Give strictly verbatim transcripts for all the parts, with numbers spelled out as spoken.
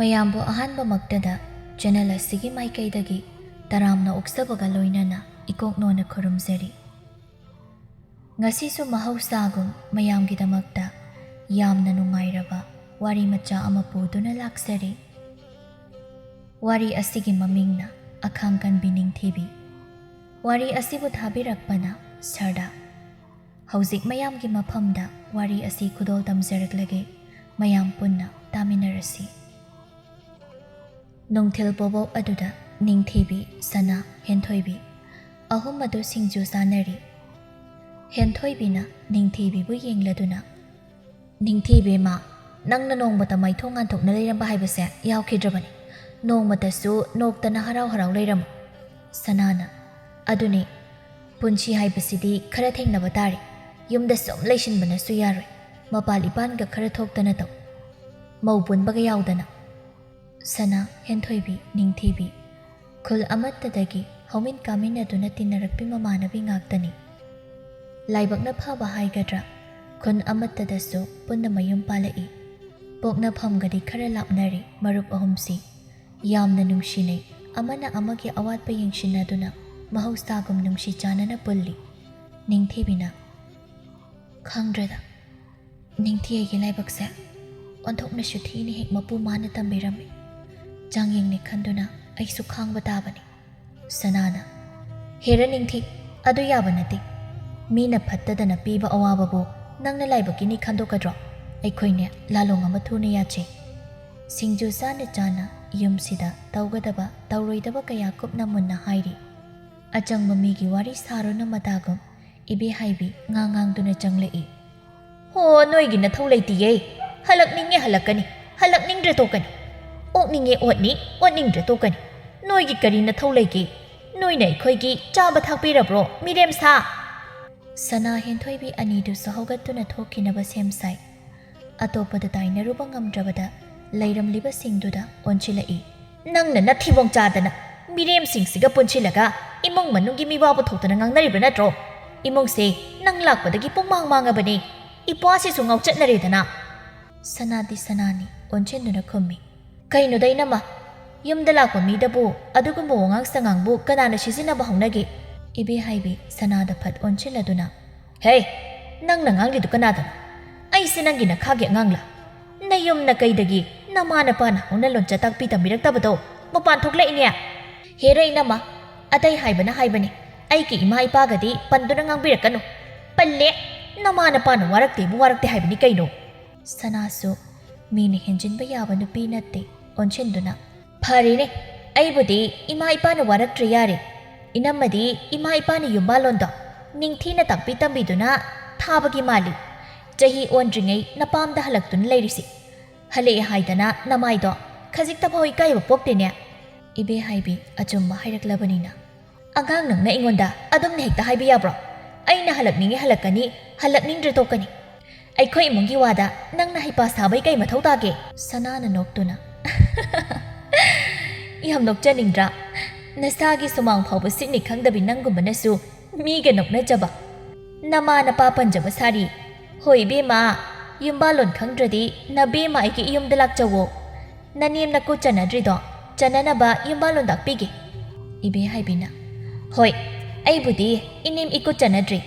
ꯃꯌꯥꯝꯕꯨ ꯑꯍꯥꯟꯕꯃꯛꯇꯗ ꯆꯦꯅꯦꯜ ꯑꯁꯤꯒꯤ ꯃꯥꯏꯀꯩꯗꯒꯤ ꯇꯔꯥꯝꯅ ꯑꯣꯛꯆꯕꯒ ꯂꯣꯏꯅꯅ ꯏꯀꯣꯛꯅꯣꯅ ꯈꯨꯔꯨꯝꯖꯔꯤ꯫ ꯉꯁꯤꯁꯨ ꯃꯍꯧꯁꯥꯒꯨꯝ ꯃꯌꯥꯝꯒꯤꯗꯃꯛꯇ ꯌꯥꯝꯅ ꯅꯨꯡꯉꯥꯏꯔꯕ ꯋꯥꯔꯤ ꯃꯆꯥ ꯑꯃ ꯄꯨꯗꯨꯅ ꯂꯥꯛꯆꯔꯤ꯫ ꯋꯥꯔꯤ ꯑꯁꯤꯒꯤ ꯃꯃꯤꯡꯅ ꯑꯈꯥꯡꯀꯟꯕꯤ ꯅꯤꯡꯊꯤꯕꯤ꯫ ꯋꯥꯔꯤ ꯑꯁꯤꯕꯨ ꯊꯥꯕꯤꯔꯛꯄꯅ ꯁꯔꯗꯥ꯫ ꯍꯧꯖꯤꯛ ꯃꯌꯥꯝꯒꯤ ꯃꯐꯝꯗ ꯋꯥꯔꯤ ꯑꯁꯤ ꯈꯨꯗꯣꯜ ꯇꯝꯖꯔꯛꯂꯒꯦ꯫ ꯃꯌꯥꯝ ꯄꯨꯟꯅ ꯇꯥꯃꯤꯟꯅꯔꯁꯤ꯫ ꯅꯨꯡꯊꯤꯜ ꯄꯣꯕꯣꯞ ꯑꯗꯨꯗ ꯅꯤꯡꯊꯤꯕꯤ, ꯁꯅꯥ, ꯍꯦꯟꯊꯣꯏꯕꯤ ꯑꯍꯨꯝ ꯑꯗꯨ ꯁꯤꯡꯖꯨ ꯆꯥꯅꯔꯤ꯫ ꯍꯦꯟꯊꯣꯏꯕꯤꯅ ꯅꯤꯡꯊꯤꯕꯤꯕꯨ ꯌꯦꯡꯂꯗꯨꯅ, "ꯅꯤꯡꯊꯤꯕꯤ ꯏꯃꯥ, ꯅꯪꯅ ꯅꯣꯡꯃꯇ ꯃꯥꯏꯊꯣꯡ ꯉꯥꯟꯊꯣꯛꯅ ꯂꯩꯔꯝꯕ ꯍꯥꯏꯕꯁꯦ ꯌꯥꯎꯈꯤꯗ꯭ꯔꯕꯅꯤ꯫ ꯅꯣꯡꯃꯇꯁꯨ ꯅꯣꯛꯇꯅ ꯍꯔꯥꯎ ꯍꯔꯥꯎ ꯂꯩꯔꯝꯃꯨ꯫" ꯁꯅꯥꯅ, "ꯑꯗꯨꯅꯤ, ꯄꯨꯟꯁꯤ ꯍꯥꯏꯕꯁꯤꯗꯤ ꯈꯔ ꯊꯦꯡꯅꯕ ꯇꯥꯔꯦ꯫ ꯌꯨꯝꯗ ꯁꯨꯝ ꯂꯩꯁꯤꯟꯕꯅꯁꯨ ꯌꯥꯔꯣꯏ꯫ ꯃꯄꯥꯜ ꯏꯄꯥꯟꯒ ꯈꯔ ꯊꯣꯛꯇꯅ ꯇꯧ꯫ ꯃꯧ ꯄꯨꯟꯕꯒ ꯌꯥꯎꯗꯅ꯫" ꯁꯅꯥ, ꯍꯦꯟꯊꯣꯏꯕꯤ, ꯅꯤꯡꯊꯤꯕꯤ ꯈꯨꯜ ꯑꯃꯠꯇꯗꯒꯤ ꯍꯧꯃꯤꯟ ꯀꯥꯃꯤꯟꯅꯗꯨꯅ ꯇꯤꯟꯅꯔꯛꯄꯤ ꯃꯃꯥꯟꯅꯕꯤ ꯉꯥꯛꯇꯅꯤ꯫ ꯂꯥꯏꯕꯛꯅ ꯐꯕ ꯍꯥꯏꯒꯗ꯭ꯔꯥ, ꯈꯨꯟ ꯑꯃꯠꯇꯗꯁꯨ ꯄꯨꯟꯅ ꯃꯌꯨꯝ ꯄꯥꯜꯂꯛꯏ꯫ ꯄꯣꯛꯅꯐꯝꯒꯗꯤ ꯈꯔ ꯂꯥꯞꯅꯔꯤ ꯃꯔꯨꯞ ꯑꯍꯨꯝꯁꯤ꯫ ꯌꯥꯝꯅ ꯅꯨꯡꯁꯤꯅꯩ꯫ ꯑꯃꯅ ꯑꯃꯒꯤ ꯑꯋꯥꯠꯄ ꯌꯦꯡꯁꯤꯟꯅꯗꯨꯅ ꯃꯍꯧꯁꯥꯒꯨꯝ ꯅꯨꯡꯁꯤ ꯆꯥꯟꯅꯅ ꯄꯨꯜꯂꯤ꯫ ꯅꯤꯡꯊꯤꯕꯤꯅ, "ꯈꯪꯗ꯭ꯔꯦꯗ, ꯅꯤꯡꯊꯤ ꯑꯩꯒꯤ ꯂꯥꯏꯕꯛꯁꯦ꯫ ꯑꯣꯟꯊꯣꯛꯅꯁꯨ ꯊꯤꯅ ꯍꯦꯛ ꯃꯄꯨ ꯃꯥꯅ ꯇꯝꯕꯤꯔꯝꯃꯤ꯫ ꯆꯥꯡꯌꯦꯡꯅꯤ ꯈꯟꯗꯨꯅ ꯑꯩꯁꯨ ꯈꯥꯡꯕ ꯇꯥꯕꯅꯤ꯫" ꯁꯅꯥꯅ, "ꯍꯦꯔ ꯅꯤꯡꯊꯤ, ꯑꯗꯨ ꯌꯥꯕ ꯅꯠꯇꯦ꯫ ꯃꯤꯅ ꯐꯠꯇꯗꯅ ꯄꯤꯕ ꯑꯋꯥꯕꯕꯨ ꯅꯪꯅ ꯂꯥꯏꯕꯛꯀꯤꯅꯤ ꯈꯟꯗꯣꯛꯀꯗ꯭ꯔꯣ? ꯑꯩꯈꯣꯏꯅꯦ ꯂꯥꯂꯣꯡ ꯑꯃ ꯊꯨꯅ ꯌꯥꯠꯁꯤ꯫" ꯁꯤꯡꯖꯨ ꯆꯥꯅ ꯆꯥꯅ ꯌꯨꯝꯁꯤꯗ ꯇꯧꯒꯗꯕ ꯇꯧꯔꯣꯏꯗꯕ ꯀꯌꯥ ꯀꯨꯞꯅ ꯃꯨꯟꯅ ꯍꯥꯏꯔꯤ꯫ ꯑꯆꯪꯕ ꯃꯤꯒꯤ ꯋꯥꯔꯤ ꯁꯥꯔꯨꯅꯨ ꯃꯇꯥꯒꯨꯝ ꯏꯕꯦ ꯍꯥꯏꯕꯤ ꯉꯥꯡ ꯉꯥꯡꯗꯨꯅ ꯆꯪꯂꯛꯏ꯫ "ꯍꯣ, ꯅꯣꯏꯒꯤ ꯅꯊꯧ ꯂꯩꯇꯤꯌꯦ꯫ ꯍꯜꯂꯛꯅꯤꯡꯉꯦ ꯍꯜꯂꯛꯀꯅꯤ, ꯍꯜꯂꯛꯅꯤꯡꯗ꯭ꯔꯦ ꯇꯣꯛꯀꯅꯤ꯫ ꯑꯣꯛꯅꯤꯡꯉꯦ ꯑꯣꯠꯅꯤ, ꯑꯣꯠꯅꯤꯡꯗ꯭ꯔꯦ ꯇꯣꯛꯀꯅꯤ꯫ ꯅꯣꯏꯒꯤ ꯀꯔꯤ ꯅꯊꯧ ꯂꯩꯒꯦ? ꯅꯣꯏꯅ ꯑꯩꯈꯣꯏꯒꯤ ꯆꯥꯕ ꯊꯥꯛꯄꯤꯔꯕ꯭ꯔꯣ, ꯃꯤꯔꯦꯝ ꯁꯥ?" ꯁꯅꯥ ꯍꯦꯟꯊꯣꯏꯕꯤ ꯑꯅꯤꯗꯨꯁꯨ ꯍꯧꯒꯠꯇꯨꯅ ꯊꯣꯛꯈꯤꯅꯕ ꯁꯦꯝ ꯁꯥꯏ꯫ ꯑꯇꯣꯞꯄꯗ ꯇꯥꯏꯅꯔꯨꯕ ꯉꯝꯗ꯭ꯔꯕꯗ ꯂꯩꯔꯝꯂꯤꯕꯁꯤꯡꯗꯨꯗ ꯑꯣꯟꯁꯤꯜꯂꯛꯏ꯫ "ꯅꯪꯅ ꯅꯊꯤꯕꯣꯡ ꯆꯥꯗꯅ ꯃꯤꯔꯦꯝꯁꯤꯡꯁꯤꯒ ꯄꯨꯟꯁꯤꯜꯂꯒ ꯏꯃꯨꯡ ꯃꯅꯨꯡꯒꯤ ꯃꯤꯋꯥꯕꯨ ꯊꯣꯛꯇꯅ ꯉꯥꯡꯅꯔꯤꯕ ꯅꯠꯇ꯭ꯔꯣ? ꯏꯃꯨꯡꯁꯦ ꯅꯪ ꯂꯥꯛꯄꯗꯒꯤ ꯄꯨꯡꯃꯥꯡ ꯃꯥꯡꯉꯕꯅꯤ꯫ ꯏꯄ꯭ꯋꯥꯁꯤꯁꯨ ꯉꯥꯎꯆꯠꯅꯔꯦꯗꯅ꯫" ꯁꯅꯥꯗꯤ ꯁꯅꯥꯅꯤ, ꯑꯣꯟꯁꯤꯟꯗꯨꯅ ꯈꯨꯝꯃꯤ꯫ "ꯀꯩꯅꯣꯗ ꯏꯅꯝꯃ, ꯌꯨꯝꯗ ꯂꯥꯛꯄ ꯃꯤꯗꯕꯨ ꯑꯗꯨꯒꯨꯝꯕ ꯋꯥꯉꯥꯡ ꯁꯉꯥꯡꯕꯨ ꯀꯅꯥꯅ ꯁꯤꯖꯤꯟꯅꯕ ꯍꯧꯅꯒꯦ?" ꯏꯕꯦꯍꯥꯏꯕꯤ ꯁꯅꯥꯗ ꯐꯠ ꯑꯣꯟꯁꯤꯜꯂꯗꯨꯅ, "ꯍꯦ, ꯅꯪꯅ ꯉꯥꯡꯂꯤꯗꯨ ꯀꯅꯥꯗꯅꯣ? ꯑꯩꯁꯦ ꯅꯪꯒꯤ ꯅꯈꯥꯒꯤ ꯑꯉꯥꯡꯂꯥ? ꯅꯌꯨꯝ ꯅꯀꯩꯗꯒꯤ ꯅꯃꯥ ꯅꯄꯥꯅ ꯍꯧꯅ ꯂꯣꯟꯆꯠ ꯇꯥꯛꯄꯤ ꯇꯝꯕꯤꯔꯛꯇꯕꯗꯣ ꯃꯄꯥꯟ ꯊꯣꯛꯂꯛꯏꯅꯦ꯫ ꯍꯦꯔ ꯏꯅꯝꯃ, ꯑꯇꯩ ꯍꯥꯏꯕꯅ ꯍꯥꯏꯕꯅꯤ, ꯑꯩꯒꯤ ꯏꯃꯥ ꯏꯄꯥꯒꯗꯤ ꯄꯟꯗꯨꯅ ꯉꯥꯡꯕꯤꯔꯛꯀꯅꯨ꯫ ꯄꯜꯂꯦ, ꯅꯃꯥ ꯅꯄꯥꯅ ꯋꯥꯔꯛꯇꯦꯕꯨ ꯋꯥꯔꯛꯇꯦ ꯍꯥꯏꯕꯅꯤ ꯀꯩꯅꯣ?" ꯁꯅꯥꯁꯨ ꯃꯤꯅ ꯍꯦꯟꯖꯤꯟꯕ ꯌꯥꯕ ꯅꯨꯄꯤ ꯅꯠꯇꯦ꯫ ꯑꯣꯟꯁꯤꯟꯗꯨꯅ, "ꯐꯔꯦꯅꯦ, ꯑꯩꯕꯨꯗꯤ ꯏꯃꯥ ꯏꯄꯥꯅ ꯋꯥꯔꯛꯇ꯭ꯔꯦ ꯌꯥꯔꯦ꯫ ꯏꯅꯝꯃꯗꯤ ꯏꯃꯥ ꯏꯄꯥꯅ ꯌꯨꯝꯕꯥꯜꯂꯣꯟꯗꯣ ꯅꯤꯡꯊꯤꯅ ꯇꯥꯛꯄꯤ ꯇꯝꯕꯤꯗꯨꯅ ꯊꯥꯕꯒꯤ ꯃꯥꯜꯂꯤ꯫ ꯆꯍꯤ ꯑꯣꯟꯗ꯭ꯔꯤꯉꯩ ꯅꯄꯥꯝꯗ ꯍꯜꯂꯛꯇꯨꯅ ꯂꯩꯔꯤꯁꯤ꯫ ꯍꯜꯂꯛꯑꯦ ꯍꯥꯏꯗꯅ ꯅꯃꯥꯏꯗꯣ ꯈꯖꯤꯛꯇꯐꯥꯎ ꯏꯀꯥꯏꯕ ꯄꯣꯛꯇꯦꯅꯦ?" ꯏꯕꯦꯍꯥꯏꯕꯤ ꯑꯆꯨꯝꯕ ꯍꯥꯏꯔꯛꯂꯕꯅꯤꯅ꯫ "ꯑꯉꯥꯡ ꯅꯪꯅ ꯑꯩꯉꯣꯟꯗ ꯑꯗꯨꯝꯅ ꯍꯦꯛꯇ ꯍꯥꯏꯕ ꯌꯥꯕ꯭ꯔꯣ? ꯑꯩꯅ ꯍꯜꯂꯛꯅꯤꯡꯉꯦ ꯍꯜꯂꯛꯀꯅꯤ, ꯍꯜꯂꯛꯅꯤꯡꯗ꯭ꯔꯦ ꯇꯣꯛꯀꯅꯤ꯫ ꯑꯩꯈꯣꯏ ꯏꯃꯨꯡꯒꯤ ꯋꯥꯗ ꯅꯪꯅ ꯍꯩꯄꯥ ꯁꯥꯕꯩ ꯀꯩ ꯃꯊꯧ ꯇꯥꯒꯦ?" ꯁꯅꯥꯅ ꯅꯣꯛꯇꯨꯅ, "ꯌꯥꯝ ꯅꯣꯛꯆꯅꯤꯡꯗ꯭ꯔꯥ? ꯅꯁꯥꯒꯤ ꯁꯨꯃꯥꯡ ꯐꯥꯎꯕ ꯁꯤꯠꯅꯤ ꯈꯪꯗꯕꯤ ꯅꯪꯒꯨꯝꯕꯅꯁꯨ ꯃꯤꯒ ꯅꯣꯛꯅꯖꯕ꯫ ꯅꯃꯥ ꯅꯄꯥ ꯄꯟꯖꯕ ꯁꯥꯔꯤ꯫ ꯍꯣꯏ ꯏꯕꯦꯝꯃ, ꯌꯨꯝꯕꯥꯜꯂꯣꯟ ꯈꯪꯗ꯭ꯔꯗꯤ ꯅꯕꯦꯝꯃ ꯑꯩꯒꯤ ꯏꯌꯨꯝꯗ ꯂꯥꯛꯆꯧꯋꯣ꯫ ꯅꯅꯦꯝ ꯅꯀꯨ ꯆꯟꯅꯗ꯭ꯔꯤꯗꯣ ꯆꯟꯅꯅꯕ ꯌꯨꯝꯕꯥꯜꯂꯣꯟ ꯇꯥꯛꯄꯤꯒꯦ꯫" ꯏꯕꯦꯍꯥꯏꯕꯤꯅ, "ꯍꯣꯏ, ꯑꯩꯕꯨꯗꯤ ꯏꯅꯦꯝ ꯏꯀꯨ ꯆꯟꯅꯗ꯭ꯔꯤ꯫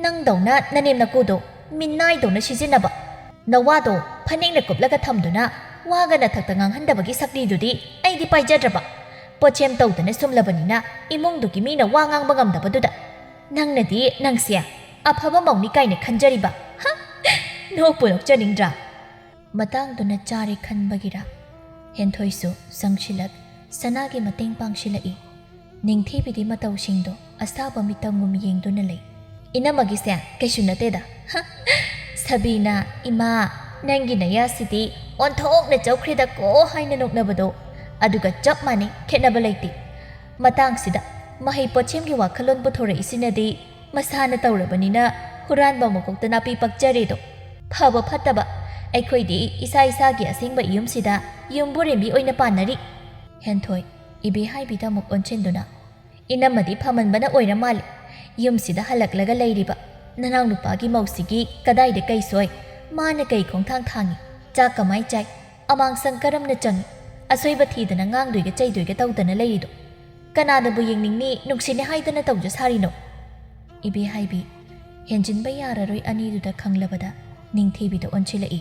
ꯅꯪꯗꯧꯅ ꯅꯅꯦꯝ ꯅꯀꯨꯗꯣ ꯃꯤꯅꯥꯏꯗꯧꯅ ꯁꯤꯖꯤꯟꯅꯕ, ꯅꯋꯥꯗꯣ ꯐꯅꯦꯛꯅ ꯀꯨꯞꯂꯒ ꯊꯝꯗꯨꯅ ꯋꯥꯒ ꯅꯊꯛꯇ ꯉꯥꯡꯍꯟꯗꯕꯒꯤ ꯁꯛꯇꯤꯗꯨꯗꯤ ꯑꯩꯗꯤ ꯄꯥꯏꯖꯗ꯭ꯔꯕ꯫ ꯄꯣꯠꯁꯦꯝ ꯇꯧꯗꯅ ꯁꯨꯝꯂꯕꯅꯤꯅ ꯏꯃꯨꯡꯗꯨꯒꯤ ꯃꯤꯅ ꯋꯥ ꯉꯥꯡꯕ ꯉꯝꯗꯕꯗꯨꯗ ꯅꯪꯅꯗꯤ ꯅꯪꯁꯦ ꯑꯐꯕ ꯃꯧꯅꯤ ꯀꯥꯏꯅ ꯈꯟꯖꯔꯤꯕ꯫ ꯍ! ꯅꯣꯛꯄꯨ ꯅꯣꯛꯆꯅꯤꯡꯗ꯭ꯔꯥ?" ꯃꯇꯥꯡꯗꯨꯅ ꯆꯥꯔꯦ ꯈꯟꯕꯒꯤꯔꯥ, ꯍꯦꯟꯊꯣꯏꯁꯨ ꯆꯪꯁꯤꯜꯂꯛ ꯁꯅꯥꯒꯤ ꯃꯇꯦꯡ ꯄꯥꯡꯁꯤꯜꯂꯛꯏ꯫ ꯅꯤꯡꯊꯤꯕꯤꯗꯤ ꯃꯇꯧꯁꯤꯡꯗꯣ ꯑꯁꯥꯕ ꯃꯤꯇꯪꯒꯨꯝ ꯌꯦꯡꯗꯨꯅ ꯂꯩ꯫ "ꯏꯅꯝꯃꯒꯤꯁꯦ ꯀꯩꯁꯨ ꯅꯠꯇꯦꯗ꯫ ꯍ! ꯁꯕꯤꯅ, ꯏꯃꯥ, ꯅꯪꯒꯤ ꯅꯌꯥꯁꯤꯗꯤ ꯑꯣꯟꯊꯣꯛꯅ ꯆꯧꯈ꯭ꯔꯦꯗꯀꯣ" ꯍꯥꯏꯅ ꯅꯣꯛꯅꯕꯗꯣ ꯑꯗꯨꯒ ꯆꯞ ꯃꯥꯟꯅꯩ, ꯈꯦꯠꯅꯕ ꯂꯩꯇꯦ꯫ ꯃꯇꯥꯡꯁꯤꯗ ꯃꯍꯩ ꯄꯣꯠꯁꯦꯝꯒꯤ ꯋꯥꯈꯜꯂꯣꯟ ꯄꯨꯊꯣꯔꯛꯏꯁꯤꯅꯗꯤ ꯃꯁꯥꯅ ꯇꯧꯔꯕꯅꯤꯅ ꯍꯨꯔꯥꯟꯕ ꯃꯀꯣꯛꯇ ꯅꯥꯄꯤ ꯄꯛꯆꯔꯦꯗꯣ꯫ ꯐꯕ ꯐꯠꯇꯕ ꯑꯩꯈꯣꯏꯗꯤ ꯏꯁꯥ ꯏꯁꯥꯒꯤ ꯑꯁꯦꯡꯕ ꯌꯨꯝꯁꯤꯗ ꯌꯨꯝꯕꯨꯔꯦꯝꯕꯤ ꯑꯣꯏꯅ ꯄꯥꯟꯅꯔꯤ꯫ ꯍꯦꯟꯊꯣꯏ, ꯏꯕꯦꯍꯥꯏꯕꯤꯗ ꯑꯃꯨꯛ ꯑꯣꯟꯁꯤꯟꯗꯨꯅ, "ꯏꯅꯝꯃꯗꯤ ꯐꯃꯟꯕꯅ ꯑꯣꯏꯔ ꯃꯥꯜꯂꯦ꯫ ꯌꯨꯝꯁꯤꯗ ꯍꯜꯂꯛꯂꯒ ꯂꯩꯔꯤꯕ ꯅꯅꯥꯎꯅꯨꯄꯥꯒꯤ ꯃꯧꯁꯤꯒꯤ ꯀꯗꯥꯏꯗ ꯀꯩ ꯁꯣꯏ? ꯃꯥꯅ ꯀꯩ ꯈꯣꯡꯊꯥꯡ ꯊꯥꯡꯉꯤ? ꯆꯥꯛ ꯀꯃꯥꯏ ꯆꯥꯏ? ꯑꯃꯥꯡꯁꯪ ꯀꯔꯝꯅ ꯆꯪꯉꯤ? ꯑꯁꯣꯏꯕ ꯊꯤꯗꯅ ꯉꯥꯡꯗꯣꯏꯒ ꯆꯩꯗꯣꯏꯒ ꯇꯧꯗꯅ ꯂꯩꯔꯤꯗꯣ? ꯀꯅꯥꯅꯕꯨ ꯌꯦꯡꯅꯤꯡꯅꯤ ꯅꯨꯡꯁꯤꯅꯦ ꯍꯥꯏꯗꯅ ꯇꯧꯖ ꯁꯥꯔꯤꯅꯣ? ꯏꯕꯦꯍꯥꯏꯕꯤ ꯍꯦꯟꯖꯤꯟꯕ ꯌꯥꯔꯔꯣꯏ ꯑꯅꯤꯗꯨꯗ ꯈꯪꯂꯕꯗ ꯅꯤꯡꯊꯤꯕꯤꯗ ꯑꯣꯟꯁꯤꯜꯂꯛꯏ꯫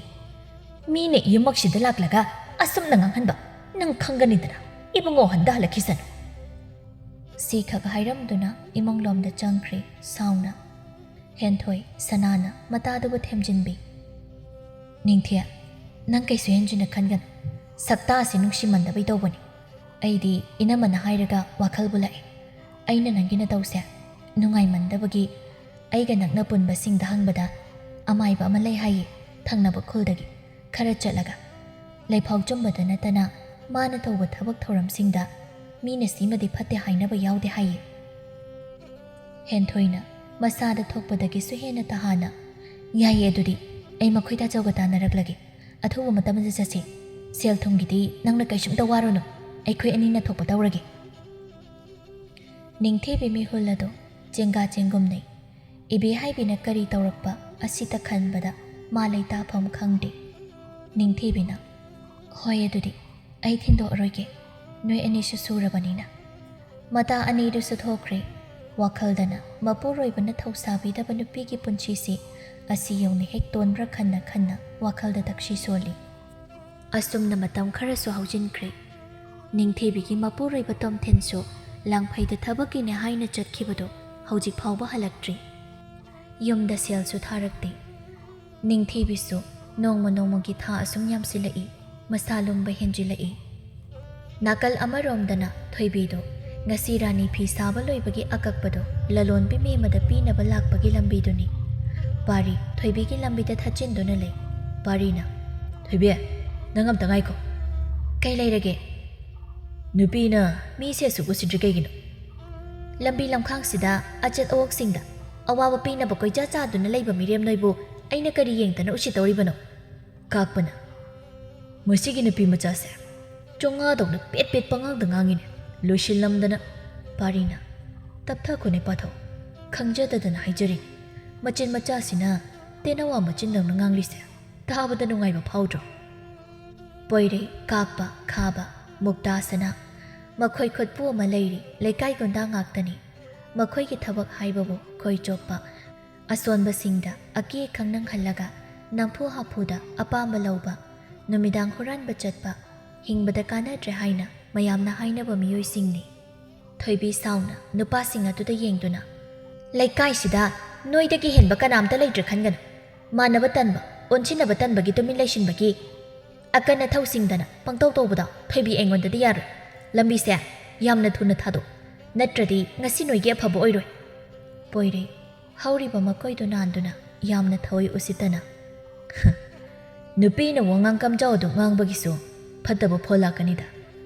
ꯃꯤꯅ ꯌꯨꯝꯃꯛꯁꯤꯗ ꯂꯥꯛꯂꯒ ꯑꯁꯨꯝꯅ ꯉꯥꯡꯍꯟꯕ ꯅꯪ ꯈꯪꯒꯅꯤꯗꯅ꯫ ꯏꯕꯨꯡꯉꯣ ꯍꯟꯗ ꯍꯜꯂꯛꯈꯤꯁꯅꯨ꯫ ꯁꯤꯈꯛ ꯍꯥꯏꯔꯝꯗꯨꯅ ꯏꯃꯨꯡꯂꯣꯝꯗ ꯆꯪꯈ꯭ꯔꯦ ꯁꯥꯎꯅ꯫ ꯍꯦꯟꯊꯣꯏ ꯁꯅꯥꯅ ꯃꯇꯥꯗꯨꯕꯨ ꯊꯦꯝꯖꯤꯟꯕꯤ꯫ ꯅꯤꯡꯊꯤ, ꯅꯪ ꯀꯩꯁꯨ ꯍꯦꯟꯖꯤꯟꯅ ꯈꯟꯒꯅꯨ꯫ ꯁꯛꯇꯥ ꯑꯁꯤ ꯅꯨꯡꯁꯤꯃꯟꯗꯕꯩ ꯇꯧꯕꯅꯤ꯫ ꯑꯩꯗꯤ ꯏꯅꯝꯃꯅ ꯍꯥꯏꯔꯒ ꯋꯥꯈꯜꯕꯨ ꯂꯥꯛꯏ꯫ ꯑꯩꯅ ꯅꯪꯒꯤ ꯅꯇꯧꯁꯦ ꯅꯨꯡꯉꯥꯏꯃꯟꯗꯕꯒꯤ ꯑꯩꯒ ꯅꯛꯅ ꯄꯨꯟꯕꯁꯤꯡꯗ ꯍꯪꯕꯗ ꯑꯃꯥꯏꯕ ꯑꯃ ꯂꯩ ꯍꯥꯏꯌꯦ ꯊꯪꯅꯕ ꯈꯨꯜꯗꯒꯤ꯫ ꯈꯔ ꯆꯠꯂꯒ ꯂꯩꯐꯥꯎ ꯆꯨꯝꯕꯗ ꯅꯠꯇꯅ ꯃꯥꯅ ꯇꯧꯕ ꯊꯕꯛ ꯊꯧꯔꯝꯁꯤꯡꯗ ꯃꯤꯅ ꯁꯤꯃꯗꯤ ꯐꯠꯇꯦ ꯍꯥꯏꯅꯕ ꯌꯥꯎꯗꯦ ꯍꯥꯏꯌꯦ꯫ ꯍꯦꯟꯊꯣꯏꯅ ꯃꯁꯥꯗ ꯊꯣꯛꯄꯗꯒꯤꯁꯨ ꯍꯦꯟꯅ ꯇꯍꯥꯅ, "ꯌꯥꯏꯌꯦ, ꯑꯗꯨꯗꯤ ꯑꯩ ꯃꯈꯣꯏ ꯇꯥꯆꯧꯒ ꯇꯥꯟꯅꯔꯛꯂꯒꯦ꯫ ꯑꯊꯨꯕ ꯃꯇꯝꯗ ꯆꯠꯁꯤ꯫ ꯁꯦꯜ ꯊꯨꯝꯒꯤꯗꯤ ꯅꯪꯅ ꯀꯩꯁꯨꯝꯇ ꯋꯥꯔꯨꯅꯨ, ꯑꯩꯈꯣꯏ ꯑꯅꯤꯅ ꯊꯣꯛꯄ ꯇꯧꯔꯒꯦ"꯫ ꯅꯤꯡꯊꯤꯕꯤ ꯃꯤꯍꯨꯜ ꯑꯗꯨ ꯆꯦꯡꯒꯥ ꯆꯦꯡꯒꯨꯝꯅꯩ꯫ ꯏꯕꯦꯍꯥꯏꯕꯤꯅ ꯀꯔꯤ ꯇꯧꯔꯛꯄ ꯑꯁꯤꯇ ꯈꯟꯕꯗ ꯃꯥ ꯂꯩꯇꯥꯐꯝ ꯈꯪꯗꯦ꯫ ꯅꯤꯡꯊꯤꯕꯤꯅ, "ꯍꯣꯏ, ꯑꯗꯨꯗꯤ ꯑꯩ ꯊꯤꯟꯗꯣꯛꯑꯔꯣꯏꯒꯦ, ꯅꯣꯏ ꯑꯅꯤꯁꯨ ꯁꯨꯔꯕꯅꯤꯅ"꯫ ꯃꯇꯥ ꯑꯅꯤꯗꯨꯁꯨ ꯊꯣꯛꯈ꯭ꯔꯦ꯫ ꯋꯥꯈꯜꯗꯅ ꯃꯄꯨꯔꯣꯏꯕꯅ ꯊꯧꯁꯥꯕꯤꯗꯕ ꯅꯨꯄꯤꯒꯤ ꯄꯨꯟꯁꯤꯁꯤ ꯑꯁꯤ ꯌꯧꯅ ꯍꯦꯛ ꯇꯣꯟꯕ꯭ꯔꯥ ꯈꯟꯅ ꯈꯟꯅ ꯋꯥꯈꯜꯗ ꯇꯛꯁꯤ ꯁꯣꯜꯂꯤ꯫ ꯑꯁꯨꯝꯅ ꯃꯇꯝ ꯈꯔꯁꯨ ꯍꯧꯖꯤꯟꯈ꯭ꯔꯦ꯫ ꯅꯤꯡꯊꯤꯕꯤꯒꯤ ꯃꯄꯨꯔꯣꯏꯕ ꯇꯣꯝꯊꯤꯟꯁꯨ ꯂꯥꯡꯐꯩꯗ ꯊꯕꯛꯀꯤꯅꯦ ꯍꯥꯏꯅ ꯆꯠꯈꯤꯕꯗꯨ ꯍꯧꯖꯤꯛ ꯐꯥꯎꯕ ꯍꯜꯂꯛꯇ꯭ꯔꯤ꯫ ꯌꯨꯝꯗ ꯁꯦꯜꯁꯨ ꯊꯥꯔꯛꯇꯦ꯫ ꯅꯤꯡꯊꯤꯕꯤꯁꯨ ꯅꯣꯡꯃ ꯅꯣꯡꯃꯒꯤ ꯊꯥ ꯑꯁꯨꯝ ꯌꯥꯝꯁꯤꯜꯂꯛꯏ, ꯃꯁꯥ ꯂꯨꯝꯕ ꯍꯦꯟꯖꯤꯜꯂꯛꯏ꯫ ꯅꯥꯀꯜ ꯑꯃꯔꯣꯝꯗꯅ ꯊꯣꯏꯕꯤꯗꯨ ꯉꯁꯤ ꯔꯥꯅꯤ ꯐꯤ ꯁꯥꯕ ꯂꯣꯏꯕꯒꯤ ꯑꯀꯛꯄꯗꯨ ꯂꯂꯣꯟꯕꯤ ꯃꯦꯝꯃꯗ ꯄꯤꯅꯕ ꯂꯥꯛꯄꯒꯤ ꯂꯝꯕꯤꯗꯨꯅꯤ꯫ ꯄꯥꯔꯤ ꯊꯣꯏꯕꯤꯒꯤ ꯂꯝꯕꯤꯗ ꯊꯠꯆꯤꯟꯗꯨꯅ ꯂꯩ꯫ ꯄꯥꯔꯤꯅ, "ꯊꯣꯏꯕꯤ, ꯅꯪ ꯑꯝꯇ ꯉꯥꯏꯈꯣ"꯫ "ꯀꯩ ꯂꯩꯔꯒꯦ?" "ꯅꯨꯄꯤꯅ ꯃꯤꯁꯦ ꯑꯁꯨꯛ ꯎꯁꯤꯠꯇ꯭ꯔꯤ ꯀꯩꯒꯤꯅꯣ? ꯂꯝꯕꯤ ꯂꯝꯈꯥꯡꯁꯤꯗ ꯑꯆꯠ ꯑꯋꯣꯛꯁꯤꯡꯗ ꯑꯋꯥꯕ ꯄꯤꯅꯕ ꯀꯣꯏꯆꯠ ꯆꯥꯗꯨꯅ ꯂꯩꯕ ꯃꯤꯔꯦꯝ ꯅꯣꯏꯕꯨ ꯑꯩꯅ ꯀꯔꯤ ꯌꯦꯡꯗꯅ ꯎꯁꯤꯠꯇꯧꯔꯤꯕꯅꯣ?" ꯀꯥꯛꯄꯅ, "ꯃꯁꯤꯒꯤ ꯅꯨꯄꯤ ꯃꯆꯥꯁꯦ ꯆꯣꯉꯥꯗꯧꯅ ꯄꯦꯠ ꯄꯦꯠ ꯄꯉꯥꯡꯗ ꯉꯥꯡꯉꯤꯅꯦ, ꯂꯣꯏꯁꯤꯜꯂꯝꯗꯅ"꯫ ꯄꯥꯔꯤꯅ, "ꯇꯞꯊꯈꯣꯅꯦ ꯄꯥꯊꯧ, ꯈꯪꯖꯗꯗꯅ ꯍꯥꯏꯖꯔꯤꯅꯤ꯫ ꯃꯆꯤꯟ ꯃꯆꯥꯁꯤꯅ ꯇꯦꯅꯋꯥ ꯃꯆꯤꯟꯗꯧꯅ ꯉꯥꯡꯂꯤꯁꯦ ꯇꯥꯕꯗ ꯅꯨꯡꯉꯥꯏꯕ ꯐꯥꯎꯗ꯭ꯔꯣ?" ꯄꯣꯏꯔꯩ, ꯀꯥꯛꯄ, ꯈꯥꯕ, ꯃꯨꯛꯇꯥ ꯁꯅꯥ꯫ ꯃꯈꯣꯏ ꯈꯨꯠꯄꯨ ꯑꯃ ꯂꯩꯔꯤ, ꯂꯩꯀꯥꯏ ꯒꯨꯟꯗꯥ ꯉꯥꯛꯇꯅꯤ꯫ ꯃꯈꯣꯏꯒꯤ ꯊꯕꯛ ꯍꯥꯏꯕꯕꯨ ꯈꯣꯏ ꯆꯣꯞꯄ, ꯑꯁꯣꯟꯕꯁꯤꯡꯗ ꯑꯀꯦ ꯑꯈꯪ ꯅꯪꯍꯜꯂꯒ ꯅꯝꯐꯨ ꯍꯥꯐꯨꯗ ꯑꯄꯥꯝꯕ ꯂꯧꯕ, ꯅꯨꯃꯤꯗꯥꯡ ꯍꯨꯔꯥꯟꯕ ꯆꯠꯄ, ꯍꯤꯡꯕꯗ ꯀꯥꯟꯅꯗ꯭ꯔꯦ ꯍꯥꯏꯅ ꯃꯌꯥꯝꯅ ꯍꯥꯏꯅꯕ ꯃꯤꯑꯣꯏꯁꯤꯡꯅꯤ꯫ ꯊꯣꯏꯕꯤ ꯁꯥꯎꯅ ꯅꯨꯄꯥꯁꯤꯡ ꯑꯗꯨꯗ ꯌꯦꯡꯗꯨꯅ, "ꯂꯩꯀꯥꯏꯁꯤꯗ ꯅꯣꯏꯗꯒꯤ ꯍꯦꯟꯕ ꯀꯅꯥꯝꯇ ꯂꯩꯇ꯭ꯔꯦ ꯈꯟꯒꯅꯨ꯫ ꯃꯥꯟꯅꯕ ꯇꯟꯕ, ꯑꯣꯟꯁꯤꯟꯅꯕ ꯇꯟꯕꯒꯤ ꯇꯨꯃꯤꯟ ꯂꯩꯁꯤꯟꯕꯒꯤ ꯑꯀꯟ ꯑꯊꯧꯁꯤꯡꯗꯅ ꯄꯪꯇꯧ ꯇꯧꯕꯗꯣ ꯊꯣꯏꯕꯤ ꯑꯩꯉꯣꯟꯗꯗꯤ ꯌꯥꯔꯣꯏ꯫ ꯂꯝꯕꯤꯁꯦ ꯌꯥꯝꯅ ꯊꯨꯅ ꯊꯥꯗꯣꯛ, ꯅꯠꯇ꯭ꯔꯗꯤ ꯉꯁꯤ ꯅꯣꯏꯒꯤ ꯑꯐꯕ ꯑꯣꯏꯔꯣꯏ꯫" ꯄꯣꯏꯔꯩ ꯍꯧꯔꯤꯕ ꯃꯈꯣꯏꯗꯨ ꯅꯥꯟꯗꯨꯅ ꯌꯥꯝꯅ ꯊꯋꯥꯏ ꯎꯁꯤꯠꯇꯅ, "ꯅꯨꯄꯤꯅ ꯋꯥꯉꯥꯡ ꯀꯝꯖꯥꯎ ꯑꯗꯨ ꯉꯥꯡꯕꯒꯤꯁꯨ ꯐꯠꯇꯕ ꯐꯣꯟ ꯂꯥꯛꯀꯅꯤꯗ꯫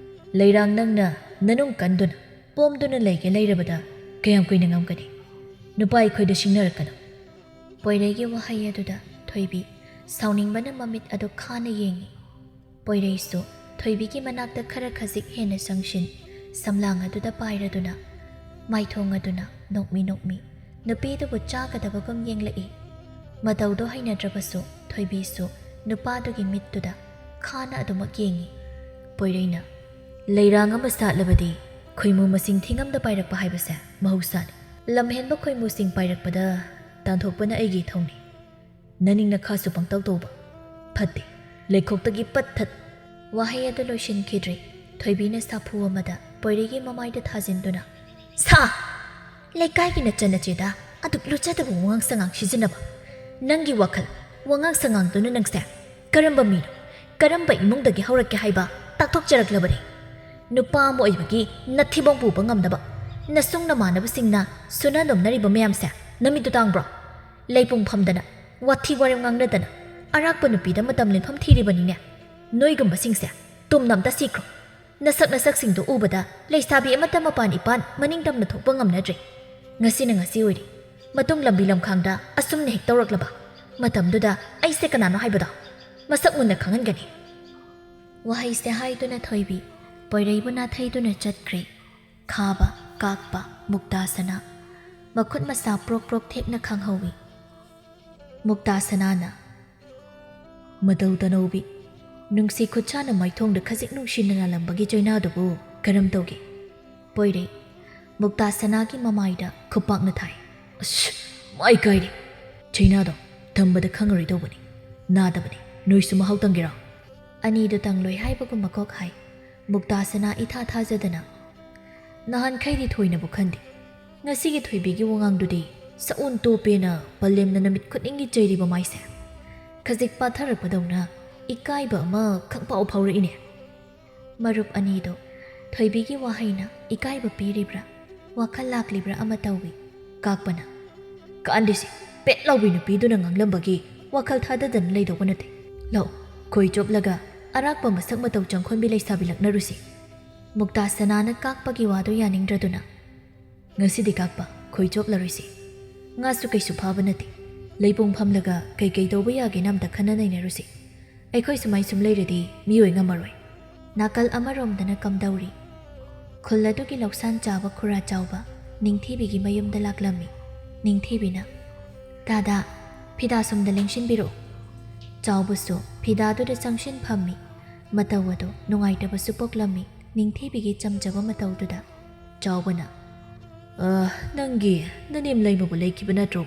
ꯂꯩꯔꯥꯡ ꯅꯪꯅ ꯅꯅꯨꯡ ꯀꯟꯗꯨꯅ ꯄꯣꯝꯗꯨꯅ ꯂꯩꯒꯦ ꯂꯩꯔꯕꯗ ꯀꯌꯥꯝ ꯀꯨꯏꯅ ꯉꯝꯒꯅꯤ? ꯅꯨꯄꯥ ꯑꯩꯈꯣꯏꯗ ꯁꯤꯡꯅꯔꯛꯀꯅꯨ꯫" ꯄꯣꯏꯔꯩꯒꯤ ꯋꯥꯍꯩ ꯑꯗꯨꯗ ꯊꯣꯏꯕꯤ ꯁꯥꯎꯅꯤꯡꯕꯅ ꯃꯃꯤꯠ ꯑꯗꯨ ꯈꯥꯅ ꯌꯦꯡꯏ꯫ ꯄꯣꯏꯔꯩꯁꯨ ꯊꯣꯏꯕꯤꯒꯤ ꯃꯅꯥꯛꯇ ꯈꯔ ꯈꯖꯤꯛ ꯍꯦꯟꯅ ꯆꯪꯁꯤꯟ, ꯁꯝꯂꯥꯡ ꯑꯗꯨꯗ ꯄꯥꯏꯔꯗꯨꯅ, ꯃꯥꯏꯊꯣꯡ ꯑꯗꯨꯅ ꯅꯣꯛꯃꯤ ꯅꯣꯛꯃꯤ ꯅꯨꯄꯤꯗꯨꯕꯨ ꯆꯥꯒꯗꯕꯒꯨꯝ ꯌꯦꯡꯂꯛꯏ꯫ ꯃꯇꯧꯗꯣ ꯍꯩꯅꯗ꯭ꯔꯕꯁꯨ ꯊꯣꯏꯕꯤꯁꯨ ꯅꯨꯄꯥꯗꯨꯒꯤ ꯃꯤꯠꯇꯨꯗ ꯈꯥꯅ ꯑꯗꯨꯃꯛ ꯌꯦꯡꯏ꯫ ꯄꯣꯏꯔꯩꯅ, "ꯂꯩꯔꯥꯡ ꯑꯃ ꯁꯥꯠꯂꯕꯗꯤ ꯈꯣꯏꯃꯨ ꯃꯁꯤꯡ ꯊꯤꯉꯝꯗ ꯄꯥꯏꯔꯛꯄ ꯍꯥꯏꯕꯁꯦ ꯃꯍꯧꯁꯥꯅꯤ꯫ ꯂꯝꯍꯦꯟꯕ ꯈꯣꯏꯃꯨꯁꯤꯡ ꯄꯥꯏꯔꯛꯄꯗ ꯇꯥꯟꯊꯣꯛꯄꯅ ꯑꯩꯒꯤ ꯏꯊꯧꯅꯤ꯫ ꯅꯅꯤꯡ ꯅꯈꯥꯁꯨ ꯄꯪꯇꯧ ꯇꯧꯕ ꯐꯠꯇꯦ꯫ ꯂꯩꯈꯣꯛꯇꯒꯤ ꯄꯠ ꯊꯠ꯫" ꯋꯥꯍꯩ ꯑꯗꯨ ꯂꯣꯏꯁꯤꯟꯈꯤꯗ꯭ꯔꯤ꯫ ꯊꯣꯏꯕꯤꯅ ꯁꯥꯐꯨ ꯑꯃꯗ ꯄꯣꯏꯔꯩꯒꯤ ꯃꯃꯥꯏꯗ ꯊꯥꯖꯤꯟꯗꯨꯅ, "ꯁꯥ! ꯂꯩꯀꯥꯏꯒꯤ ꯅꯆꯟꯅꯆꯦꯗ ꯑꯗꯨꯛ ꯂꯨꯆꯗꯕ ꯋꯥꯉꯥꯡ ꯁꯉꯥꯡ ꯁꯤꯖꯤꯟꯅꯕ꯫ ꯅꯪꯒꯤ ꯋꯥꯈꯜ, ꯋꯥꯉꯥꯡ ꯁꯉꯥꯡꯗꯨꯅ ꯅꯪꯁꯦ ꯀꯔꯝꯕ ꯃꯤꯅꯣ, ꯀꯔꯝꯕ ꯏꯃꯨꯡꯗꯒꯤ ꯍꯧꯔꯛꯀꯦ ꯍꯥꯏꯕ ꯇꯥꯛꯊꯣꯛꯆꯔꯛꯂꯕꯅꯤ꯫ ꯅꯨꯄꯥ ꯑꯃ ꯑꯣꯏꯕꯒꯤ ꯅꯊꯤꯕꯣꯡ ꯄꯨꯕ ꯉꯝꯅꯕ ꯅꯁꯨꯡ ꯅꯃꯥꯟꯅꯕꯁꯤꯡꯅ ꯁꯨꯅ ꯅꯣꯝꯅꯔꯤꯕ ꯃꯌꯥꯝꯁꯦ ꯅꯃꯤꯠꯇꯨ ꯇꯥꯡꯕ꯭ꯔꯣ? ꯂꯩꯄꯨꯡ ꯐꯝꯗꯅ, ꯋꯥꯊꯤ ꯋꯥꯔꯦꯝ ꯉꯥꯡꯅꯗꯅ ꯑꯔꯥꯛꯄ ꯅꯨꯄꯤꯗ ꯃꯇꯝ ꯂꯦꯟꯐꯝ ꯊꯤꯔꯤꯕꯅꯤꯅꯦ꯫ ꯅꯣꯏꯒꯨꯝꯕꯁꯤꯡꯁꯦ ꯇꯨꯝꯅ ꯑꯝꯇ ꯁꯤꯈ꯭ꯔꯣ꯫ ꯅꯁꯛ ꯅꯁꯛꯁꯤꯡꯗꯣ ꯎꯕꯗ ꯂꯩꯁꯥꯕꯤ ꯑꯃꯠꯇ ꯃꯄꯥꯟ ꯏꯄꯥꯟ ꯃꯅꯤꯡ ꯇꯝꯅ ꯊꯣꯛꯄ ꯉꯝꯅꯗ꯭ꯔꯦ꯫ ꯉꯁꯤꯅ ꯉꯁꯤ ꯑꯣꯏꯔꯦ꯫ ꯃꯇꯨꯡ ꯂꯝꯕꯤ ꯂꯝꯈꯥꯡꯗ ꯑꯁꯨꯝꯅ ꯍꯦꯛ ꯇꯧꯔꯛꯂꯕ ꯃꯇꯝꯗꯨꯗ ꯑꯩꯁꯦ ꯀꯅꯥꯅꯣ ꯍꯥꯏꯕꯗꯣ ꯃꯁꯛ ꯃꯨꯟꯅ ꯈꯪꯍꯟꯒꯅꯤ꯫" ꯋꯥꯍꯩꯁꯦ ꯍꯥꯏꯗꯨꯅ ꯊꯣꯏꯕꯤ ꯄꯣꯏꯔꯩꯕꯨ ꯅꯥꯊꯩꯗꯨꯅ ꯆꯠꯈ꯭ꯔꯦ꯫ ꯈꯥꯕ, ꯀꯥꯛꯄ, ꯃꯨꯛꯇꯥ ꯁꯅꯥ꯫ ꯃꯈꯨꯠ ꯃꯁꯥ ꯄ꯭ꯔꯣꯛ ꯄ꯭ꯔꯣꯛ ꯊꯦꯛꯅ ꯈꯪꯍꯧꯏ꯫ ꯃꯨꯛꯇꯥ ꯁꯅꯥꯅ, "ꯃꯇꯧ ꯇꯅꯧꯕꯤ, ꯅꯨꯡꯁꯤ ꯈꯨꯠꯁꯥꯅ ꯃꯥꯏꯊꯣꯡꯗ ꯈꯖꯤꯛ ꯅꯨꯡꯁꯤꯅ ꯅꯥꯜꯂꯝꯕꯒꯤ ꯆꯩꯅꯥꯗꯨꯕꯨ ꯀꯔꯝ ꯇꯧꯒꯦ? ꯄꯣꯏꯔꯩ, ꯃꯨꯛꯇꯥ ꯁꯅꯥꯒꯤ ꯃꯃꯥꯏꯗ ꯈꯨꯄꯥꯛꯅ ꯊꯥꯏ꯫ ꯑꯁ! ꯃꯥꯏ ꯀꯥꯏꯔꯦ! ꯆꯩꯅꯥꯗꯣ ꯊꯝꯕꯗ ꯈꯪꯉꯔꯣꯏꯗꯧꯕꯅꯤ꯫ ꯅꯥꯗꯕꯅꯤ꯫ ꯅꯣꯏꯁꯨ ꯃꯍꯥꯎ ꯇꯪꯒꯦꯔꯣ? ꯑꯅꯤꯗꯨ ꯇꯪꯂꯣꯏ ꯍꯥꯏꯕꯒꯨꯝ ꯃꯀꯣꯛ ꯍꯥꯏ꯫ ꯃꯨꯛꯇꯥ ꯁꯅꯥ ꯏꯊꯥ ꯊꯥꯖꯗꯅ, "ꯅꯍꯥꯟꯈꯩꯗꯤ ꯊꯣꯏꯅꯕꯨ ꯈꯟꯗꯦ꯫ ꯉꯁꯤꯒꯤ ꯊꯣꯏꯕꯤꯒꯤ ꯋꯥꯉꯥꯡꯗꯨꯗꯤ ꯁꯛꯑꯣꯟ ꯇꯣꯞꯄꯦꯅ ꯄꯂꯦꯝꯅ ꯅꯨꯃꯤꯠ ꯈꯨꯗꯤꯡꯒꯤ ꯆꯩꯔꯤꯕ ꯃꯥꯏꯁꯦ ꯈꯖꯤꯛ ꯄꯥꯊꯔꯛꯄꯗꯧꯅ ꯏꯀꯥꯏꯕ ꯑꯃ ꯈꯪꯐꯥꯎ ꯐꯥꯎꯔꯛꯏꯅꯦ꯫" ꯃꯔꯨꯞ ꯑꯅꯤꯗꯣ ꯊꯣꯏꯕꯤꯒꯤ ꯋꯥꯍꯩꯅ ꯏꯀꯥꯏꯕ ꯄꯤꯔꯤꯕ꯭ꯔꯥ, ꯋꯥꯈꯜ ꯂꯥꯛꯂꯤꯕ꯭ꯔꯥ ꯑꯃ ꯇꯧꯏ꯫ ꯀꯥꯛꯄꯅ, "ꯀꯥꯟꯗꯦꯁꯤ, ꯄꯦꯠ ꯂꯥꯎꯕꯤ ꯅꯨꯄꯤꯗꯨꯅ ꯉꯥꯡꯂꯝꯕꯒꯤ ꯋꯥꯈꯜ ꯊꯥꯗꯗꯅ ꯂꯩꯗꯧꯕ ꯅꯠꯇꯦ꯫ ꯂꯧ, ꯈꯣꯏ ꯆꯣꯞꯂꯒ ꯑꯔꯥꯛꯄ ꯃꯁꯛ ꯃꯇꯧ ꯆꯪꯈꯣꯟꯕꯤ ꯂꯩꯁꯥꯕꯤ ꯂꯛꯅꯔꯨꯁꯤ꯫" ꯃꯨꯛꯇꯥ ꯁꯅꯥꯅ ꯀꯥꯛꯄꯒꯤ ꯋꯥꯗꯨ ꯌꯥꯅꯤꯡꯗ꯭ꯔꯗꯨꯅ, "ꯉꯁꯤꯗꯤ ꯀꯥꯛꯄ, ꯈꯣꯏ ꯆꯣꯞꯂꯔꯣꯏꯁꯤ꯫ ꯉꯥꯁꯨ ꯀꯩꯁꯨ ꯐꯥꯕ ꯅꯠꯇꯦ꯫ ꯂꯩꯄꯨꯡ ꯐꯝꯂꯒ ꯀꯩꯀꯩ ꯇꯧꯕ ꯌꯥꯒꯦꯅ ꯑꯝꯇ ꯈꯟꯅ ꯅꯩꯅꯔꯨꯁꯤ꯫ ꯑꯩꯈꯣꯏ ꯁꯨꯃꯥꯏ ꯁꯨꯝ ꯂꯩꯔꯗꯤ ꯃꯤꯑꯣꯏ ꯉꯝꯃꯔꯣꯏ꯫" ꯅꯥꯀꯜ ꯑꯃꯔꯣꯝꯗꯅ ꯀꯝꯗꯧꯔꯤ? ꯈꯨꯜ ꯑꯗꯨꯒꯤ ꯂꯧꯁꯥꯟ ꯆꯥꯕ ꯈꯨꯔꯥ ꯆꯥꯎꯕ ꯅꯤꯡꯊꯤꯕꯤꯒꯤ ꯃꯌꯨꯝꯗ ꯂꯥꯛꯂꯝꯃꯤ꯫ ꯅꯤꯡꯊꯤꯕꯤꯅ, "ꯇꯥꯗ, ꯐꯤꯗꯥ ꯁꯣꯝꯗ ꯂꯦꯡꯁꯤꯟꯕꯤꯔꯛꯎ꯫" ꯆꯥꯎꯕꯁꯨ ꯐꯤꯗꯥꯗꯨꯗ ꯆꯪꯁꯤꯟ ꯐꯝꯃꯤ꯫ ꯃꯇꯧ ꯑꯗꯨ ꯅꯨꯡꯉꯥꯏꯇꯕꯁꯨ ꯄꯣꯛꯂꯝꯃꯤ ꯅꯤꯡꯊꯤꯕꯤꯒꯤ ꯆꯝꯖꯕ ꯃꯇꯧꯗꯨꯗ꯫ ꯆꯥꯎꯕꯅ, "ꯑ, ꯅꯪꯒꯤ ꯅꯅꯦꯝ ꯂꯩꯃꯕꯨ ꯂꯩꯈꯤꯕ ꯅꯠꯇ꯭ꯔꯣ?"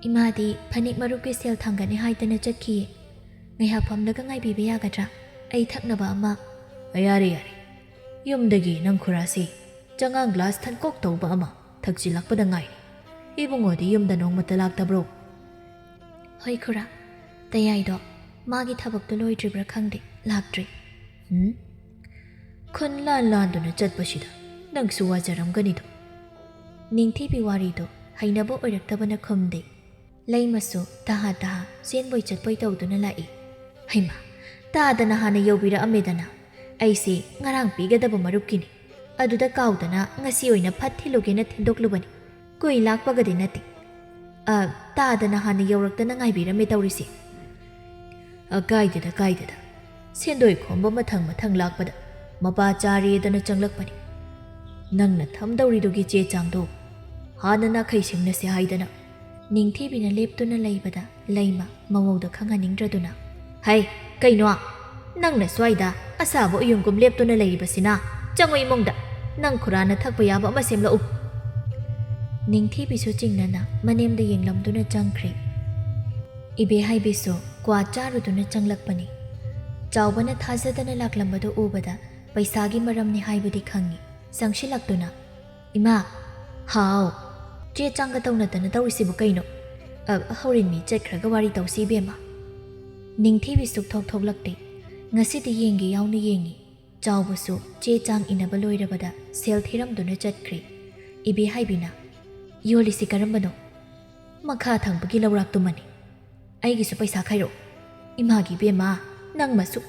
"ꯏꯃꯥꯗꯤ ꯐꯅꯦꯛ ꯃꯔꯨꯞꯀꯤ ꯁꯦꯜ ꯊꯥꯡꯒꯠꯅꯤ ꯍꯥꯏꯗꯅ ꯆꯠꯈꯤꯌꯦ꯫ ꯉꯥꯏꯍꯥꯛ ꯐꯝꯂꯒ ꯉꯥꯏꯕꯤꯕ ꯌꯥꯒꯗ꯭ꯔꯥ? ꯑꯩ ꯊꯛꯅꯕ ꯑꯃ꯫" "ꯑ, ꯌꯥꯔꯦ, ꯌꯥꯔꯦ꯫ ꯌꯨꯝꯗꯒꯤ ꯅꯪ ꯈꯨꯔꯥꯁꯤ ꯆꯉꯥꯡ ꯒ꯭ꯂꯥꯁ ꯊꯟꯀꯣꯛ ꯇꯧꯕ ꯑꯃ ꯊꯛꯆꯤꯜꯂꯛꯄꯗ ꯉꯥꯏꯔꯤ꯫ ꯏꯕꯨꯡꯉꯣꯗꯤ ꯌꯨꯝꯗ ꯅꯣꯡꯃꯇ ꯂꯥꯛꯇꯕ꯭ꯔꯣ?" "ꯍꯣꯏ ꯈꯨꯔꯥ, ꯇꯌꯥꯏꯗꯣ ꯃꯥꯒꯤ ꯊꯕꯛꯇꯣ ꯂꯣꯏꯗ꯭ꯔꯤꯕ꯭ꯔꯥ ꯈꯪꯗꯦ, ꯂꯥꯛꯇ꯭ꯔꯤ꯫" "ꯎꯝ? ꯈꯨꯟ ꯂꯥꯟ ꯂꯥꯟꯗꯨꯅ ꯆꯠꯄꯁꯤꯗ ꯅꯪꯁꯨ ꯋꯥꯖꯔꯝꯒꯅꯤꯗꯣ꯫" ꯅꯤꯡꯊꯤꯕꯤ ꯋꯥꯔꯤꯗꯣ ꯍꯩꯅꯕ ꯑꯣꯏꯔꯛꯇꯕꯅ ꯈꯨꯝꯗꯦ꯫ ꯂꯩꯃꯁꯨ ꯇꯍꯥ ꯇꯍꯥ ꯆꯦꯟꯕꯣꯏ ꯆꯠꯄꯣꯏ ꯇꯧꯗꯨꯅ ꯂꯥꯛꯏ꯫ "ꯍꯩꯃꯥ, ꯇꯥꯗꯅ ꯍꯥꯟꯅ ꯌꯧꯕꯤꯔꯛꯑꯝꯃꯦꯗꯅ꯫ ꯑꯩꯁꯦ ꯉꯔꯥꯡ ꯄꯤꯒꯗꯕ ꯃꯔꯨꯞꯀꯤꯅꯤ꯫ ꯑꯗꯨꯗ ꯀꯥꯎꯗꯅ ꯉꯁꯤ ꯑꯣꯏꯅ ꯐꯠ ꯊꯤꯜꯂꯨꯒꯦꯅ ꯊꯤꯟꯗꯣꯛꯂꯨꯕꯅꯤ꯫ ꯀꯨꯏ ꯂꯥꯛꯄꯒꯗꯤ ꯅꯠꯇꯦ꯫ ꯑ, ꯇꯥꯗꯅ ꯍꯥꯟꯅ ꯌꯧꯔꯛꯇꯅ ꯉꯥꯏꯕꯤꯔꯝꯃꯦ ꯇꯧꯔꯤꯁꯦ꯫" "ꯑ, ꯀꯥꯏꯗꯦꯗ, ꯀꯥꯏꯗꯦꯗ꯫ ꯁꯦꯟꯗꯣꯏ ꯈꯣꯝꯕ ꯃꯊꯪ ꯃꯊꯪ ꯂꯥꯛꯄꯗ ꯃꯄꯥ ꯆꯥꯔꯦꯗꯅ ꯆꯪꯂꯛꯄꯅꯤ꯫ ꯅꯪꯅ ꯊꯝꯗꯧꯔꯤꯗꯨꯒꯤ ꯆꯦ ꯆꯥꯡꯗꯣ ꯍꯥꯟꯅ ꯅꯥꯈꯩ ꯁꯤꯡꯅꯁꯦ ꯍꯥꯏꯗꯅ꯫" ꯅꯤꯡꯊꯤꯕꯤꯅ ꯂꯦꯞꯇꯨꯅ ꯂꯩꯕꯗ ꯂꯩꯃ ꯃꯃꯧꯗ ꯈꯪꯍꯟꯅꯤꯡꯗ꯭ꯔꯗꯨꯅ, "ꯍꯩ, ꯀꯩꯅꯣ? ꯅꯪꯅ ꯁ꯭ꯋꯥꯏꯗ ꯑꯁꯥꯕ ꯎꯌꯨꯡꯒꯨꯝ ꯂꯦꯞꯇꯨꯅ ꯂꯩꯔꯤꯕꯁꯤꯅ? ꯆꯪꯉꯨ ꯏꯃꯨꯡꯗ, ꯅꯪ ꯈꯨꯔꯥꯅ ꯊꯛꯄ ꯌꯥꯕ ꯑꯃ ꯁꯦꯝꯂꯛꯎ꯫ ꯅꯤꯡꯊꯤꯕꯤꯁꯨ ꯆꯤꯡꯅꯅ ꯃꯅꯦꯝꯗ ꯌꯦꯡꯂꯝꯗꯨꯅ ꯆꯪꯈ꯭ꯔꯦ꯫ ꯏꯕꯦꯍꯥꯏꯕꯤꯁꯨ ꯀ꯭ꯋꯥ ꯆꯥꯔꯨꯗꯨꯅ ꯆꯪꯂꯛꯄꯅꯤ꯫ ꯆꯥꯎꯕꯅ ꯊꯥꯖꯗꯅ ꯂꯥꯛꯂꯝꯕꯗꯨ ꯎꯕꯗ ꯄꯩꯁꯥꯒꯤ ꯃꯔꯝꯅꯤ ꯍꯥꯏꯕꯗꯤ ꯈꯪꯏ꯫ ꯆꯪꯁꯤꯜꯂꯛꯇꯨꯅ, "ꯏꯃꯥ!" "ꯍꯥꯎ!" "ꯆꯦ ꯆꯥꯡꯒ ꯇꯧꯅꯗꯅ ꯇꯧꯔꯤꯁꯤꯕꯨ ꯀꯩꯅꯣ?" "ꯑ, ꯍꯧꯔꯤꯟꯃꯤ ꯆꯠꯈ꯭ꯔꯒ ꯋꯥꯔꯤ ꯇꯧꯁꯤ, ꯏꯕꯦꯝꯃ꯫" ꯅꯤꯡꯊꯤꯕꯤ ꯁꯨꯛꯊꯣꯛ ꯊꯣꯛꯂꯛꯇꯦ꯫ ꯉꯁꯤꯗꯤ ꯌꯦꯡꯒꯦ ꯌꯥꯎꯅ ꯌꯦꯡꯉꯤ꯫ ꯆꯥꯎꯕꯁꯨ ꯆꯦ ꯆꯥꯡ ꯏꯅꯕ ꯂꯣꯏꯔꯕꯗ ꯁꯦꯜ ꯊꯤꯔꯝꯗꯨꯅ ꯆꯠꯈ꯭ꯔꯦ꯫ ꯏꯕꯦꯍꯥꯏꯕꯤꯅ, "ꯌꯣꯜꯂꯤꯁꯤ ꯀꯔꯝꯕꯅꯣ?" "ꯃꯈꯥ ꯊꯪꯕꯒꯤ ꯂꯧꯔꯥꯛꯇꯨꯃꯅꯤ꯫" "ꯑꯩꯒꯤꯁꯨ ꯄꯩꯁꯥ ꯈꯥꯏꯔꯛꯑꯣ꯫" "ꯏꯃꯥꯒꯤ ꯏꯕꯦꯝꯃ, ꯅꯪ ꯃꯁꯨ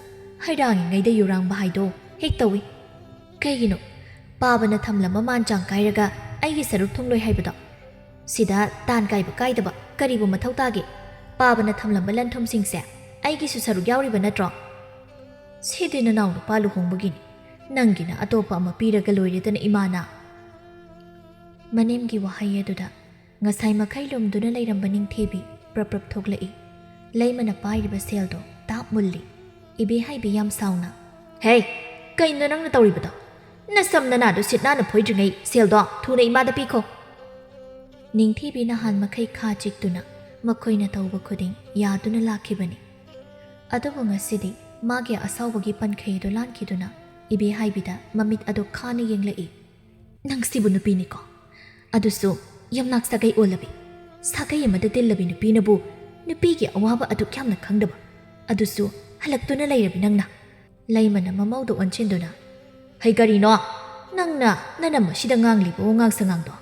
ꯍꯩꯔꯥꯡꯉꯤꯉꯩꯗ ꯌꯨꯔꯥꯡꯕ ꯍꯥꯏꯗꯣ ꯍꯦꯛ ꯇꯧꯏ꯫ ꯀꯩꯒꯤꯅꯣ? ꯄꯥꯕꯅ ꯊꯝꯂꯝꯕ ꯃꯥꯟ ꯆꯥꯡ ꯀꯥꯏꯔꯒ ꯑꯩꯒꯤ ꯁꯔꯨꯛ ꯊꯨꯡꯂꯣꯏ ꯍꯥꯏꯕꯗꯣ? ꯁꯤꯗ ꯇꯥꯟ ꯀꯥꯏꯕ ꯀꯥꯏꯗꯕ ꯀꯔꯤꯕꯨ ꯃꯊꯧ ꯇꯥꯒꯦ? ꯄꯥꯕꯅ ꯊꯝꯂꯝꯕ ꯂꯟ ꯊꯨꯝꯁꯤꯡꯁꯦ ꯑꯩꯒꯤꯁꯨ ꯁꯔꯨꯛ ꯌꯥꯎꯔꯤꯕ ꯅꯠꯇ꯭ꯔꯣ?" "ꯁꯤꯗꯤ ꯅꯅꯥꯎ ꯅꯨꯄꯥ ꯂꯨꯍꯣꯡꯕꯒꯤꯅꯤ꯫ ꯅꯪꯒꯤꯅ ꯑꯇꯣꯞꯄ ꯑꯃ ꯄꯤꯔꯒ ꯂꯣꯏꯔꯦꯗꯅ, ꯏꯃꯥꯅ꯫" ꯃꯅꯦꯝꯒꯤ ꯋꯥꯍꯩ ꯑꯗꯨꯗ ꯉꯁꯥꯏ ꯃꯈꯩ ꯂꯨꯝꯗꯨꯅ ꯂꯩꯔꯝꯕ ꯅꯤꯡꯊꯤꯕꯤ ꯄ꯭ꯔꯞ ꯄ꯭ꯔꯞ ꯊꯣꯛꯂꯛꯏ꯫ ꯂꯩꯃꯅ ꯄꯥꯏꯔꯤꯕ ꯁꯦꯜꯗꯣ ꯇꯥꯞ ꯃꯨꯜꯂꯤ꯫ ꯏꯕꯦꯍꯥꯏꯕꯤ ꯌꯥꯝ ꯁꯥꯎꯅ, "ꯍꯦ! ꯀꯩꯅꯣ ꯅꯪꯅ ꯇꯧꯔꯤꯕꯗꯣ? ꯅꯁꯝ ꯅꯅꯥꯗꯣ ꯁꯤꯠ ꯅꯥꯟꯅ ꯐꯣꯏꯗ꯭ꯔꯤꯉꯩ ꯁꯦꯜꯗꯣ ꯊꯨꯅ ꯏꯃꯥꯗ ꯄꯤꯈꯣ꯫" ꯅꯤꯡꯊꯤꯕꯤ ꯅꯍꯥꯟ ꯃꯈꯩ ꯈꯥ ꯆꯤꯛꯇꯨꯅ ꯃꯈꯣꯏꯅ ꯇꯧꯕ ꯈꯨꯗꯤꯡ ꯌꯥꯗꯨꯅ ꯂꯥꯛꯈꯤꯕꯅꯤ꯫ ꯑꯗꯨꯕꯨ ꯉꯁꯤꯗꯤ ꯃꯥꯒꯤ ꯑꯁꯥꯎꯕꯒꯤ ꯄꯟꯈꯩ ꯑꯗꯨ ꯂꯥꯟꯈꯤꯗꯨꯅ ꯏꯕꯦꯍꯥꯏꯕꯤꯗ ꯃꯃꯤꯠ ꯑꯗꯨ ꯈꯥꯅ ꯌꯦꯡꯂꯛꯏ꯫ "ꯅꯪꯁꯤꯕꯨ ꯅꯨꯄꯤꯅꯤꯀꯣ? ꯑꯗꯨꯁꯨ ꯌꯨꯝꯅꯥꯛ ꯁꯥꯒꯩ ꯑꯣꯜꯂꯕꯤ, ꯁꯥꯒꯩ ꯑꯃꯗ ꯇꯤꯜꯂꯕꯤ ꯅꯨꯄꯤꯅꯕꯨ ꯅꯨꯄꯤꯒꯤ ꯑꯋꯥꯕ ꯑꯗꯨꯛ ꯌꯥꯝꯅ ꯈꯪꯗꯕ, ꯑꯗꯨꯁꯨ ꯍꯜꯂꯛꯇꯨꯅ ꯂꯩꯔꯕꯤ ꯅꯪꯅ?" ꯂꯩꯃꯅ ꯃꯃꯧꯗ ꯑꯣꯟꯁꯤꯟꯗꯨꯅ, "ꯍꯩ, ꯀꯔꯤꯅꯣ? ꯅꯪꯅ ꯅꯅꯝ ꯑꯁꯤꯗ ꯉꯥꯡꯂꯤꯕ ꯋꯥꯉꯥꯡ ꯁꯉꯥꯡꯗꯣ?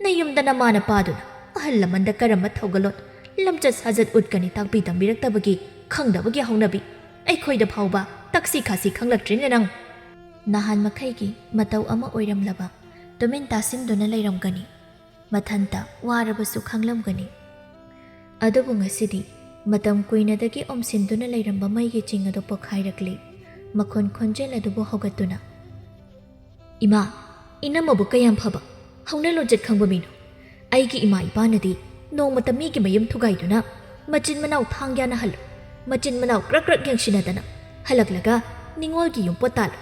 ꯅꯌꯨꯝꯗ ꯅꯃꯥ ꯅꯄꯥꯗꯨꯅ ꯑꯍꯜ ꯂꯃꯟꯗ ꯀꯔꯝꯕ ꯊꯧꯒꯜꯂꯣꯟ, ꯂꯝꯆꯠ ꯁꯥꯖꯠ ꯎꯠꯀꯅꯤ ꯇꯥꯛꯄꯤ ꯇꯝꯕꯤꯔꯛꯇꯕꯒꯤ ꯈꯪꯗꯕꯒꯤ ꯍꯧꯅꯕꯤ ꯑꯩꯈꯣꯏꯗ ꯐꯥꯎꯕ ꯇꯛꯁꯤ ꯈꯥꯁꯤ ꯈꯪꯂꯛꯇ꯭ꯔꯤꯅꯦ ꯅꯪ꯫" ꯅꯍꯥꯟ ꯃꯈꯩꯒꯤ ꯃꯇꯧ ꯑꯃ ꯑꯣꯏꯔꯝꯂꯕ ꯇꯨꯃꯤꯟ ꯇꯥꯁꯤꯟꯗꯨꯅ ꯂꯩꯔꯝꯒꯅꯤ꯫ ꯃꯊꯟꯇ ꯋꯥꯔꯕꯁꯨ ꯈꯪꯂꯝꯒꯅꯤ꯫ ꯑꯗꯨꯕꯨ ꯉꯁꯤꯗꯤ ꯃꯇꯝ ꯀꯨꯏꯅꯗꯒꯤ ꯑꯣꯝꯁꯤꯟꯗꯨꯅ ꯂꯩꯔꯝꯕ ꯃꯩꯒꯤ ꯆꯤꯡ ꯑꯗꯨ ꯄꯣꯈꯥꯏꯔꯛꯂꯤ꯫ ꯃꯈꯣꯟ ꯈꯣꯟꯖꯦꯜ ꯑꯗꯨꯕꯨ ꯍꯧꯒꯠꯇꯨꯅ, "ꯏꯃꯥ, ꯏꯅꯝꯃꯕꯨ ꯀꯌꯥꯝ ꯐꯕ, ꯍꯧꯅ ꯂꯣꯟꯆꯠ ꯈꯪꯕ ꯃꯤꯅꯣ? ꯑꯩꯒꯤ ꯏꯃꯥ ꯏꯄꯥꯅꯗꯤ ꯅꯣꯡꯃꯇ ꯃꯤꯒꯤ ꯃꯌꯨꯝ ꯊꯨꯒꯥꯏꯗꯨꯅ ꯃꯆꯤꯟ ꯃꯅꯥꯎ ꯊꯥꯡ ꯌꯥꯅꯍꯜꯂꯣꯏ, ꯃꯆꯤꯟ ꯃꯅꯥꯎ ꯀ꯭ꯔꯛ ꯀ꯭ꯔꯛ ꯌꯦꯡꯁꯤꯟꯅꯗꯅ ꯍꯜꯂꯛꯂꯒ ꯅꯤꯉꯣꯜꯒꯤ ꯌꯨꯝꯄꯣꯠ ꯇꯥꯜꯂꯨ꯫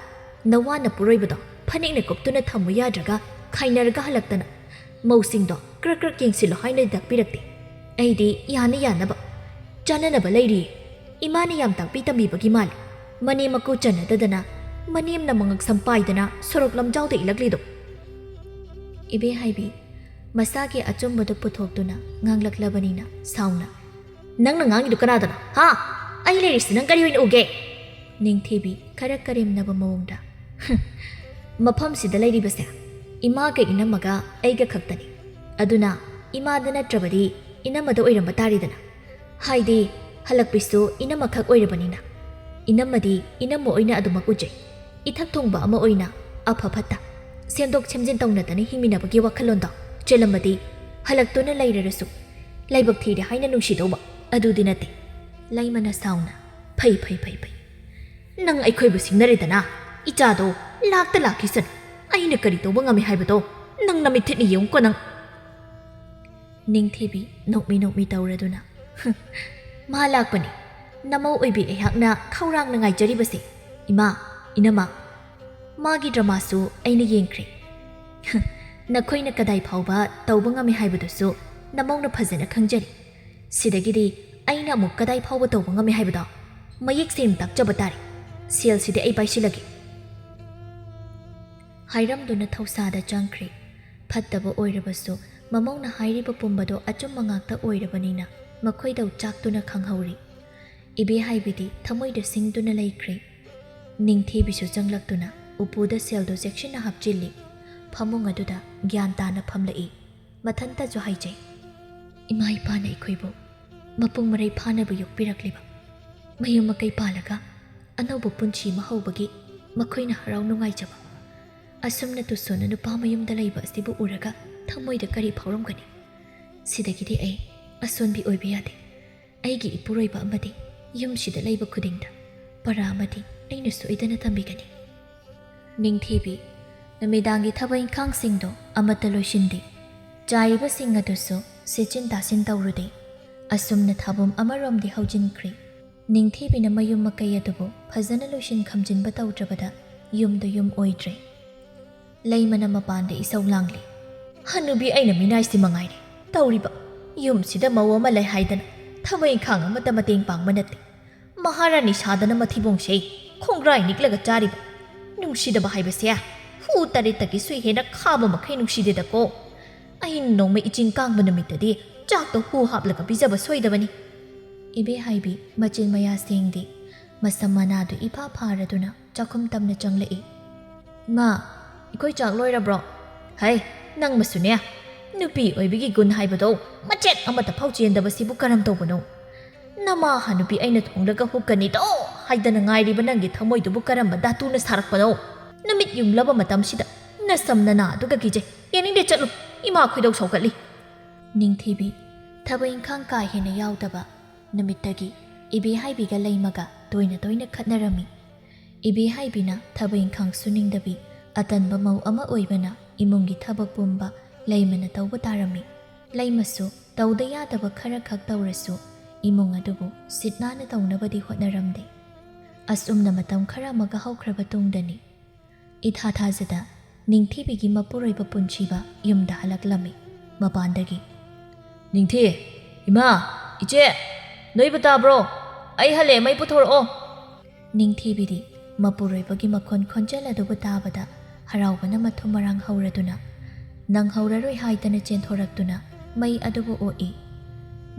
ꯅꯋꯥ ꯅꯄꯨꯔꯣꯏꯕꯗꯣ ꯐꯅꯦꯛꯅ ꯀꯨꯞꯇꯨꯅ ꯊꯝꯃꯨ ꯌꯥꯗ꯭ꯔꯒ ꯈꯥꯏꯅꯔꯒ ꯍꯜꯂꯛꯇꯅ꯫ ꯃꯧꯁꯤꯡꯗꯣ ꯀ꯭ꯔꯛ ꯀ꯭ꯔꯛ ꯌꯦꯡꯁꯤꯜꯂꯨ ꯍꯥꯏꯅ ꯇꯥꯛꯄꯤꯔꯛꯇꯦ꯫ ꯑꯩꯗꯤ ꯌꯥꯅ ꯌꯥꯅꯕ ꯆꯥꯅꯅꯕ ꯂꯩꯔꯤꯌꯦ꯫ ꯏꯃꯥꯅ ꯌꯥꯝ ꯇꯥꯛꯄꯤ ꯇꯝꯕꯤꯕꯒꯤ ꯃꯥꯜꯂꯦ꯫ ꯃꯅꯦꯝ ꯃꯀꯨ ꯆꯟꯅꯗꯗꯅ ꯃꯅꯦꯝꯅ ꯃꯉꯛ ꯁꯝ ꯄꯥꯏꯗꯅ ꯁꯣꯔꯣꯛ ꯂꯝꯖꯥꯎꯗ ꯏꯜꯂꯛꯂꯤꯗꯣ꯫ ꯏꯕꯦ ꯍꯥꯏꯕꯤ ꯃꯁꯥꯒꯤ ꯑꯆꯨꯝꯕꯗꯨ ꯄꯨꯊꯣꯛꯇꯨꯅ ꯉꯥꯡꯂꯛꯂꯕꯅꯤꯅ ꯁꯥꯎꯅ, "ꯅꯪꯅ ꯉꯥꯡꯉꯤꯗꯨ ꯀꯅꯥꯗꯅꯣ? ꯍꯥ? ꯑꯩ ꯂꯩꯔꯤꯁꯤ ꯅꯪ ꯀꯔꯤ ꯑꯣꯏꯅ ꯎꯒꯦ?" ꯅꯤꯡꯊꯤꯕꯤ ꯈꯔ ꯀꯔꯦꯝꯅꯕ ꯃꯑꯣꯡꯗ, "ꯍꯨꯝ, ꯃꯐꯝꯁꯤꯗ ꯂꯩꯔꯤꯕꯁꯦ ꯏꯃꯥꯒ ꯏꯅꯝꯃꯒ ꯑꯩꯒ ꯈꯛꯇꯅꯤ꯫ ꯑꯗꯨꯅ ꯏꯃꯥꯗ ꯅꯠꯇ꯭ꯔꯕꯗꯤ ꯏꯅꯝꯃꯗ ꯑꯣꯏꯔꯝꯕ ꯇꯥꯔꯦꯗꯅ꯫ ꯍꯥꯏꯗꯤ ꯍꯜꯂꯛꯄꯤꯁꯨ ꯏꯅꯝꯃꯈꯛ ꯑꯣꯏꯔꯕꯅꯤꯅ꯫ ꯏꯅꯝꯃꯗꯤ ꯏꯅꯝꯃ ꯑꯣꯏꯅ ꯑꯗꯨꯃꯛ ꯎꯖꯩ꯫ ꯏꯊꯛ ꯊꯣꯡꯕ ꯑꯃ ꯑꯣꯏꯅ ꯑꯐ ꯐꯠꯇ, ꯁꯦꯝꯗꯣꯛ ꯁꯦꯝꯖꯤꯟ ꯇꯧꯅꯗꯅ ꯍꯤꯡꯃꯤꯟꯅꯕꯒꯤ ꯋꯥꯈꯜꯂꯣꯟꯗꯣ ꯆꯦꯜꯂꯝꯕꯗꯤ ꯍꯜꯂꯛꯇꯨꯅ ꯂꯩꯔꯔꯁꯨ ꯂꯥꯏꯕꯛ ꯊꯤꯔꯦ ꯍꯥꯏꯅ ꯅꯨꯡꯁꯤꯗꯧꯕ ꯑꯗꯨꯗꯤ ꯅꯠꯇꯦ꯫" ꯂꯩꯃꯅ ꯁꯥꯎꯅ, "ꯐꯩ, ꯐꯩ, ꯐꯩ, ꯐꯩ꯫ ꯅꯪ ꯑꯩꯈꯣꯏꯕꯨ ꯁꯤꯡꯅꯔꯦꯗꯅ꯫ ꯏꯆꯥꯗꯣ ꯂꯥꯛꯇ ꯂꯥꯛꯈꯤꯁꯅꯨ꯫ ꯑꯩꯅ ꯀꯔꯤ ꯇꯧꯕ ꯉꯝꯃꯤ ꯍꯥꯏꯕꯗꯣ ꯅꯪ ꯅꯃꯤꯠꯊꯤꯠꯅ ꯌꯦꯡꯉꯨꯀꯣ ꯅꯪ꯫" ꯅꯤꯡꯊꯤꯕꯤ ꯅꯣꯛꯃꯤ ꯅꯣꯛꯃꯤ ꯇꯧꯔꯗꯨꯅ, "ꯍꯨꯝ, ꯃꯥ ꯂꯥꯛꯄꯅꯤ꯫ ꯅꯃꯧ ꯑꯣꯏꯕꯤ ꯑꯩꯍꯥꯛꯅ ꯈꯧꯔꯥꯡꯅ ꯉꯥꯏꯖꯔꯤꯕꯁꯦ꯫ ꯏꯃꯥ, ꯏꯅꯝꯃ, ꯃꯥꯒꯤ ꯗ꯭ꯔꯃꯥꯁꯨ ꯑꯩꯅ ꯌꯦꯡꯈ꯭ꯔꯦ꯫ ꯍꯨꯝ, ꯅꯈꯣꯏꯅ ꯀꯗꯥꯏ ꯐꯥꯎꯕ ꯇꯧꯕ ꯉꯝꯃꯤ ꯍꯥꯏꯕꯗꯨꯁꯨ ꯅꯃꯧꯅ ꯐꯖꯅ ꯈꯪꯖꯔꯤ꯫ ꯁꯤꯗꯒꯤꯗꯤ ꯑꯩꯅ ꯑꯃꯨꯛ ꯀꯗꯥꯏ ꯐꯥꯎꯕ ꯇꯧꯕ ꯉꯝꯃꯤ ꯍꯥꯏꯕꯗꯣ ꯃꯌꯦꯛ ꯁꯦꯡꯅ ꯇꯥꯛꯆꯕ ꯇꯥꯔꯦ꯫ ꯁꯦꯜꯁꯤꯗꯤ ꯑꯩ ꯄꯥꯏꯁꯤꯜꯂꯒꯦ꯫" ꯍꯥꯏꯔꯝꯗꯨꯅ ꯊꯧꯁꯥꯗ ꯆꯪꯈ꯭ꯔꯦ꯫ ꯐꯠꯇꯕ ꯑꯣꯏꯔꯕꯁꯨ ꯃꯃꯧꯅ ꯍꯥꯏꯔꯤꯕ ꯄꯨꯝꯕꯗꯣ ꯑꯆꯨꯝꯕ ꯉꯥꯛꯇ ꯑꯣꯏꯔꯕꯅꯤꯅ ꯃꯈꯣꯏꯗꯧ ꯆꯥꯛꯇꯨꯅ ꯈꯪꯍꯧꯔꯤ꯫ ꯏꯕꯦ ꯍꯥꯏꯕꯤꯗꯤ ꯊꯃꯣꯏꯗ ꯁꯤꯡꯗꯨꯅ ꯂꯩꯈ꯭ꯔꯦ꯫ ꯅꯤꯡꯊꯤꯕꯤꯁꯨ ꯆꯪꯂꯛꯇꯨꯅ ꯎꯄꯨꯗ ꯁꯦꯜꯗꯨ ꯆꯦꯛꯁꯤꯟꯅ ꯍꯥꯞꯆꯤꯜꯂꯤ꯫ ꯐꯃꯨꯡ ꯑꯗꯨꯗ ꯒ꯭ꯌꯥꯟ ꯇꯥꯅ ꯐꯝꯂꯛꯏ꯫ ꯃꯊꯟꯇꯁꯨ ꯍꯥꯏꯖꯩ, "ꯏꯃꯥ ꯏꯄꯥꯅ ꯑꯩꯈꯣꯏꯕꯨ ꯃꯄꯨꯡ ꯃꯔꯩ ꯐꯥꯅꯕ ꯌꯣꯛꯄꯤꯔꯛꯂꯤꯕ, ꯃꯌꯨꯝ ꯃꯀꯩ ꯄꯥꯜꯂꯒ ꯑꯅꯧꯕ ꯄꯨꯟꯁꯤ ꯑꯃ ꯍꯧꯕꯒꯤ ꯃꯈꯣꯏꯅ ꯍꯔꯥꯎ ꯅꯨꯡꯉꯥꯏꯖꯕ꯫ ꯑꯁꯨꯝꯅ ꯇꯨꯁꯣꯟꯅ ꯅꯨꯄꯥ ꯃꯌꯨꯝꯗ ꯂꯩꯕ ꯑꯁꯤꯕꯨ ꯎꯔꯒ ꯊꯃꯣꯏꯗ ꯀꯔꯤ ꯐꯥꯎꯔꯝꯒꯅꯤ? ꯁꯤꯗꯒꯤꯗꯤ ꯑꯩ ꯑꯁꯣꯟꯕꯤ ꯑꯣꯏꯕ ꯌꯥꯗꯦ꯫ ꯑꯩꯒꯤ ꯏꯄꯨꯔꯣꯏꯕ ꯑꯃꯗꯤ ꯌꯨꯝꯁꯤꯗ ꯂꯩꯕ ꯈꯨꯗꯤꯡꯗ ꯄꯔꯥ ꯑꯃꯗꯤ ꯑꯩꯅ ꯁꯣꯏꯗꯅ ꯇꯝꯕꯤꯒꯅꯤ꯫" ꯅꯤꯡꯊꯤꯕꯤ ꯅꯨꯃꯤꯗꯥꯡꯒꯤ ꯊꯕꯛ ꯏꯪꯈꯥꯡꯁꯤꯡꯗꯣ ꯑꯃꯠꯇ ꯂꯣꯏꯁꯤꯟꯗꯦ꯫ ꯆꯥꯏꯔꯤꯕꯁꯤꯡ ꯑꯗꯨꯁꯨ ꯁꯤꯠꯆꯤꯟ ꯇꯥꯁꯤꯟ ꯇꯧꯔꯨꯗꯦ꯫ ꯑꯁꯨꯝꯅ ꯊꯥꯕꯨꯝ ꯑꯃꯔꯣꯝꯗꯤ ꯍꯧꯖꯤꯟꯈ꯭ꯔꯦ꯫ ꯅꯤꯡꯊꯤꯕꯤꯅ ꯃꯌꯨꯝ ꯃꯀꯩ ꯑꯗꯨꯕꯨ ꯐꯖꯅ ꯂꯣꯏꯁꯤꯟ ꯈꯝꯖꯤꯟꯕ ꯇꯧꯗ꯭ꯔꯕꯗ ꯌꯨꯝꯗꯨ ꯌꯨꯝ ꯑꯣꯏꯗ꯭ꯔꯦ꯫ ꯂꯩꯃꯅ ꯃꯄꯥꯟꯗ ꯏꯁꯧ ꯂꯥꯡꯂꯤ꯫ "ꯍꯅꯨꯕꯤ ꯑꯩꯅ ꯃꯤꯅꯥꯏꯁꯤ ꯃꯉꯥꯏꯔꯦ ꯇꯧꯔꯤꯕ꯫ ꯌꯨꯝꯁꯤꯗ ꯃꯧ ꯑꯃ ꯂꯩ ꯍꯥꯏꯗꯅ ꯊꯕꯛ ꯏꯪꯈꯥꯡ ꯑꯃꯠꯇ ꯃꯇꯦꯡ ꯄꯥꯡꯕ ꯅꯠꯇꯦ꯫ ꯃꯍꯥꯔꯥꯅꯤ ꯁꯥꯗꯅ ꯃꯊꯤꯕꯣꯡꯁꯦ ꯈꯣꯡꯒ꯭ꯔꯥꯏ ꯅꯤꯛꯂꯒ ꯆꯥꯔꯤꯕ꯫ ꯅꯨꯡꯁꯤꯗꯕ ꯍꯥꯏꯕꯁꯦ ꯍꯨ ꯇꯔꯦꯠꯇꯒꯤꯁꯨ ꯍꯦꯟꯅ ꯈꯥꯕ ꯃꯈꯩ ꯅꯨꯡꯁꯤꯗꯦꯗꯀꯣ꯫ ꯑꯍꯤꯡ ꯅꯣꯡꯃ ꯏꯆꯤꯟ ꯀꯥꯡꯕ ꯅꯨꯃꯤꯠꯇꯗꯤ ꯆꯥꯛꯇꯣ ꯍꯨ ꯍꯥꯞꯂꯒ ꯄꯤꯖꯕ ꯁꯣꯏꯗꯕꯅꯤ꯫" ꯏꯕꯦꯍꯥꯏꯕꯤ ꯃꯆꯤꯟ ꯃꯌꯥ ꯁꯦꯡꯗꯦ꯫ ꯃꯁꯝ ꯃꯅꯥꯗꯨ ꯏꯐꯥ ꯐꯥꯔꯗꯨꯅ ꯆꯥꯛꯈꯨꯝ ꯇꯝꯅ ꯆꯪꯂꯛꯏ꯫ "ꯏꯃꯥ, ꯑꯩꯈꯣꯏ ꯆꯥꯛ ꯂꯣꯏꯔꯕ꯭ꯔꯣ?" "ꯍꯩ, ꯅꯪꯃꯁꯨꯅꯦ꯫ ꯅꯨꯄꯤ ꯑꯣꯏꯕꯒꯤ ꯒꯨꯟ ꯍꯥꯏꯕꯗꯣ ꯃꯆꯦꯠ ꯑꯃꯠꯇ ꯐꯥꯎ ꯆꯦꯟꯗꯕꯁꯤꯕꯨ ꯀꯔꯝ ꯇꯧꯕꯅꯣ? ꯅꯃꯥ ꯍꯅꯨꯕꯤ ꯑꯩꯅ ꯊꯣꯡꯂꯒ ꯍꯨꯛꯀꯅꯤꯗꯣ ꯍꯥꯏꯗꯅ ꯉꯥꯏꯔꯤꯕ ꯅꯪꯒꯤ ꯊꯃꯣꯏꯗꯨꯕꯨ ꯀꯔꯝꯕ ꯙꯥꯇꯨꯅ ꯁꯥꯔꯛꯄꯅꯣ? ꯅꯨꯃꯤꯠ ꯌꯨꯝꯂꯕ ꯃꯇꯝꯁꯤꯗ ꯅꯁꯝ ꯅꯅꯥ ꯑꯗꯨꯒ ꯀꯤꯖꯩ꯫ ꯌꯦꯡꯅꯤꯡꯗꯦ, ꯆꯠꯂꯨ꯫ ꯏꯃꯥ ꯈꯣꯏꯗꯧ ꯁꯧꯒꯠꯂꯤ꯫" ꯅꯤꯡꯊꯤꯕꯤ ꯊꯕꯛ ꯏꯪꯈꯥꯡ ꯀꯥ ꯍꯦꯟꯅ ꯌꯥꯎꯗꯕ ꯅꯨꯃꯤꯠꯇꯒꯤ ꯏꯕꯦꯍꯥꯏꯕꯤꯒ ꯂꯩꯃꯒ ꯇꯣꯏꯅ ꯇꯣꯏꯅ ꯈꯠꯅꯔꯝꯃꯤ꯫ ꯏꯕꯦꯍꯥꯏꯕꯤꯅ ꯊꯕꯛ ꯏꯪꯈꯥꯡ ꯁꯨꯅꯤꯡꯗꯕꯤ ꯑꯇꯟꯕ ꯃꯧ ꯑꯃ ꯑꯣꯏꯕꯅ ꯏꯃꯨꯡꯒꯤ ꯊꯕꯛ ꯄꯨꯝꯕ ꯂꯩꯃꯅ ꯇꯧꯕ ꯇꯥꯔꯝꯃꯤ꯫ ꯂꯩꯃꯁꯨ ꯇꯧꯗ ꯌꯥꯗꯕ ꯈꯔ ꯈꯛ ꯇꯧꯔꯁꯨ ꯏꯃꯨꯡ ꯑꯗꯨꯕꯨ ꯁꯤꯠ ꯅꯥꯟꯅ ꯇꯧꯅꯕꯗꯤ ꯍꯣꯠꯅꯔꯝꯗꯦ꯫ ꯑꯁꯨꯝꯅ ꯃꯇꯝ ꯈꯔ ꯑꯃꯒ ꯍꯧꯈ꯭ꯔꯕ ꯇꯨꯡꯗꯅꯤ ꯏꯊꯥ ꯊꯥꯖꯗ ꯅꯤꯡꯊꯤꯕꯤꯒꯤ ꯃꯄꯨꯔꯣꯏꯕ ꯄꯨꯟꯁꯤꯕ ꯌꯨꯝꯗ ꯍꯜꯂꯛꯂꯝꯃꯤ꯫ ꯃꯄꯥꯟꯗꯒꯤ, "ꯅꯤꯡꯊꯤ, ꯏꯃꯥ, ꯏꯆꯦ, ꯅꯣꯏꯕꯨ ꯇꯥꯕ꯭ꯔꯣ? ꯑꯩ ꯍꯜꯂꯛꯑꯦ, ꯃꯩ ꯄꯨꯊꯣꯔꯛꯑꯣ꯫" ꯅꯤꯡꯊꯤꯕꯤꯗꯤ ꯃꯄꯨꯔꯣꯏꯕꯒꯤ ꯃꯈꯣꯟ ꯈꯣꯟꯖꯦꯜ ꯑꯗꯨꯕꯨ ꯇꯥꯕꯗ ꯍꯔꯥꯎꯕꯅ ꯃꯊꯨꯝ ꯃꯔꯥꯡ ꯍꯧꯔꯗꯨꯅ, ꯅꯪꯍꯧꯔꯔꯣꯏ ꯍꯥꯏꯗꯅ ꯆꯦꯟꯊꯣꯔꯛꯇꯨꯅ ꯃꯩ ꯑꯗꯨꯕꯨ ꯑꯣꯛꯏ꯫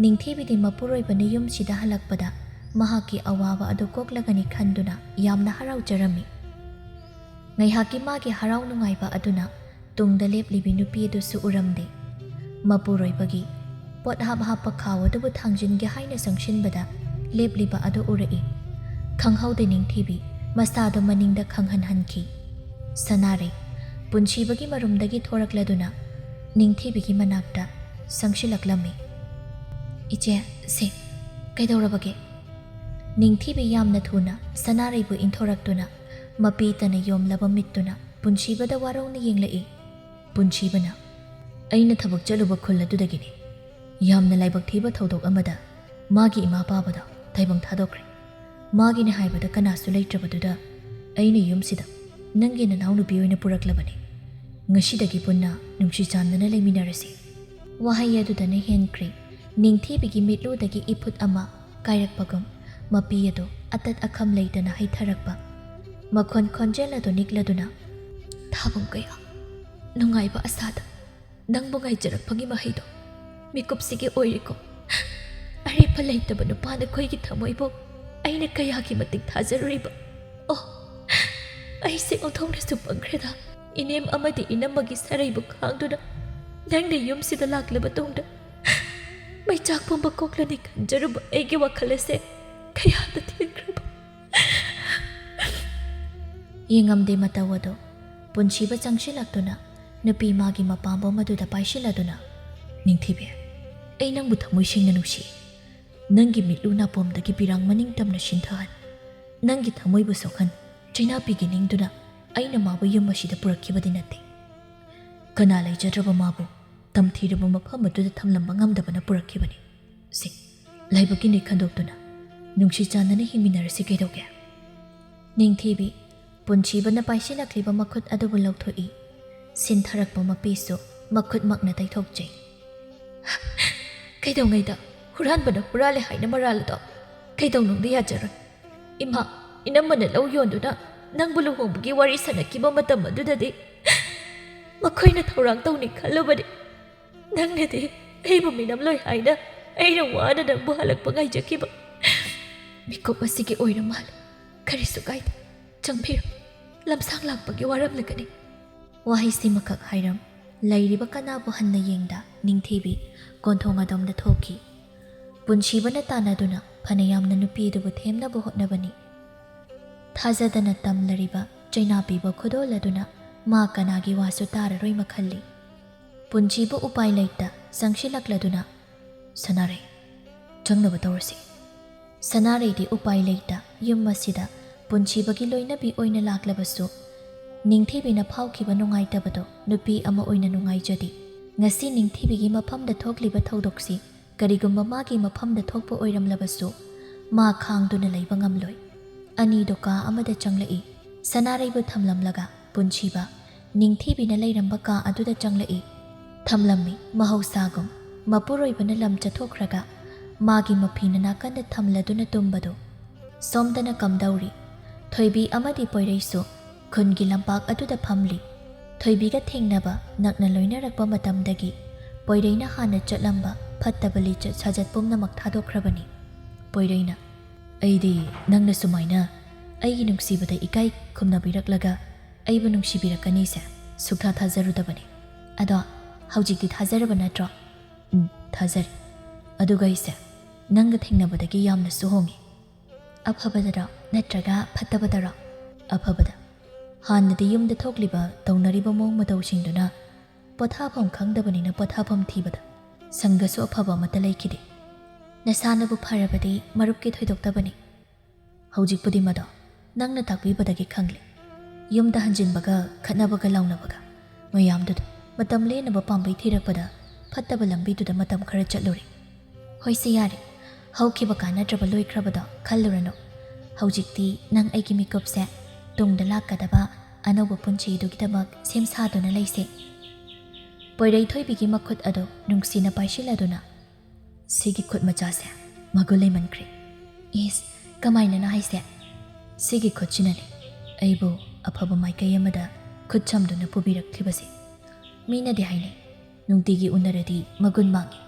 ꯅꯤꯡꯊꯤꯕꯤꯗꯤ ꯃꯄꯨꯔꯣꯏꯕꯅ ꯌꯨꯝꯁꯤꯗ ꯍꯜꯂꯛꯄꯗ ꯃꯍꯥꯛꯀꯤ ꯑꯋꯥꯕ ꯑꯗꯨ ꯀꯣꯛꯂꯒꯅꯤ ꯈꯟꯗꯨꯅ ꯌꯥꯝꯅ ꯍꯔꯥꯎꯖꯔꯝꯃꯤ꯫ ꯉꯥꯏꯍꯥꯛꯀꯤ ꯃꯥꯒꯤ ꯍꯔꯥꯎ ꯅꯨꯡꯉꯥꯏꯕ ꯑꯗꯨꯅ ꯇꯨꯡꯗ ꯂꯦꯞꯂꯤꯕꯤ ꯅꯨꯄꯤ ꯑꯗꯨꯁꯨ ꯎꯔꯝꯗꯦ꯫ ꯃꯄꯨꯔꯣꯏꯕꯒꯤ ꯄꯣꯠꯍꯥꯞ ꯍꯥꯞꯄ ꯈꯥꯎ ꯑꯗꯨꯕꯨ ꯊꯥꯡꯖꯤꯟꯒꯦ ꯍꯥꯏꯅ ꯆꯪꯁꯤꯟꯕꯗ ꯂꯦꯞꯂꯤꯕ ꯑꯗꯨ ꯎꯔꯛꯏ꯫ ꯈꯪꯍꯧꯗꯦ ꯅꯤꯡꯊꯤꯕꯤ ꯃꯁꯥꯗꯨ ꯃꯅꯤꯡꯗ ꯈꯪꯍꯟꯍꯟꯈꯤ꯫ ꯁꯅꯥꯔꯩ ꯄꯨꯟꯁꯤꯕꯒꯤ ꯃꯔꯨꯝꯗꯒꯤ ꯊꯣꯔꯛꯂꯗꯨꯅ ꯅꯤꯡꯊꯤꯕꯤꯒꯤ ꯃꯅꯥꯛꯇ ꯆꯪꯁꯤꯜꯂꯛꯂꯝꯃꯤ꯫ "ꯏꯆꯦ, ꯁꯦ, ꯀꯩꯗꯧꯔꯕꯒꯦ?" ꯅꯤꯡꯊꯤꯕꯤ ꯌꯥꯝꯅ ꯊꯨꯅ ꯁꯅꯥꯔꯩꯕꯨ ꯏꯟꯊꯣꯔꯛꯇꯨꯅ ꯃꯄꯤ ꯇꯅ ꯌꯣꯝꯂꯕ ꯃꯤꯠꯇꯨꯅ ꯄꯨꯟꯁꯤꯕꯗ ꯋꯥꯔꯧꯅ ꯌꯦꯡꯂꯛꯏ꯫ ꯄꯨꯟꯁꯤꯕꯅ, "ꯑꯩꯅ ꯊꯕꯛ ꯆꯠꯂꯨꯕ ꯈꯨꯜ ꯑꯗꯨꯗꯒꯤꯅꯤ꯫ ꯌꯥꯝꯅ ꯂꯥꯏꯕꯛ ꯊꯤꯕ ꯊꯧꯗꯣꯛ ꯑꯃꯗ ꯃꯥꯒꯤ ꯏꯃꯥ ꯄꯥꯕꯗ ꯇꯥꯏꯕꯪ ꯊꯥꯗꯣꯛꯈ꯭ꯔꯦ꯫ ꯃꯥꯒꯤꯅꯦ ꯍꯥꯏꯕꯗ ꯀꯅꯥꯁꯨ ꯂꯩꯇ꯭ꯔꯕꯗꯨꯗ ꯑꯩꯅ ꯌꯨꯝꯁꯤꯗ ꯅꯪꯒꯤ ꯅꯅꯥꯎꯅꯨꯄꯤ ꯑꯣꯏꯅ ꯄꯨꯔꯛꯂꯕꯅꯤ꯫ ꯉꯁꯤꯗꯒꯤ ꯄꯨꯟꯅ ꯅꯨꯡꯁꯤ ꯆꯥꯟꯅꯅ ꯂꯩꯃꯤꯟꯅꯔꯁꯤ꯫ ꯋꯥꯍꯩ ꯑꯗꯨꯗꯅ ꯍꯦꯟꯈ꯭ꯔꯦ ꯅꯤꯡꯊꯤꯕꯤꯒꯤ ꯃꯤꯠꯂꯨꯗꯒꯤ ꯏꯐꯨꯠ ꯑꯃ ꯀꯥꯏꯔꯛꯄꯒꯨꯝ꯫ ꯃꯄꯤ ꯑꯗꯨ ꯑꯇꯠ ꯑꯈꯝ ꯂꯩꯇꯅ ꯍꯩꯊꯔꯛꯄ꯫ ꯃꯈꯣꯟ ꯈꯣꯟꯖꯦꯜ ꯑꯗꯨ ꯅꯤꯛꯂꯗꯨꯅ, "ꯊꯥꯕꯝ ꯀꯌꯥ, ꯅꯨꯡꯉꯥꯏꯕ ꯑꯁꯥꯗ ꯅꯪꯕꯨ ꯉꯥꯏꯖꯔꯛꯄꯒꯤ ꯃꯍꯩꯗꯣ ꯃꯤꯀꯨꯞꯁꯤꯒꯤ ꯑꯣꯏꯔꯦꯀꯣ꯫ ꯑꯔꯦꯞꯄ ꯂꯩꯇꯕ ꯅꯨꯄꯥ ꯅꯈꯣꯏꯒꯤ ꯊꯃꯣꯏꯕꯨ ꯑꯩꯅ ꯀꯌꯥꯒꯤ ꯃꯇꯤꯛ ꯊꯥꯖꯔꯨꯔꯤꯕ꯫ ꯑꯣ, ꯑꯩꯁꯦ ꯑꯣꯟꯊꯣꯛꯅꯁꯨ ꯄꯪꯈ꯭ꯔꯦꯗ꯫ ꯏꯅꯦꯝ ꯑꯃꯗꯤ ꯏꯅꯝꯃꯒꯤ ꯁꯔꯩꯕꯨ ꯈꯥꯡꯗꯨꯅ ꯅꯪꯅ ꯌꯨꯝꯁꯤꯗ ꯂꯥꯛꯂꯕ ꯇꯨꯡꯗ ꯃꯩꯆꯥꯛ ꯄꯨꯝꯕ ꯀꯣꯛꯂꯅꯤ ꯈꯟꯖꯔꯨꯕ ꯑꯩꯒꯤ ꯋꯥꯈꯜ ꯑꯁꯦ ꯀꯌꯥꯗ ꯊꯦꯡꯈ꯭ꯔꯕ!" ꯌꯦꯡꯉꯝꯗꯦ ꯃꯇꯧ ꯑꯗꯣ꯫ ꯄꯨꯟꯁꯤꯕ ꯆꯪꯁꯤꯜꯂꯛꯇꯨꯅ ꯅꯨꯄꯤ ꯃꯥꯒꯤ ꯃꯄꯥꯝꯕꯣꯝ ꯑꯗꯨꯗ ꯄꯥꯏꯁꯤꯜꯂꯗꯨꯅ, "ꯅꯤꯡꯊꯤꯕꯤ, ꯑꯩ ꯅꯪꯕꯨ ꯊꯃꯣꯏ ꯁꯦꯡꯅ ꯅꯨꯡꯁꯤ꯫ ꯅꯪꯒꯤ ꯃꯤꯠꯂꯨ ꯅꯥꯄꯣꯝꯗꯒꯤ ꯄꯤꯔꯥꯡ ꯃꯅꯤꯡ ꯇꯝꯅ ꯁꯤꯟꯊꯍꯟ, ꯅꯪꯒꯤ ꯊꯃꯣꯏꯕꯨ ꯁꯣꯛꯍꯟ, ꯆꯩꯅꯥꯄꯤꯒꯤ ꯅꯤꯡꯗꯨꯅ ꯑꯩꯅ ꯃꯥꯕꯨ ꯌꯨꯝ ꯑꯁꯤꯗ ꯄꯨꯔꯛꯈꯤꯕꯗꯤ ꯅꯠꯇꯦ꯫ ꯀꯅꯥ ꯂꯩꯖꯗ꯭ꯔꯕ ꯃꯥꯕꯨ ꯇꯝꯊꯤꯔꯕ ꯃꯐꯝ ꯑꯗꯨꯗ ꯊꯝꯂꯝꯕ ꯉꯝꯗꯕꯅ ꯄꯨꯔꯛꯈꯤꯕꯅꯤ꯫ ꯁꯤ ꯂꯥꯏꯕꯛꯀꯤꯅꯤ ꯈꯟꯗꯣꯛꯇꯨꯅ ꯅꯨꯡꯁꯤ ꯆꯥꯟꯅꯅ ꯍꯤꯡꯃꯤꯟꯅꯔꯁꯤ ꯀꯩꯗꯧꯒꯦ?" ꯅꯤꯡꯊꯤꯕꯤ, ꯄꯨꯟꯁꯤꯕꯅ ꯄꯥꯏꯁꯤꯜꯂꯛꯂꯤꯕ ꯃꯈꯨꯠ ꯑꯗꯨꯕꯨ ꯂꯧꯊꯣꯛꯏ꯫ ꯁꯤꯟꯊꯔꯛꯄ ꯃꯄꯤꯁꯨ ꯃꯈꯨꯠꯃꯛꯅ ꯇꯩꯊꯣꯛꯆꯩ꯫ "ꯀꯩꯗꯧꯉꯩꯗ ꯍꯨꯔꯥꯟꯕꯅ ꯍꯨꯔꯥꯜꯂꯦ ꯍꯥꯏꯅ ꯃꯔꯥꯜ ꯑꯗꯣ ꯀꯩꯗꯧꯅꯨꯡꯗ ꯌꯥꯖꯔꯣꯏ꯫ ꯏꯃꯥ, ꯏꯅꯝꯃꯅ ꯂꯧ ꯌꯣꯟꯗꯨꯅ ꯅꯪꯕꯨ ꯂꯨꯍꯣꯡꯕꯒꯤ ꯋꯥꯔꯤ ꯁꯥꯟꯅꯈꯤꯕ ꯃꯇꯝ ꯑꯗꯨꯗꯗꯤ ꯃꯈꯣꯏꯅ ꯊꯧꯔꯥꯡ ꯇꯧꯅꯤ ꯈꯜꯂꯨꯕꯅꯤ꯫ ꯅꯪꯅꯗꯤ ꯑꯩꯕꯨ ꯃꯤꯅꯝꯂꯣꯏ ꯍꯥꯏꯅ ꯑꯩꯅ ꯋꯥꯅ ꯅꯪꯕꯨ ꯍꯜꯂꯛꯄ ꯉꯥꯏꯖꯈꯤꯕ꯫ ꯃꯤꯀꯨꯞ ꯑꯁꯤꯒꯤ ꯑꯣꯏꯔ ꯃꯥꯜꯂꯦ꯫ ꯀꯔꯤꯁꯨ ꯀꯥꯏꯗꯦ꯫ ꯆꯪꯕꯤꯔꯣ꯫ ꯂꯝꯁꯥꯡ ꯂꯥꯛꯄꯒꯤ ꯋꯥꯔꯝꯂꯒꯅꯤ꯫" ꯋꯥꯍꯩꯁꯤꯃꯈꯛ ꯍꯥꯏꯔꯝ ꯂꯩꯔꯤꯕ ꯀꯅꯥꯕꯨ ꯍꯟꯅ ꯌꯦꯡꯗ ꯅꯤꯡꯊꯤꯕꯤ ꯀꯣꯟꯊꯣꯡ ꯑꯗꯣꯝꯗ ꯊꯣꯛꯈꯤ꯫ ꯄꯨꯟꯁꯤꯕꯅ ꯇꯥꯟꯅꯗꯨꯅ ꯐꯅꯌꯥꯝꯅ ꯅꯨꯄꯤ ꯑꯗꯨꯕꯨ ꯊꯦꯝꯅꯕ ꯍꯣꯠꯅꯕꯅꯤ꯫ ꯊꯥꯖꯗꯅ ꯇꯝꯂꯔꯤꯕ ꯆꯩꯅꯥꯄꯤꯕ ꯈꯨꯗꯣꯜ ꯑꯗꯨꯅ ꯃꯥ ꯀꯅꯥꯒꯤ ꯋꯥꯁꯨ ꯇꯥꯔꯔꯣꯏ ꯃꯈꯜꯂꯤ꯫ ꯄꯨꯟꯁꯤꯕꯨ ꯎꯄꯥꯏ ꯂꯩꯇ ꯆꯪꯁꯤꯜꯂꯛꯂꯗꯨꯅ, "ꯁꯅꯥꯔꯩ, ꯆꯪꯅꯕ ꯇꯧꯔꯁꯤ꯫" ꯁꯅꯥꯔꯩꯗꯤ ꯎꯄꯥꯏ ꯂꯩꯇ ꯌꯨꯝ ꯑꯁꯤꯗ ꯄꯨꯟꯁꯤꯕꯒꯤ ꯂꯣꯏꯅꯕꯤ ꯑꯣꯏꯅ ꯂꯥꯛꯂꯕꯁꯨ, ꯅꯤꯡꯊꯤꯕꯤꯅ ꯐꯥꯎꯈꯤꯕ ꯅꯨꯡꯉꯥꯏꯇꯕꯗꯣ ꯅꯨꯄꯤ ꯑꯃ ꯑꯣꯏꯅ ꯅꯨꯡꯉꯥꯏꯖꯗꯦ꯫ ꯉꯁꯤ ꯅꯤꯡꯊꯤꯕꯤꯒꯤ ꯃꯐꯝꯗ ꯊꯣꯛꯂꯤꯕ ꯊꯧꯗꯣꯛꯁꯤ ꯀꯔꯤꯒꯨꯝꯕ ꯃꯥꯒꯤ ꯃꯐꯝꯗ ꯊꯣꯛꯄ ꯑꯣꯏꯔꯝꯂꯕꯁꯨ, ꯃꯥ ꯈꯥꯡꯗꯨꯅ ꯂꯩꯕ ꯉꯝꯂꯣꯏ꯫ ꯑꯅꯤꯗꯣ ꯀꯥ ꯑꯃꯗ ꯆꯪꯂꯛꯏ꯫ ꯁꯅꯥꯔꯩꯕꯨ ꯊꯝꯂꯝꯂꯒ ꯄꯨꯟꯁꯤꯕ ꯅꯤꯡꯊꯤꯕꯤꯅ ꯂꯩꯔꯝꯕ ꯀꯥ ꯑꯗꯨꯗ ꯆꯪꯂꯛꯏ꯫ ꯊꯝꯂꯝꯃꯤ꯫ ꯃꯍꯧꯁꯥꯒꯨꯝ ꯃꯄꯨꯔꯣꯏꯕꯅ ꯂꯝ ꯆꯠꯊꯣꯛꯈ꯭ꯔꯒ ꯃꯥꯒꯤ ꯃꯐꯤꯅ ꯅꯥꯀꯟꯗ ꯊꯝꯂꯗꯨꯅ ꯇꯨꯝꯕꯗꯨ꯫ ꯁꯣꯝꯗꯅ ꯀꯝꯗꯧꯔꯤ? ꯊꯣꯏꯕꯤ ꯑꯃꯗꯤ ꯄꯣꯏꯔꯩꯁꯨ ꯈꯨꯟꯒꯤ ꯂꯝꯄꯥꯛ ꯑꯗꯨꯗ ꯐꯝꯂꯤ꯫ ꯊꯣꯏꯕꯤꯒ ꯊꯦꯡꯅꯕ ꯅꯛꯅ ꯂꯣꯏꯅꯔꯛꯄ ꯃꯇꯝꯗꯒꯤ ꯄꯣꯏꯔꯩꯅ ꯍꯥꯟꯅ ꯆꯠꯂꯝꯕ ꯐꯠꯇꯕ ꯂꯤꯆꯠ ꯁꯥꯖꯠ ꯄꯨꯝꯅꯃꯛ ꯊꯥꯗꯣꯛꯈ꯭ꯔꯕꯅꯤ꯫ ꯄꯣꯏꯔꯩꯅ, "ꯑꯩꯗꯤ ꯅꯪꯅ ꯁꯨꯃꯥꯏꯅ ꯑꯩꯒꯤ ꯅꯨꯡꯁꯤꯕꯗ ꯏꯀꯥꯏ ꯈꯨꯝꯅꯕꯤꯔꯛꯂꯒ ꯑꯩꯕꯨ ꯅꯨꯡꯁꯤꯕꯤꯔꯛꯀꯅꯤꯁꯦ ꯁꯨꯛꯊꯥ ꯊꯥꯖꯔꯨꯗꯕꯅꯤ꯫ ꯑꯗꯣ ꯍꯧꯖꯤꯛꯇꯤ ꯊꯥꯖꯔꯕ ꯅꯠꯇ꯭ꯔꯣ?" "ꯎꯝ, ꯊꯥꯖꯔꯤ꯫ ꯑꯗꯨꯒ ꯑꯩꯁꯦ ꯅꯪꯒ ꯊꯦꯡꯅꯕꯗꯒꯤ ꯌꯥꯝꯅꯁꯨ ꯍꯣꯡꯉꯤ꯫" "ꯑꯐꯕꯗꯔꯣ ꯅꯠꯇ꯭ꯔꯒ ꯐꯠꯇꯕꯗꯔꯣ?" "ꯑꯐꯕꯗ꯫ ꯍꯥꯟꯅꯗꯤ ꯌꯨꯝꯗ ꯊꯣꯛꯂꯤꯕ ꯇꯧꯅꯔꯤꯕ ꯃꯑꯣꯡ ꯃꯇꯧꯁꯤꯡꯗꯨꯅ ꯄꯣꯊꯥꯐꯝ ꯈꯪꯗꯕꯅꯤꯅ ꯄꯣꯊꯥꯐꯝ ꯊꯤꯕꯗ ꯁꯪꯒꯁꯨ ꯑꯐꯕ ꯑꯃꯠꯇ ꯂꯩꯈꯤꯗꯦ꯫ ꯅꯁꯥꯅꯕꯨ ꯐꯔꯕꯗꯤ ꯃꯔꯨꯞꯀꯤ ꯊꯣꯏꯗꯣꯛꯇꯕꯅꯤ꯫ ꯍꯧꯖꯤꯛꯄꯨꯗꯤ ꯃꯗꯣ ꯅꯪꯅ ꯇꯥꯛꯄꯤꯕꯗꯒꯤ ꯈꯪꯂꯦ꯫ ꯌꯨꯝꯗ ꯍꯟꯖꯤꯟꯕꯒ ꯈꯠꯅꯕꯒ ꯂꯥꯎꯅꯕꯒ ꯃꯌꯥꯝꯗꯨꯗ ꯃꯇꯝ ꯂꯦꯟꯅꯕ ꯄꯥꯝꯕꯩ ꯊꯤꯔꯛꯄꯗ ꯐꯠꯇꯕ ꯂꯝꯕꯤꯗꯨꯗ ꯃꯇꯝ ꯈꯔ ꯆꯠꯂꯨꯔꯦ꯫ ꯍꯣꯏꯁꯦ ꯌꯥꯔꯦ, ꯍꯧꯈꯤꯕ ꯀꯥꯟꯅꯗ꯭ꯔꯕ ꯂꯣꯏꯈ꯭ꯔꯕꯗꯣ ꯈꯜꯂꯨꯔꯅꯨ꯫ ꯍꯧꯖꯤꯛꯇꯤ ꯅꯪ ꯑꯩꯒꯤ ꯃꯤꯀꯨꯞꯁꯦ ꯇꯨꯡꯗ ꯂꯥꯛꯀꯗꯕ ꯑꯅꯧꯕ ꯄꯨꯟꯁꯤꯗꯨꯒꯤꯗꯃꯛ ꯁꯦꯝ ꯁꯥꯗꯨꯅ ꯂꯩꯁꯦ꯫" ꯄꯣꯏꯔꯩꯊꯣꯏꯕꯤꯒꯤ ꯃꯈꯨꯠ ꯑꯗꯨ ꯅꯨꯡꯁꯤꯅ ꯄꯥꯏꯁꯤꯜꯂꯗꯨꯅ, "ꯁꯤꯒꯤ ꯈꯨꯠ ꯃꯆꯥꯁꯦ ꯃꯒꯨꯟ ꯂꯩꯃꯟꯈ꯭ꯔꯦ꯫" "ꯏꯁ, ꯀꯃꯥꯏꯅꯅꯣ ꯍꯥꯏꯁꯦ?" "ꯁꯤꯒꯤ ꯈꯨꯠꯁꯤꯅꯅꯦ ꯑꯩꯕꯨ ꯑꯐꯕ ꯃꯥꯏꯀꯩ ꯑꯃꯗ ꯈꯨꯠ ꯁꯝꯗꯨꯅ ꯄꯨꯕꯤꯔꯛꯂꯤꯕꯁꯦ꯫ ꯃꯤꯅꯗꯤ ꯍꯥꯏꯅꯩ, ꯅꯨꯡꯇꯤꯒꯤ ꯎꯅꯔꯗꯤ ꯃꯒꯨꯟ ꯃꯥꯡꯉꯤ,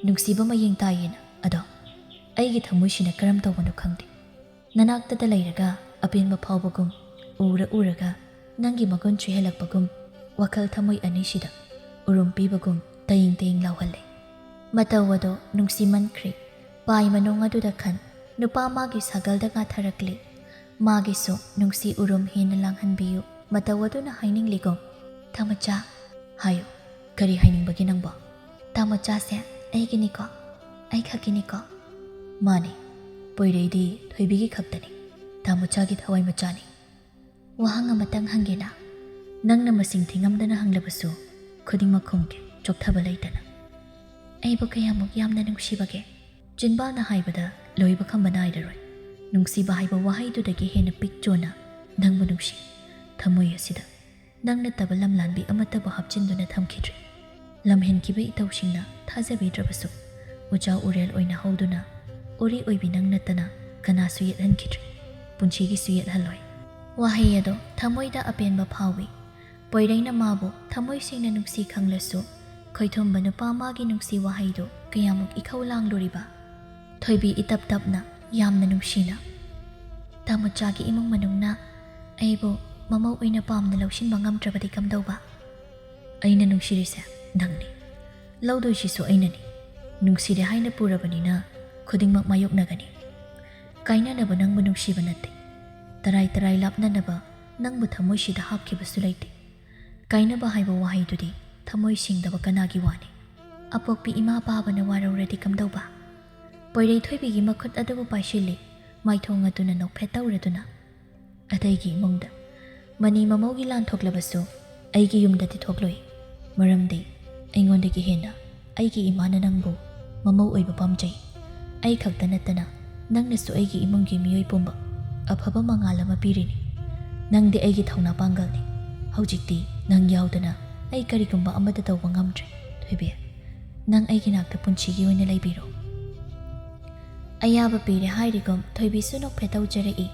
ꯅꯨꯡꯁꯤꯕ ꯃꯌꯦꯡ ꯇꯥꯏꯌꯦꯅ꯫ ꯑꯗꯣ ꯑꯩꯒꯤ ꯊꯃꯣꯏꯁꯤꯅ ꯀꯔꯝ ꯇꯧꯕꯅꯣ ꯈꯪꯗꯦ꯫ ꯅꯅꯥꯛꯇꯗ ꯂꯩꯔꯒ ꯑꯄꯦꯟꯕ ꯐꯥꯎꯕꯒꯨꯝ, ꯎꯔ ꯎꯔꯒ ꯅꯪꯒꯤ ꯃꯒꯨꯟꯁꯨ ꯍꯦꯜꯂꯛꯄꯒꯨꯝ, ꯋꯥꯈꯜ ꯊꯃꯣꯏ ꯑꯅꯤꯁꯤꯗ ꯎꯔꯨꯝ ꯄꯤꯕꯒꯨꯝ ꯇꯌꯤꯡ ꯇꯌꯤꯡ ꯂꯥꯎꯍꯜꯂꯦ꯫" ꯃꯇꯧ ꯑꯗꯣ ꯅꯨꯡꯁꯤꯃꯟꯈ꯭ꯔꯦ꯫ ꯄꯥꯏ ꯃꯅꯨꯡ ꯑꯗꯨꯗ ꯈꯟ, ꯅꯨꯄꯥ ꯃꯥꯒꯤ ꯁꯥꯒꯜꯗ ꯉꯥꯊꯔꯛꯂꯤ꯫ ꯃꯥꯒꯤꯁꯨ ꯅꯨꯡꯁꯤ ꯎꯔꯨꯝ ꯍꯦꯟꯅ ꯂꯥꯡꯍꯟꯕꯤꯌꯨ꯫ ꯃꯇꯧ ꯑꯗꯨꯅ ꯍꯥꯏꯅꯤꯡꯂꯤꯒꯨꯝ, "ꯇꯥꯃꯣꯆꯥ꯫" "ꯍꯥꯏꯌꯨ, ꯀꯔꯤ ꯍꯥꯏꯅꯤꯡꯕꯒꯦ ꯅꯪꯕꯣ?" "ꯇꯥꯃꯣꯆꯥꯁꯦ ꯑꯩꯒꯤꯅꯤꯀꯣ, ꯑꯩ ꯈꯛꯀꯤꯅꯤꯀꯣ?" "ꯃꯥꯅꯤ, ꯄꯣꯏꯔꯩꯗꯤ ꯊꯣꯏꯕꯤꯒꯤ ꯈꯛꯇꯅꯤ, ꯇꯥꯃꯣꯆꯥꯒꯤ ꯊꯋꯥꯏ ꯃꯆꯥꯅꯤ꯫" "ꯋꯥꯍꯪ ꯑꯃꯇꯪ ꯍꯪꯒꯦꯅ?" "ꯅꯪꯅ ꯃꯁꯤꯡ ꯊꯤꯉꯝꯗꯅ ꯍꯪꯂꯕꯁꯨ ꯈꯨꯗꯤꯡꯃꯛ ꯈꯨꯝꯒꯦ, ꯆꯣꯛꯊꯕ ꯂꯩꯇꯅ꯫" "ꯑꯩꯕꯨ ꯀꯌꯥꯃꯨꯛ ꯌꯥꯝꯅ ꯅꯨꯡꯁꯤꯕꯒꯦ?" ꯆꯤꯟꯕꯥꯜꯅ ꯍꯥꯏꯕꯗ ꯂꯣꯏꯕ ꯈꯝꯕ ꯅꯥꯏꯔꯔꯣꯏ꯫ ꯅꯨꯡꯁꯤꯕ ꯍꯥꯏꯕ ꯋꯥꯍꯩꯗꯨꯗꯒꯤ ꯍꯦꯟꯅ ꯄꯤꯛ ꯆꯣꯟꯅ ꯅꯪꯕꯨ ꯅꯨꯡꯁꯤ꯫ ꯊꯃꯣꯏ ꯑꯁꯤꯗ ꯅꯪ ꯅꯠꯇꯕ ꯂꯝꯂꯥꯟꯕꯤ ꯑꯃꯠꯇꯕꯨ ꯍꯥꯞꯆꯤꯟꯗꯨꯅ ꯊꯝꯈꯤꯗ꯭ꯔꯤ꯫ ꯂꯝꯍꯦꯟꯈꯤꯕ ꯏꯇꯧꯁꯤꯡꯅ ꯊꯥꯖꯕꯤꯗ꯭ꯔꯕꯁꯨ, ꯎꯖꯥ ꯎꯔꯦꯜ ꯑꯣꯏꯅ ꯍꯧꯗꯨꯅ ꯎꯔꯤ ꯑꯣꯏꯕꯤ ꯅꯪ ꯅꯠꯇꯅ ꯀꯅꯥꯁꯨ ꯌꯦꯠꯍꯟꯈꯤꯗ꯭ꯔꯤ꯫ ꯄꯨꯟꯁꯤꯒꯤꯁꯨ ꯌꯦꯠꯍꯜꯂꯣꯏ꯫ ꯋꯥꯍꯩ ꯑꯗꯣ ꯊꯃꯣꯏꯗ ꯑꯄꯦꯟꯕ ꯐꯥꯎꯏ꯫ ꯄꯣꯏꯔꯩꯅ ꯃꯥꯕꯨ ꯊꯃꯣꯏ ꯁꯦꯡꯅ ꯅꯨꯡꯁꯤ ꯈꯪꯂꯁꯨ, ꯈꯣꯏꯊꯨꯝꯕ ꯅꯨꯄꯥ ꯃꯥꯒꯤ ꯅꯨꯡꯁꯤ ꯋꯥꯍꯩꯗꯨ ꯀꯌꯥꯃꯨꯛ ꯏꯈꯧ ꯂꯥꯡꯂꯨꯔꯤꯕ? ꯊꯣꯏꯕꯤ ꯏꯇꯞ ꯇꯞꯅ, ꯌꯥꯝꯅ ꯅꯨꯡꯁꯤꯅ, "ꯇꯥꯃꯣꯆꯥꯒꯤ ꯏꯃꯨꯡ ꯃꯅꯨꯡꯅ ꯑꯩꯕꯨ ꯃꯃꯧ ꯑꯣꯏꯅ ꯄꯥꯝꯅ ꯂꯧꯁꯤꯟꯕ ꯉꯝꯗ꯭ꯔꯕꯗꯤ ꯀꯝꯗꯧꯕ? ꯑꯩꯅ ꯅꯨꯡꯁꯤꯔꯤꯁꯦ ꯅꯪꯅꯤ꯫ ꯂꯧꯗꯣꯏꯁꯤꯁꯨ ꯑꯩꯅꯅꯤ꯫ ꯅꯨꯡꯁꯤꯔꯦ ꯍꯥꯏꯅ ꯄꯨꯔꯕꯅꯤꯅ ꯈꯨꯗꯤꯡꯃꯛ ꯃꯥꯌꯣꯛꯅꯒꯅꯤ꯫ ꯀꯥꯏꯅꯅꯕ ꯅꯪꯕꯨ ꯅꯨꯡꯁꯤꯕ ꯅꯠꯇꯦ꯫ ꯇꯔꯥꯏ ꯇꯔꯥꯏ ꯂꯥꯞꯅꯅꯕ ꯅꯪꯕꯨ ꯊꯃꯣꯏꯁꯤꯗ ꯍꯥꯞꯈꯤꯕꯁꯨ ꯂꯩꯇꯦ꯫ ꯀꯥꯏꯅꯕ ꯍꯥꯏꯕ ꯋꯥꯍꯩꯗꯨꯗꯤ ꯊꯃꯣꯏ ꯁꯦꯡꯗꯕ ꯀꯅꯥꯒꯤ ꯋꯥꯅꯤ? ꯑꯄꯣꯛꯄꯤ ꯏꯃꯥ ꯄꯥꯕꯅ ꯋꯥꯔꯧꯔꯗꯤ ꯀꯝꯗꯧꯕ?" ꯄꯣꯏꯔꯩ ꯊꯣꯏꯕꯤꯒꯤ ꯃꯈꯨꯠ ꯑꯗꯨꯕꯨ ꯄꯥꯏꯁꯤꯜꯂꯤ, ꯃꯥꯏꯊꯣꯡ ꯑꯗꯨꯅ ꯅꯣꯛꯐꯦꯠ ꯇꯧꯔꯗꯨꯅ꯫ "ꯑꯇꯩꯒꯤ ꯏꯃꯨꯡꯗ ꯃꯅꯤ ꯃꯃꯧꯒꯤ ꯂꯥꯟ ꯊꯣꯛꯂꯕꯁꯨ ꯑꯩꯒꯤ ꯌꯨꯝꯗꯗꯤ ꯊꯣꯛꯂꯣꯏ, ꯃꯔꯝꯗꯤ ꯑꯩꯉꯣꯟꯗꯒꯤ ꯍꯦꯟꯅ ꯑꯩꯒꯤ ꯏꯃꯥꯅ ꯅꯪꯕꯨ ꯃꯃꯧ ꯑꯣꯏꯕ ꯄꯥꯝꯖꯩ꯫ ꯑꯩ ꯈꯛꯇ ꯅꯠꯇꯅ ꯅꯪꯅꯁꯨ ꯑꯩꯒꯤ ꯏꯃꯨꯡꯒꯤ ꯃꯤꯑꯣꯏ ꯄꯨꯝꯕ ꯑꯐꯕ ꯃꯉꯥꯜ ꯑꯃ ꯄꯤꯔꯤꯅꯤ꯫ ꯅꯪꯗꯤ ꯑꯩꯒꯤ ꯊꯧꯅꯥ ꯄꯥꯡꯒꯜꯅꯤ꯫ ꯍꯧꯖꯤꯛꯇꯤ ꯅꯪ ꯌꯥꯎꯗꯅ ꯑꯩ ꯀꯔꯤꯒꯨꯝꯕ ꯑꯃꯠꯇ ꯇꯧꯕ ꯉꯝꯗ꯭ꯔꯦ꯫ ꯊꯣꯏꯕꯤ, ꯅꯪ ꯑꯩꯒꯤ ꯅꯥꯛꯇ ꯄꯨꯟꯁꯤꯒꯤ ꯑꯣꯏꯅ ꯂꯩꯕꯤꯔꯣ꯫" ꯑꯌꯥꯕ ꯄꯤꯔꯦ ꯍꯥꯏꯔꯤꯒꯨꯝ ꯊꯣꯏꯕꯤꯁꯨ ꯅꯣꯛꯐꯦꯠ ꯇꯧꯖꯔꯛꯏ꯫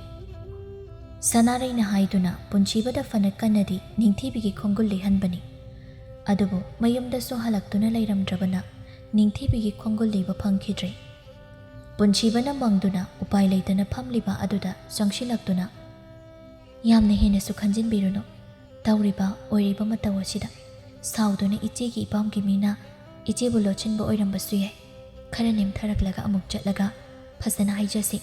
ꯁꯅꯥꯔꯩꯅ ꯍꯥꯏꯗꯨꯅ ꯄꯨꯟꯁꯤꯕꯗ ꯐꯅ ꯀꯟꯅꯗꯤ ꯅꯤꯡꯊꯤꯕꯤꯒꯤ ꯈꯣꯡꯒꯨꯜ ꯂꯩꯍꯟꯕꯅꯤ꯫ ꯑꯗꯨꯕꯨ ꯃꯌꯨꯝꯗꯁꯨ ꯍꯜꯂꯛꯇꯨꯅ ꯂꯩꯔꯝꯗ꯭ꯔꯕꯅ ꯅꯤꯡꯊꯤꯕꯤꯒꯤ ꯈꯣꯡꯒꯨꯜ ꯂꯩꯕ ꯐꯪꯈꯤꯗ꯭ꯔꯦ꯫ ꯄꯨꯟꯁꯤꯕꯅ ꯃꯪꯗꯨꯅ ꯎꯄꯥꯏ ꯂꯩꯇꯅ ꯐꯝꯂꯤꯕ ꯑꯗꯨꯗ ꯆꯪꯁꯤꯜꯂꯛꯇꯨꯅ, "ꯌꯥꯝꯅ ꯍꯦꯟꯅꯁꯨ ꯈꯟꯖꯤꯟꯕꯤꯔꯨꯅꯨ꯫ ꯇꯧꯔꯤꯕ ꯑꯣꯏꯔꯤꯕ ꯃꯇꯧ ꯑꯁꯤꯗ ꯁꯥꯎꯗꯨꯅ ꯏꯆꯦꯒꯤ ꯏꯄꯥꯝꯒꯤ ꯃꯤꯅ ꯏꯆꯦꯕꯨ ꯂꯣꯠꯁꯤꯟꯕ ꯑꯣꯏꯔꯝꯕꯁꯨ ꯌꯥꯏ꯫ ꯈꯔ ꯅꯦꯝꯊꯔꯛꯂꯒ ꯑꯃꯨꯛ ꯆꯠꯂꯒ ꯐꯖꯅ ꯍꯥꯏꯖꯁꯤ꯫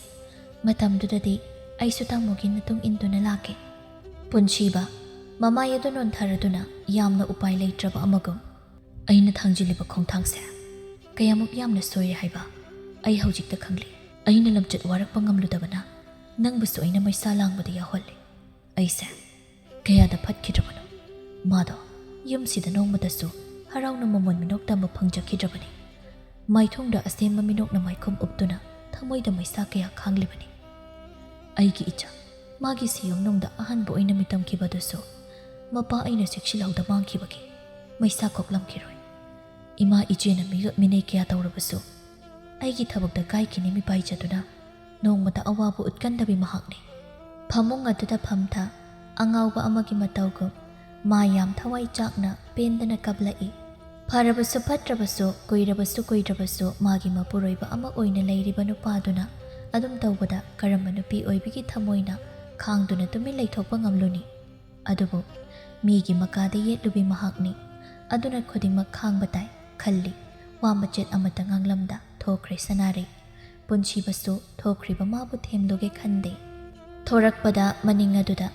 ꯃꯇꯝꯗꯨꯗꯗꯤ ꯑꯩꯁꯨ ꯇꯥꯃꯣꯒꯤ ꯃꯇꯨꯡ ꯏꯟꯗꯨꯅ ꯂꯥꯛꯀꯦ꯫" ꯄꯨꯟꯁꯤꯕ, ꯃꯃꯥꯏ ꯑꯗꯨ ꯅꯣꯟꯊꯔꯗꯨꯅ ꯌꯥꯝꯅ ꯎꯄꯥꯏ ꯂꯩꯇ꯭ꯔꯕ ꯑꯃꯒꯨꯝ, "ꯑꯩꯅ ꯊꯥꯡꯖꯤꯜꯂꯤꯕ ꯈꯣꯡꯊꯥꯡꯁꯦ ꯀꯌꯥꯃꯨꯛ ꯌꯥꯝꯅ ꯁꯣꯏꯔꯦ ꯍꯥꯏꯕ ꯑꯩ ꯍꯧꯖꯤꯛꯇ ꯈꯪꯂꯦ꯫ ꯑꯩꯅ ꯂꯝꯆꯠ ꯋꯥꯔꯛꯄ ꯉꯝꯂꯨꯗꯕꯅ ꯅꯪꯕꯨꯁꯨ ꯑꯩꯅ ꯃꯩꯁꯥ ꯂꯥꯡꯕꯗ ꯌꯥꯎꯍꯜꯂꯦ꯫ ꯑꯩꯁꯦ ꯀꯌꯥꯗ ꯐꯠꯈꯤꯗ꯭ꯔꯕꯅꯣ꯫" ꯃꯥꯗꯣ ꯌꯨꯝꯁꯤꯗ ꯅꯣꯡꯃꯇꯁꯨ ꯍꯔꯥꯎꯅ ꯃꯃꯣꯟ ꯃꯤꯅꯣꯛ ꯇꯝꯕ ꯐꯪꯖꯈꯤꯗ꯭ꯔꯕꯅꯤ꯫ ꯃꯥꯏꯊꯣꯡꯗ ꯑꯁꯦꯝꯕ ꯃꯤꯅꯣꯛꯅ ꯃꯥꯏꯈꯨꯝ ꯎꯞꯇꯨꯅ ꯊꯃꯣꯏꯗ ꯃꯩꯁꯥ ꯀꯌꯥ ꯈꯥꯡꯂꯤꯕꯅꯤ꯫ ꯑꯩꯒꯤ ꯏꯆꯥ, ꯃꯥꯒꯤ ꯁꯤꯌꯣꯝꯅꯨꯡꯗ ꯑꯍꯥꯟꯕ ꯑꯣꯏꯅ ꯃꯤꯇꯝꯈꯤꯕꯗꯨꯁꯨ ꯃꯄꯥ ꯑꯩꯅ ꯆꯦꯛꯁꯤꯜꯍꯧꯗ ꯃꯥꯡꯈꯤꯕꯒꯤ ꯃꯩꯁꯥ ꯀꯣꯛꯂꯝꯈꯤꯔꯣꯏ꯫ ꯏꯃꯥ ꯏꯆꯦꯅ ꯃꯤꯑꯣꯠ ꯃꯤꯅꯩ ꯀꯌꯥ ꯇꯧꯔꯕꯁꯨ ꯑꯩꯒꯤ ꯊꯕꯛꯇ ꯀꯥꯏꯈꯤꯅꯤ ꯃꯤꯄꯥꯏꯖꯗꯨꯅ ꯅꯣꯡꯃꯇ ꯑꯋꯥꯕ ꯎꯠꯀꯟꯗꯕꯤ ꯃꯍꯥꯛꯅꯤ꯫ ꯐꯃꯨꯡ ꯑꯗꯨꯗ ꯐꯝꯊ ꯑꯉꯥꯎꯕ ꯑꯃꯒꯤ ꯃꯇꯧꯒꯨꯝ ꯃꯥ ꯌꯥꯝ ꯊꯋꯥꯏ ꯆꯥꯛꯅ ꯄꯦꯟꯗꯅ ꯀꯞꯂꯛꯏ꯫ ꯐꯔꯕꯁꯨ ꯐꯠꯇ꯭ꯔꯕꯁꯨ, ꯀꯨꯏꯔꯕꯁꯨ ꯀꯨꯏꯗ꯭ꯔꯕꯁꯨ ꯃꯥꯒꯤ ꯃꯄꯨꯔꯣꯏꯕ ꯑꯃ ꯑꯣꯏꯅ ꯂꯩꯔꯤꯕ ꯅꯨꯄꯥꯗꯨꯅ ꯑꯗꯨꯝ ꯇꯧꯕꯗ ꯀꯔꯝꯕ ꯅꯨꯄꯤ ꯑꯣꯏꯕꯒꯤ ꯊꯃꯣꯏꯅ ꯈꯥꯡꯗꯨꯅ ꯇꯨꯃꯤꯟ ꯂꯩꯊꯣꯛꯄ ꯉꯝꯂꯨꯅꯤ? ꯑꯗꯨꯕꯨ ꯃꯤꯒꯤ ꯃꯀꯥꯗ ꯌꯦꯠꯂꯨꯕꯤ ꯃꯍꯥꯛꯅꯤ꯫ ꯑꯗꯨꯅ ꯈꯨꯗꯤꯡꯃꯛ ꯈꯥꯡꯕ ꯇꯥꯏ ꯈꯜꯂꯤ꯫ ꯋꯥ ꯃꯆꯦꯠ ꯑꯃꯠꯇ ꯉꯥꯡꯂꯝꯗ ꯊꯣꯛꯈ꯭ꯔꯦ ꯁꯅꯥꯔꯩ꯫ ꯄꯨꯟꯁꯤꯕꯁꯨ ꯊꯣꯛꯈ꯭ꯔꯤꯕ ꯃꯥꯕꯨ ꯊꯦꯝꯂꯨꯒꯦ ꯈꯟꯗꯦ꯫ ꯊꯣꯔꯛꯄꯗ ꯃꯅꯤꯡ ꯑꯗꯨꯗ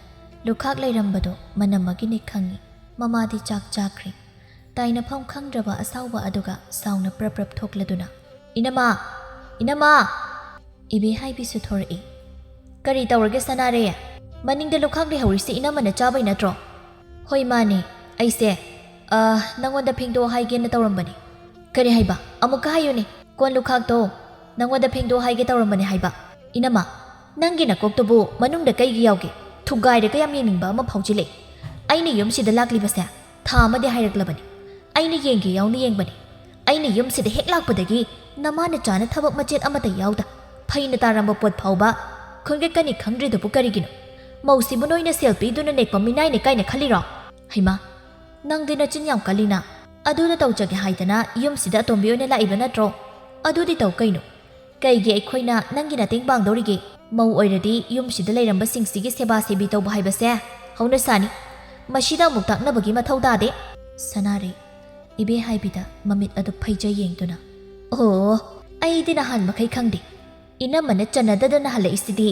ꯂꯨꯈꯥꯛ ꯂꯩꯔꯝꯕꯗꯣ ꯃꯅꯝ ꯑꯃꯒꯤꯅꯤ ꯈꯪꯉꯤ꯫ ꯃꯃꯥꯗꯤ ꯆꯥꯛ ꯆꯥꯈ꯭ꯔꯦ꯫ ꯇꯥꯏꯅꯐꯝ ꯈꯪꯗ꯭ꯔꯕ ꯑꯁꯥꯎꯕ ꯑꯗꯨꯒ ꯁꯥꯎꯅ ꯄ꯭ꯔꯞ ꯄ꯭ꯔꯞ ꯊꯣꯛꯂꯗꯨꯅ, "ꯏꯅꯃꯥ! ꯏꯅꯃꯥ!" ꯏꯕꯦ ꯍꯥꯏꯕꯤꯁꯨ ꯊꯣꯔꯛꯏ꯫ "ꯀꯔꯤ ꯇꯧꯔꯒꯦ ꯁꯅꯥꯔꯦ? ꯃꯅꯤꯡꯗ ꯂꯨꯈꯥꯛ ꯂꯩꯍꯧꯔꯤꯁꯤ ꯏꯅꯝꯃꯅ ꯆꯥꯕꯩ ꯅꯠꯇ꯭ꯔꯣ?" "ꯍꯣꯏ ꯃꯥꯅꯦ, ꯑꯩꯁꯦ, ꯑ, ꯅꯪꯉꯣꯟꯗ ꯐꯦꯡꯗꯣꯛꯑꯣ ꯍꯥꯏꯒꯦꯅ ꯇꯧꯔꯝꯕꯅꯦ꯫" "ꯀꯔꯤ ꯍꯥꯏꯕ? ꯑꯃꯨꯛꯀ ꯍꯥꯏꯌꯨꯅꯦ꯫ ꯀꯣꯟ ꯂꯨꯈꯥꯛꯇꯣ ꯅꯪꯉꯣꯟꯗ ꯐꯦꯡꯗꯣꯛꯑꯣ ꯍꯥꯏꯒꯦ ꯇꯧꯔꯝꯕꯅꯦ ꯍꯥꯏꯕ꯫" "ꯏꯅꯝꯃ, ꯅꯪꯒꯤ ꯅꯀꯣꯛꯇꯨꯕꯨ ꯃꯅꯨꯡꯗ ꯀꯩꯒꯤ ꯌꯥꯎꯒꯦ? ꯊꯨꯒꯥꯏꯔꯒ ꯌꯥꯝ ꯌꯦꯡꯅꯤꯡꯕ ꯑꯃ ꯐꯥꯎꯖꯤꯜꯂꯛꯑꯦ꯫ ꯑꯩꯅ ꯌꯨꯝꯁꯤꯗ ꯂꯥꯛꯂꯤꯕꯁꯦ ꯊꯥ ꯑꯃꯗꯤ ꯍꯥꯏꯔꯛꯂꯕꯅꯤ꯫ ꯑꯩꯅ ꯌꯦꯡꯒꯦ ꯌꯥꯎꯅ ꯌꯦꯡꯕꯅꯤ꯫ ꯑꯩꯅ ꯌꯨꯝꯁꯤꯗ ꯍꯦꯛ ꯂꯥꯛꯄꯗꯒꯤ ꯅꯃꯥ ꯅꯆꯥꯅ ꯊꯕꯛ ꯃꯆꯦꯠ ꯑꯃꯠꯇ ꯌꯥꯎꯗ ꯐꯩꯅ ꯇꯥꯔꯝꯕ ꯄꯣꯠ ꯐꯥꯎꯕ ꯈꯨꯟꯒꯠꯀꯅꯤ ꯈꯪꯗ꯭ꯔꯤꯗꯨꯕꯨ ꯀꯔꯤꯒꯤꯅꯣ? ꯃꯧꯁꯤꯕꯨ ꯅꯣꯏꯅ ꯁꯦꯜ ꯄꯤꯗꯨꯅ ꯅꯦꯛꯄ ꯃꯤꯅꯥꯏꯅꯦ ꯀꯥꯏꯅ ꯈꯜꯂꯤꯔꯣ? ꯍꯩꯃꯥ, ꯅꯪꯗꯤ ꯅꯆꯤꯟ ꯌꯥꯝ ꯀꯜꯂꯤꯅ꯫ ꯑꯗꯨꯗ ꯇꯧꯖꯒꯦ ꯍꯥꯏꯗꯅ ꯌꯨꯝꯁꯤꯗ ꯑꯇꯣꯝꯕꯤ ꯑꯣꯏꯅ ꯂꯥꯛꯏꯕ ꯅꯠꯇ꯭ꯔꯣ? ꯑꯗꯨꯗꯤ ꯇꯧ ꯀꯩꯅꯣ꯫ ꯀꯩꯒꯤ ꯑꯩꯈꯣꯏꯅ ꯅꯪꯒꯤ ꯃꯇꯦꯡ ꯄꯥꯡꯗꯧꯔꯤꯒꯦ? ꯃꯧ ꯑꯣꯏꯔꯗꯤ ꯌꯨꯝꯁꯤꯗ ꯂꯩꯔꯝꯕꯁꯤꯡꯁꯤꯒꯤ ꯁꯦꯕꯥ ꯁꯦꯕꯤ ꯇꯧꯕ ꯍꯥꯏꯕꯁꯦ ꯍꯧꯅꯁꯥꯅꯤ꯫ ꯃꯁꯤꯗ ꯑꯃꯨꯛ ꯇꯥꯛꯅꯕꯒꯤ ꯃꯊꯧ ꯇꯥꯗꯦ꯫" ꯁꯅꯥꯔꯩ ꯏꯕꯦ ꯍꯥꯏꯕꯤꯗ ꯃꯃꯤꯠ ꯑꯗꯨ ꯐꯩꯖ ꯌꯦꯡꯗꯨꯅ, "ꯑꯣ, ꯑꯩꯗꯤ ꯅꯍꯥꯟ ꯃꯈꯩ ꯈꯪꯗꯦ꯫ ꯏꯅꯝꯃꯅ ꯆꯟꯅꯗꯗꯅ ꯍꯜꯂꯛꯏꯁꯤꯗꯤ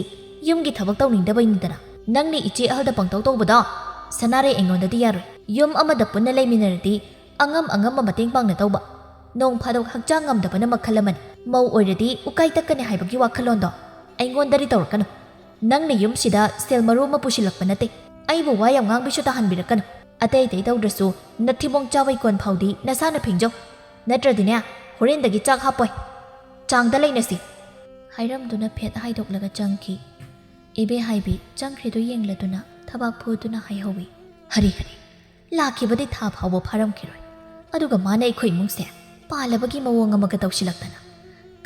ꯌꯨꯝꯒꯤ ꯊꯕꯛ ꯇꯧꯅꯤꯡꯗꯕꯩꯅꯤꯗꯅ꯫ ꯅꯪꯅ ꯏꯆꯦ ꯑꯍꯜꯗ ꯄꯪꯇꯧ ꯇꯧꯕꯗꯣ, ꯁꯅꯥꯔꯩ, ꯑꯩꯉꯣꯟꯗꯗꯤ ꯌꯥꯔꯣꯏ꯫ ꯌꯨꯝ ꯑꯃꯗ ꯄꯨꯟꯅ ꯂꯩꯃꯤꯟꯅꯔꯗꯤ ꯑꯉꯝ ꯑꯉꯝꯕ ꯃꯇꯦꯡ ꯄꯥꯡꯅ ꯇꯧꯕ꯫ ꯅꯣꯡ ꯐꯥꯗꯣꯛ ꯍꯛꯆꯥꯡ ꯉꯝꯗꯕꯅ ꯃꯈꯜ ꯑꯃꯅꯤ꯫ ꯃꯧ ꯑꯣꯏꯔꯗꯤ ꯎꯀꯥꯏ ꯇꯛꯀꯅꯤ ꯍꯥꯏꯕꯒꯤ ꯋꯥꯈꯜꯂꯣꯟꯗꯣ ꯑꯩꯉꯣꯟꯗꯗꯤ ꯇꯧꯔꯛꯀꯅꯨ꯫ ꯅꯪꯅ ꯌꯨꯝꯁꯤꯗ ꯁꯦꯜ ꯃꯔꯨ ꯑꯃ ꯄꯨꯁꯤꯜꯂꯛꯄ ꯅꯠꯇꯦ꯫ ꯑꯩꯕꯨ ꯋꯥ ꯌꯥꯝ ꯉꯥꯡꯕꯤꯁꯨ ꯇꯥꯍꯟꯕꯤꯔꯛꯀꯅꯨ꯫ ꯑꯇꯩ ꯑꯇꯩ ꯇꯧꯗ꯭ꯔꯁꯨ ꯅꯊꯤꯕꯣꯡ ꯆꯥꯕꯩ ꯀꯣꯟ ꯐꯥꯎꯗꯤ ꯅꯁꯥꯅ ꯐꯦꯡꯖꯧ꯫ ꯅꯠꯇ꯭ꯔꯗꯤꯅꯦ, ꯍꯣꯔꯦꯟꯗꯒꯤ ꯆꯥꯛ ꯍꯥꯞꯄꯣꯏ꯫ ꯆꯥꯡꯗ ꯂꯩꯅꯁꯤ꯫" ꯍꯥꯏꯔꯝꯗꯨꯅ ꯐꯦꯠ ꯍꯥꯏꯗꯣꯛꯂꯒ ꯆꯪꯈꯤ꯫ ꯏꯕꯦꯍꯥꯏꯕꯤ ꯆꯪꯈ꯭ꯔꯤꯗꯨ ꯌꯦꯡꯂꯗꯨꯅ ꯊꯕꯥꯛ ꯐꯨꯗꯨꯅ ꯍꯥꯏꯍꯧꯏ, "ꯍꯔꯤ ꯍꯔꯤ, ꯂꯥꯛꯈꯤꯕꯗꯤ ꯊꯥ ꯐꯥꯎꯕ ꯐꯥꯔꯝꯈꯤꯔꯣꯏ, ꯑꯗꯨꯒ ꯃꯥꯅ ꯑꯩꯈꯣꯏ ꯏꯃꯨꯡꯁꯦ ꯄꯥꯜꯂꯕꯒꯤ ꯃꯑꯣꯡ ꯑꯃꯒ ꯇꯧꯁꯤꯜꯂꯛꯇꯅ꯫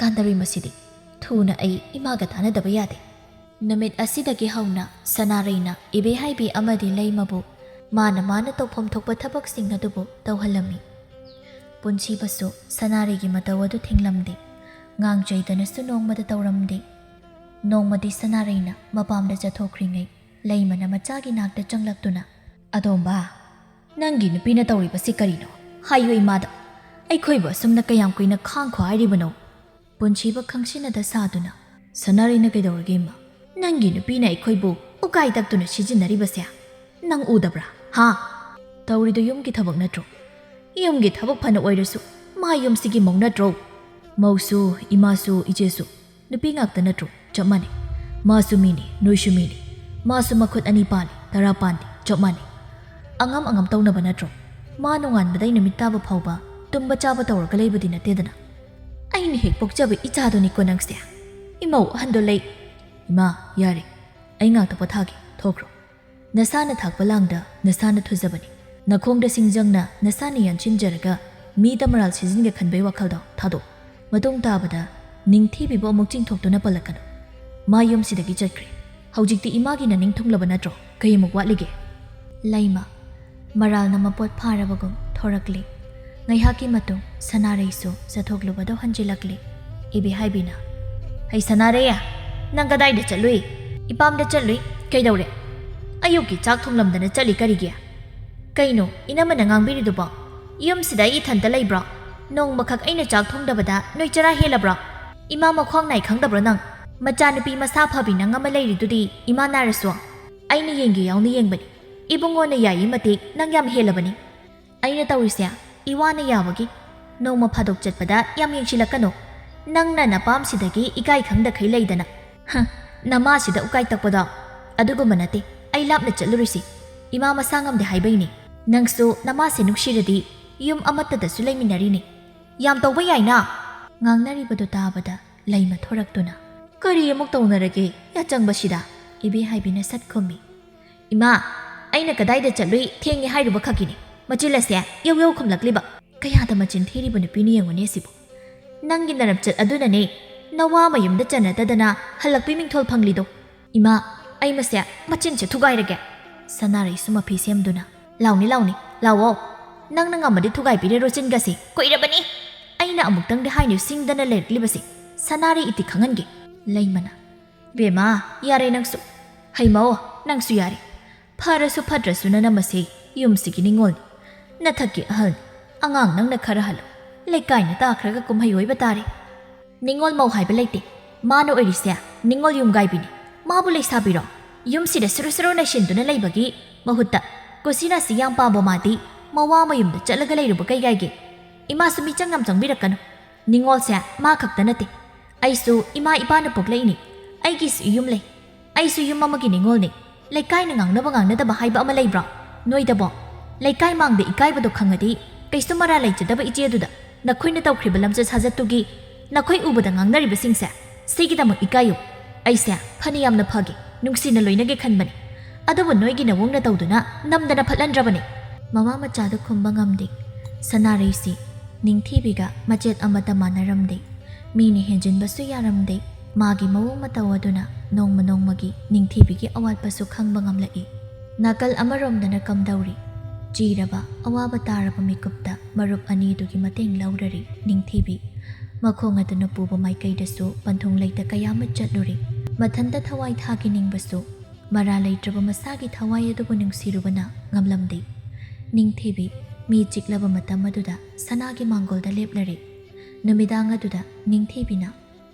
ꯀꯥꯟꯗꯔꯤ ꯃꯁꯤꯗꯤ, ꯊꯨꯅ ꯑꯩ ꯏꯃꯥꯒ ꯇꯥꯟꯅꯗꯕ ꯌꯥꯗꯦ"꯫ ꯅꯨꯃꯤꯠ ꯑꯁꯤꯗꯒꯤ ꯍꯧꯅ ꯁꯅꯥꯔꯩꯅ ꯏꯕꯦꯍꯥꯏꯕꯤ ꯑꯃꯗꯤ ꯂꯩꯃꯕꯨ ꯃꯥꯅ ꯃꯥꯅ ꯇꯧꯐꯝ ꯊꯣꯛꯄ ꯊꯕꯛꯁꯤꯡ ꯑꯗꯨꯕꯨ ꯇꯧꯍꯜꯂꯝꯃꯤ꯫ ꯄꯨꯟꯁꯤꯕꯁꯨ ꯁꯅꯥꯔꯩꯒꯤ ꯃꯇꯧ ꯑꯗꯨ ꯊꯤꯡꯂꯝꯗꯦ꯫ ꯉꯥꯡꯖꯩꯗꯅꯁꯨ ꯅꯣꯡꯃꯗ ꯇꯧꯔꯝꯗꯦ꯫ ꯅꯣꯡꯃꯗꯤ ꯁꯅꯥꯔꯩꯅ ꯃꯄꯥꯝꯗ ꯆꯠꯊꯣꯛꯈ꯭ꯔꯤꯉꯩ ꯂꯩꯃꯅ ꯃꯆꯥꯒꯤ ꯅꯥꯛꯇ ꯆꯪꯂꯛꯇꯨꯅ, "ꯑꯗꯣꯝꯕ, ꯅꯪꯒꯤ ꯅꯨꯄꯤꯅ ꯇꯧꯔꯤꯕꯁꯤ ꯀꯔꯤꯅꯣ? ꯍꯥꯏꯌꯨ ꯏꯃꯥꯗ꯫ ꯑꯩꯈꯣꯏꯕꯨ ꯑꯁꯨꯝꯅ ꯀꯌꯥꯝ ꯀꯨꯏꯅ ꯈꯥꯡꯈꯣ ꯍꯥꯏꯔꯤꯕꯅꯣ?" ꯄꯨꯟꯁꯤꯕ ꯈꯪꯁꯤꯟꯅꯗ ꯁꯥꯗꯨꯅ, "ꯁꯅꯥꯔꯩꯅ ꯀꯩꯗꯧꯔꯒꯦ ꯏꯃꯥ? ꯅꯪꯒꯤ ꯅꯨꯄꯤꯅ ꯑꯩꯈꯣꯏꯕꯨ ꯎꯀꯥꯏ ꯇꯛꯇꯨꯅ ꯁꯤꯖꯤꯟꯅꯔꯤꯕꯁꯦ ꯅꯪ ꯎꯗꯕ꯭ꯔꯥ? ꯍꯥ? ꯇꯧꯔꯤꯗꯨ ꯌꯨꯝꯒꯤ ꯊꯕꯛ ꯅꯠꯇ꯭ꯔꯣ? ꯌꯨꯝꯒꯤ ꯊꯕꯛ ꯐꯅ ꯑꯣꯏꯔꯁꯨ ꯃꯥ ꯌꯨꯝꯁꯤꯒꯤ ꯃꯧ ꯅꯠꯇ꯭ꯔꯣ? ꯃꯧꯁꯨ, ꯏꯃꯥꯁꯨ, ꯏꯆꯦꯁꯨ ꯅꯨꯄꯤ ꯉꯥꯛꯇ ꯅꯠꯇ꯭ꯔꯣ? ꯆꯞ ꯃꯥꯟꯅꯩ꯫ ꯃꯥꯁꯨ ꯃꯤꯅꯤ, ꯅꯣꯏꯁꯨ ꯃꯤꯅꯤ꯫ ꯃꯥꯁꯨ ꯃꯈꯨꯠ ꯑꯅꯤ ꯄꯥꯜꯂꯤ, ꯇꯔꯥ ꯄꯥꯟꯗꯦ, ꯆꯞ ꯃꯥꯟꯅꯩ꯫ ꯑꯉꯝ ꯑꯉꯝ ꯇꯧꯅꯕ ꯅꯠꯇ꯭ꯔꯣ? ꯃꯥ ꯅꯣꯡꯉꯥꯟꯕꯗꯩ ꯅꯨꯃꯤꯠ ꯇꯥꯕ ꯐꯥꯎꯕ ꯇꯨꯝꯕ ꯆꯥꯕ ꯇꯧꯔꯒ ꯂꯩꯕꯗꯤ ꯅꯠꯇꯦꯗꯅ꯫ ꯑꯩꯅ ꯍꯦꯛ ꯄꯣꯛꯆꯕ ꯏꯆꯥꯗꯨꯅꯤꯀꯣ ꯅꯪꯁꯦ꯫ ꯏꯃꯧ ꯑꯍꯟꯗꯣ ꯂꯩ꯫ ꯏꯃꯥ, ꯌꯥꯔꯦ꯫ ꯑꯩ ꯉꯥꯛꯇ ꯄꯣꯊꯥꯒꯦ꯫ ꯊꯣꯛꯈ꯭ꯔꯣ꯫ ꯅꯁꯥꯅ ꯊꯥꯛꯄ ꯂꯥꯡꯗ ꯅꯁꯥꯅ ꯊꯨꯖꯕꯅꯤ꯫ ꯅꯈꯣꯡꯗ ꯁꯤꯡꯖꯪꯅ ꯅꯁꯥꯅ ꯌꯥꯟꯁꯤꯟꯖꯔꯒ ꯃꯤꯗ ꯃꯔꯥꯜ ꯁꯤꯖꯤꯟꯒꯦ ꯈꯟꯕꯩ ꯋꯥꯈꯜꯗꯣ ꯊꯥꯗꯣꯛ꯫ ꯃꯇꯨꯡ ꯇꯥꯕꯗ ꯅꯤꯡꯊꯤꯕꯤꯕꯨ ꯑꯃꯨꯛ ꯆꯤꯡꯊꯣꯛꯇꯨꯅ ꯄꯜꯂꯛꯀꯅꯨ꯫ ꯃꯥ ꯌꯨꯝꯁꯤꯗꯒꯤ ꯆꯠꯈ꯭ꯔꯦ꯫ ꯍꯧꯖꯤꯛꯇꯤ ꯏꯃꯥꯒꯤ ꯅꯅꯤꯡ ꯊꯨꯡꯂꯕ ꯅꯠꯇ꯭ꯔꯣ? ꯀꯩ ꯑꯃꯨꯛ ꯋꯥꯠꯂꯤꯒꯦ? ꯂꯩꯃ, ꯃꯔꯥꯜꯅ ꯃꯄꯣꯠ ꯐꯥꯔꯕꯒꯨꯝ ꯊꯣꯔꯛꯂꯤ꯫ ꯉꯥꯏꯍꯥꯛꯀꯤ ꯃꯇꯨꯡ ꯁꯅꯥꯔꯩꯁꯨ ꯆꯠꯊꯣꯛꯂꯨꯕꯗꯨ ꯍꯟꯖꯤꯜꯂꯛꯂꯤ꯫ ꯏꯕꯦꯍꯥꯏꯕꯤꯅ, "ꯍꯩ ꯁꯅꯥꯔꯩ, ꯅꯪ ꯀꯗꯥꯏꯗ ꯆꯠꯂꯨꯏ?" "ꯏꯄꯥꯝꯗ ꯆꯠꯂꯨꯏ꯫ ꯀꯩꯗꯧꯔꯦ?" "ꯑꯌꯨꯛꯀꯤ ꯆꯥꯛ ꯊꯣꯡꯂꯝꯗꯅ ꯆꯠꯂꯤ ꯀꯔꯤꯒꯤ?" "ꯀꯩꯅꯣ ꯏꯅꯝꯃꯅ ꯉꯥꯡꯕꯤꯔꯤꯗꯨꯕꯣ? ꯌꯨꯝꯁꯤꯗ ꯑꯩ ꯏꯊꯟꯇ ꯂꯩꯕ꯭ꯔꯣ? ꯅꯣꯡꯃꯈꯛ ꯑꯩꯅ ꯆꯥꯛ ꯊꯣꯡꯗꯕꯗ ꯅꯣꯏ ꯆꯔꯥ ꯍꯦꯜꯂꯕ꯭ꯔꯣ? ꯏꯃꯥ ꯃꯈ꯭ꯋꯥꯡ ꯅꯥꯏ ꯈꯪꯗꯕ꯭ꯔꯣ ꯅꯪ? ꯃꯆꯥꯅꯨꯄꯤ ꯃꯁꯥ ꯐꯕꯤ ꯅꯪ ꯑꯃ ꯂꯩꯔꯤꯗꯨꯗꯤ ꯏꯃꯥ ꯅꯥꯔꯁꯨ꯫ ꯑꯩꯅ ꯌꯦꯡꯒꯦ ꯌꯥꯎꯅ ꯌꯦꯡꯕꯅꯤ꯫ ꯏꯕꯨꯡꯉꯣꯅ ꯌꯥꯏ ꯃꯇꯤꯛ ꯅꯪ ꯌꯥꯝ ꯍꯦꯜꯂꯕꯅꯤ꯫ ꯑꯩꯅ ꯇꯧꯔꯤꯁꯦ ꯏꯋꯥꯅ ꯌꯥꯕꯒꯤ꯫ ꯅꯣꯡꯃ ꯐꯥꯗꯣꯛ ꯆꯠꯄꯗ ꯌꯥꯝ ꯌꯦꯡꯁꯤꯜꯂꯛꯀꯅꯨ꯫ ꯅꯪꯅ ꯅꯄꯥꯝꯁꯤꯗꯒꯤ ꯏꯀꯥꯏ ꯈꯪꯗꯈꯩ ꯂꯩꯗꯅ꯫ ꯍ, ꯅꯃꯥꯁꯤꯗ ꯎꯀꯥꯏ ꯇꯛꯄꯗꯣ꯫ ꯑꯗꯨꯒꯨꯝꯕ ꯅꯠꯇꯦ꯫ ꯑꯩ ꯂꯥꯞꯅ ꯆꯠꯂꯨꯔꯤꯁꯤ ꯏꯃꯥ ꯃꯁꯥ ꯉꯝꯗꯦ ꯍꯥꯏꯕꯩꯅꯤ꯫ ꯅꯪꯁꯨ ꯅꯃꯥꯁꯦ ꯅꯨꯡꯁꯤꯔꯗꯤ ꯌꯨꯝ ꯑꯃꯠꯇꯗꯁꯨ ꯂꯩꯃꯤꯟꯅꯔꯤꯅꯤ꯫ ꯌꯥꯝ ꯇꯧꯕ ꯌꯥꯏꯅ!" ꯉꯥꯡꯅꯔꯤꯕꯗꯨ ꯇꯥꯕꯗ ꯂꯩꯃ ꯊꯣꯔꯛꯇꯨꯅ, "ꯀꯔꯤ ꯑꯃꯨꯛ ꯇꯧꯅꯔꯒꯦ ꯌꯥꯆꯪꯕꯁꯤꯗ?" ꯏꯕꯦꯍꯥꯏꯕꯤꯅ ꯁꯠ ꯈꯨꯝꯃꯤ꯫ "ꯏꯃꯥ, ꯑꯩꯅ ꯀꯗꯥꯏꯗ ꯆꯠꯂꯨꯏ ꯊꯦꯡꯉꯦ ꯍꯥꯏꯔꯨꯕ ꯈꯛꯀꯤꯅꯤ꯫ ꯃꯆꯤꯜ ꯑꯁꯦ ꯌꯧ ꯌꯧ ꯈꯨꯝꯂꯛꯂꯤꯕ꯫ ꯀꯌꯥꯗ ꯃꯆꯤꯟ ꯊꯤꯔꯤꯕ ꯅꯨꯄꯤꯅꯤ ꯌꯦꯡꯉꯨꯅꯦ ꯁꯤꯕꯨ꯫ ꯅꯪꯒꯤ ꯅꯔꯝꯆꯠ ꯑꯗꯨꯅꯅꯦ ꯅꯋꯥ ꯃꯌꯨꯝꯗ ꯆꯟꯅꯗꯗꯅ ꯍꯜꯂꯛꯄꯤ ꯃꯤꯡꯊꯣꯜ ꯐꯪꯂꯤꯗꯣ꯫ ꯏꯃꯥ, ꯑꯩ ꯃꯁꯦ ꯃꯆꯤꯟꯁꯦ ꯊꯨꯒꯥꯏꯔꯒꯦ꯫" ꯁꯅꯥꯔꯩꯁꯨ ꯃꯐꯤ ꯁꯦꯝꯗꯨꯅ, "ꯂꯥꯎꯅꯤ, ꯂꯥꯎꯅꯤ, ꯂꯥꯎꯑꯣ꯫ ꯅꯪꯅ ꯉꯝꯃꯗꯤ ꯊꯨꯒꯥꯏꯕꯤꯔꯦ ꯔꯣꯆꯤꯟꯒꯁꯦ꯫ ꯀꯨꯏꯔꯕꯅꯤ ꯑꯩꯅ ꯑꯃꯨꯛꯇꯪꯗꯤ ꯍꯥꯏꯅ ꯁꯤꯡꯗꯅ ꯂꯩꯔꯛꯂꯤꯕꯁꯦ꯫" ꯁꯅꯥꯔꯩ ꯏꯇꯤ ꯈꯪꯍꯟꯒꯦ꯫ ꯂꯩꯃꯅ, "ꯕꯦꯝꯃ, ꯌꯥꯔꯦ ꯅꯪꯁꯨ꯫ ꯍꯩꯃꯧ, ꯅꯪꯁꯨ ꯌꯥꯔꯦ꯫ ꯐꯔꯁꯨ ꯐꯠꯇ꯭ꯔꯁꯨ ꯅꯅꯝꯃꯁꯦ ꯌꯨꯝꯁꯤꯒꯤ ꯅꯤꯉꯣꯜꯅꯤ꯫ ꯅꯊꯛꯀꯤ ꯑꯍꯜꯅꯤ꯫ ꯑꯉꯥꯡ ꯅꯪꯅ ꯈꯔ ꯍꯜꯂꯨ꯫ ꯂꯩꯀꯥꯏꯅ ꯇꯥꯈ꯭ꯔꯒ ꯀꯨꯝꯍꯩ ꯑꯣꯏꯕ ꯇꯥꯔꯦ꯫ ꯅꯤꯉꯣꯜ ꯃꯧ ꯍꯥꯏꯕ ꯂꯩꯇꯦ꯫ ꯃꯥꯅ ꯑꯣꯏꯔꯤꯁꯦ ꯅꯤꯉꯣꯜ ꯌꯨꯝꯒꯥꯏꯕꯤꯅꯤ꯫ ꯃꯥꯕꯨ ꯂꯩꯁꯥꯕꯤꯔꯣ? ꯌꯨꯝꯁꯤꯗ ꯁꯨꯔꯨ ꯁꯨꯔꯨ ꯅꯩꯁꯤꯟꯗꯨꯅ ꯂꯩꯕꯒꯤ ꯃꯍꯨꯠꯇ ꯀꯨꯁꯤꯔꯥꯁꯤ ꯌꯥꯝ ꯄꯥꯝꯕ ꯃꯥꯗꯤ ꯃꯋꯥ ꯃꯌꯨꯝꯗ ꯆꯠꯂꯒ ꯂꯩꯔꯨꯕ ꯀꯩ ꯀꯥꯏꯒꯦ? ꯏꯃꯥꯁꯨ ꯃꯤꯆꯪ ꯌꯥꯝ ꯆꯪꯕꯤꯔꯛꯀꯅꯨ꯫ ꯅꯤꯉꯣꯜꯁꯦ ꯃꯥ ꯈꯛꯇ ꯅꯠꯇꯦ꯫ ꯑꯩꯁꯨ ꯏꯃꯥ ꯏꯄꯥꯅ ꯄꯣꯛꯂꯛꯏꯅꯤ꯫ ꯑꯩꯒꯤꯁꯨ ꯌꯨꯝ ꯂꯩ꯫ ꯑꯩꯁꯨ ꯌꯨꯝ ꯑꯃꯒꯤ ꯅꯤꯉꯣꯜꯅꯤ꯫ ꯂꯩꯀꯥꯏꯅ ꯉꯥꯡꯅꯕ ꯉꯥꯡꯅꯗꯕ ꯍꯥꯏꯕ ꯑꯃ ꯂꯩꯕ꯭ꯔꯣ? ꯅꯣꯏꯗꯕꯣ? ꯂꯩꯀꯥꯏ ꯃꯥꯡꯗ ꯏꯀꯥꯏꯕꯗꯣ ꯈꯪꯉꯗꯤ ꯀꯩꯁꯨ ꯃꯔꯥ ꯂꯩꯖꯗꯕ ꯏꯆꯦꯗꯨꯗ ꯅꯈꯣꯏꯅ ꯇꯧꯈ꯭ꯔꯤꯕ ꯂꯝꯆꯠ ꯁꯥꯖꯠꯇꯨꯒꯤ ꯅꯈꯣꯏ ꯎꯕꯗ ꯉꯥꯡꯅꯔꯤꯕꯁꯤꯡꯁꯦ ꯁꯤꯒꯤꯗꯃꯛ ꯏꯀꯥꯏꯌꯨ꯫ ꯑꯩꯁꯦ ꯐꯅ ꯌꯥꯝꯅ ꯐꯒꯦ, ꯅꯨꯡꯁꯤꯅ ꯂꯣꯏꯅꯒꯦ ꯈꯟꯕꯅꯤ꯫ ꯑꯗꯨꯕꯨ ꯅꯣꯏꯒꯤ ꯅꯋꯣꯡꯅ ꯇꯧꯗꯨꯅ ꯅꯝꯗꯅ ꯐꯠꯍꯟꯗ꯭ꯔꯕꯅꯤ꯫" ꯃꯃꯥ ꯃꯆꯥꯗ ꯈꯨꯝꯕ ꯉꯝꯗꯦ꯫ ꯁꯅꯥꯔꯩꯁꯤ ꯅꯤꯡꯊꯤꯕꯤꯒ ꯃꯆꯦꯠ ꯑꯃꯠꯇ ꯃꯥꯟꯅꯔꯝꯗꯦ꯫ ꯃꯤꯅ ꯍꯦꯟꯖꯤꯟꯕꯁꯨ ꯌꯥꯔꯝꯗꯦ꯫ ꯃꯥꯒꯤ ꯃꯑꯣꯡ ꯃꯇꯧ ꯑꯗꯨꯅ ꯅꯣꯡꯃ ꯅꯣꯡꯃꯒꯤ ꯅꯤꯡꯊꯤꯕꯤꯒꯤ ꯑꯋꯥꯠꯄꯁꯨ ꯈꯪꯕ ꯉꯝꯂꯛꯏ꯫ ꯅꯥꯀꯜ ꯑꯃꯔꯣꯝꯗꯅ ꯀꯝꯗꯧꯔꯤ? ꯆꯤꯔꯕ, ꯑꯋꯥꯕ ꯇꯥꯔꯕ ꯃꯤꯀꯨꯞꯇ ꯃꯔꯨꯞ ꯑꯅꯤꯗꯨꯒꯤ ꯃꯇꯦꯡ ꯂꯧꯔꯔꯤ ꯅꯤꯡꯊꯤꯕꯤ꯫ ꯃꯈꯣꯡ ꯑꯗꯨꯅ ꯄꯨꯕ ꯃꯥꯏꯀꯩꯗꯁꯨ ꯄꯟꯊꯨꯡ ꯂꯩꯇ ꯀꯌꯥ ꯑꯃ ꯆꯠꯂꯨꯔꯤ꯫ ꯃꯊꯟꯇ ꯊꯋꯥꯏ ꯊꯥꯈꯤ ꯅꯤꯡꯕꯁꯨ, ꯃꯔꯥ ꯂꯩꯇ꯭ꯔꯕ ꯃꯁꯥꯒꯤ ꯊꯋꯥꯏ ꯑꯗꯨꯕꯨ ꯅꯨꯡꯁꯤꯔꯨꯕꯅ ꯉꯝꯂꯝꯗꯦ꯫ ꯅꯤꯡꯊꯤꯕꯤ ꯃꯤ ꯆꯤꯛꯂꯕ ꯃꯇꯝ ꯑꯗꯨꯗ ꯁꯅꯥꯒꯤ ꯃꯥꯡꯒꯣꯜꯗ ꯂꯦꯞꯂꯔꯦ꯫ ꯅꯨꯃꯤꯗꯥꯡ ꯑꯗꯨꯗ ꯅꯤꯡꯊꯤꯕꯤꯅ,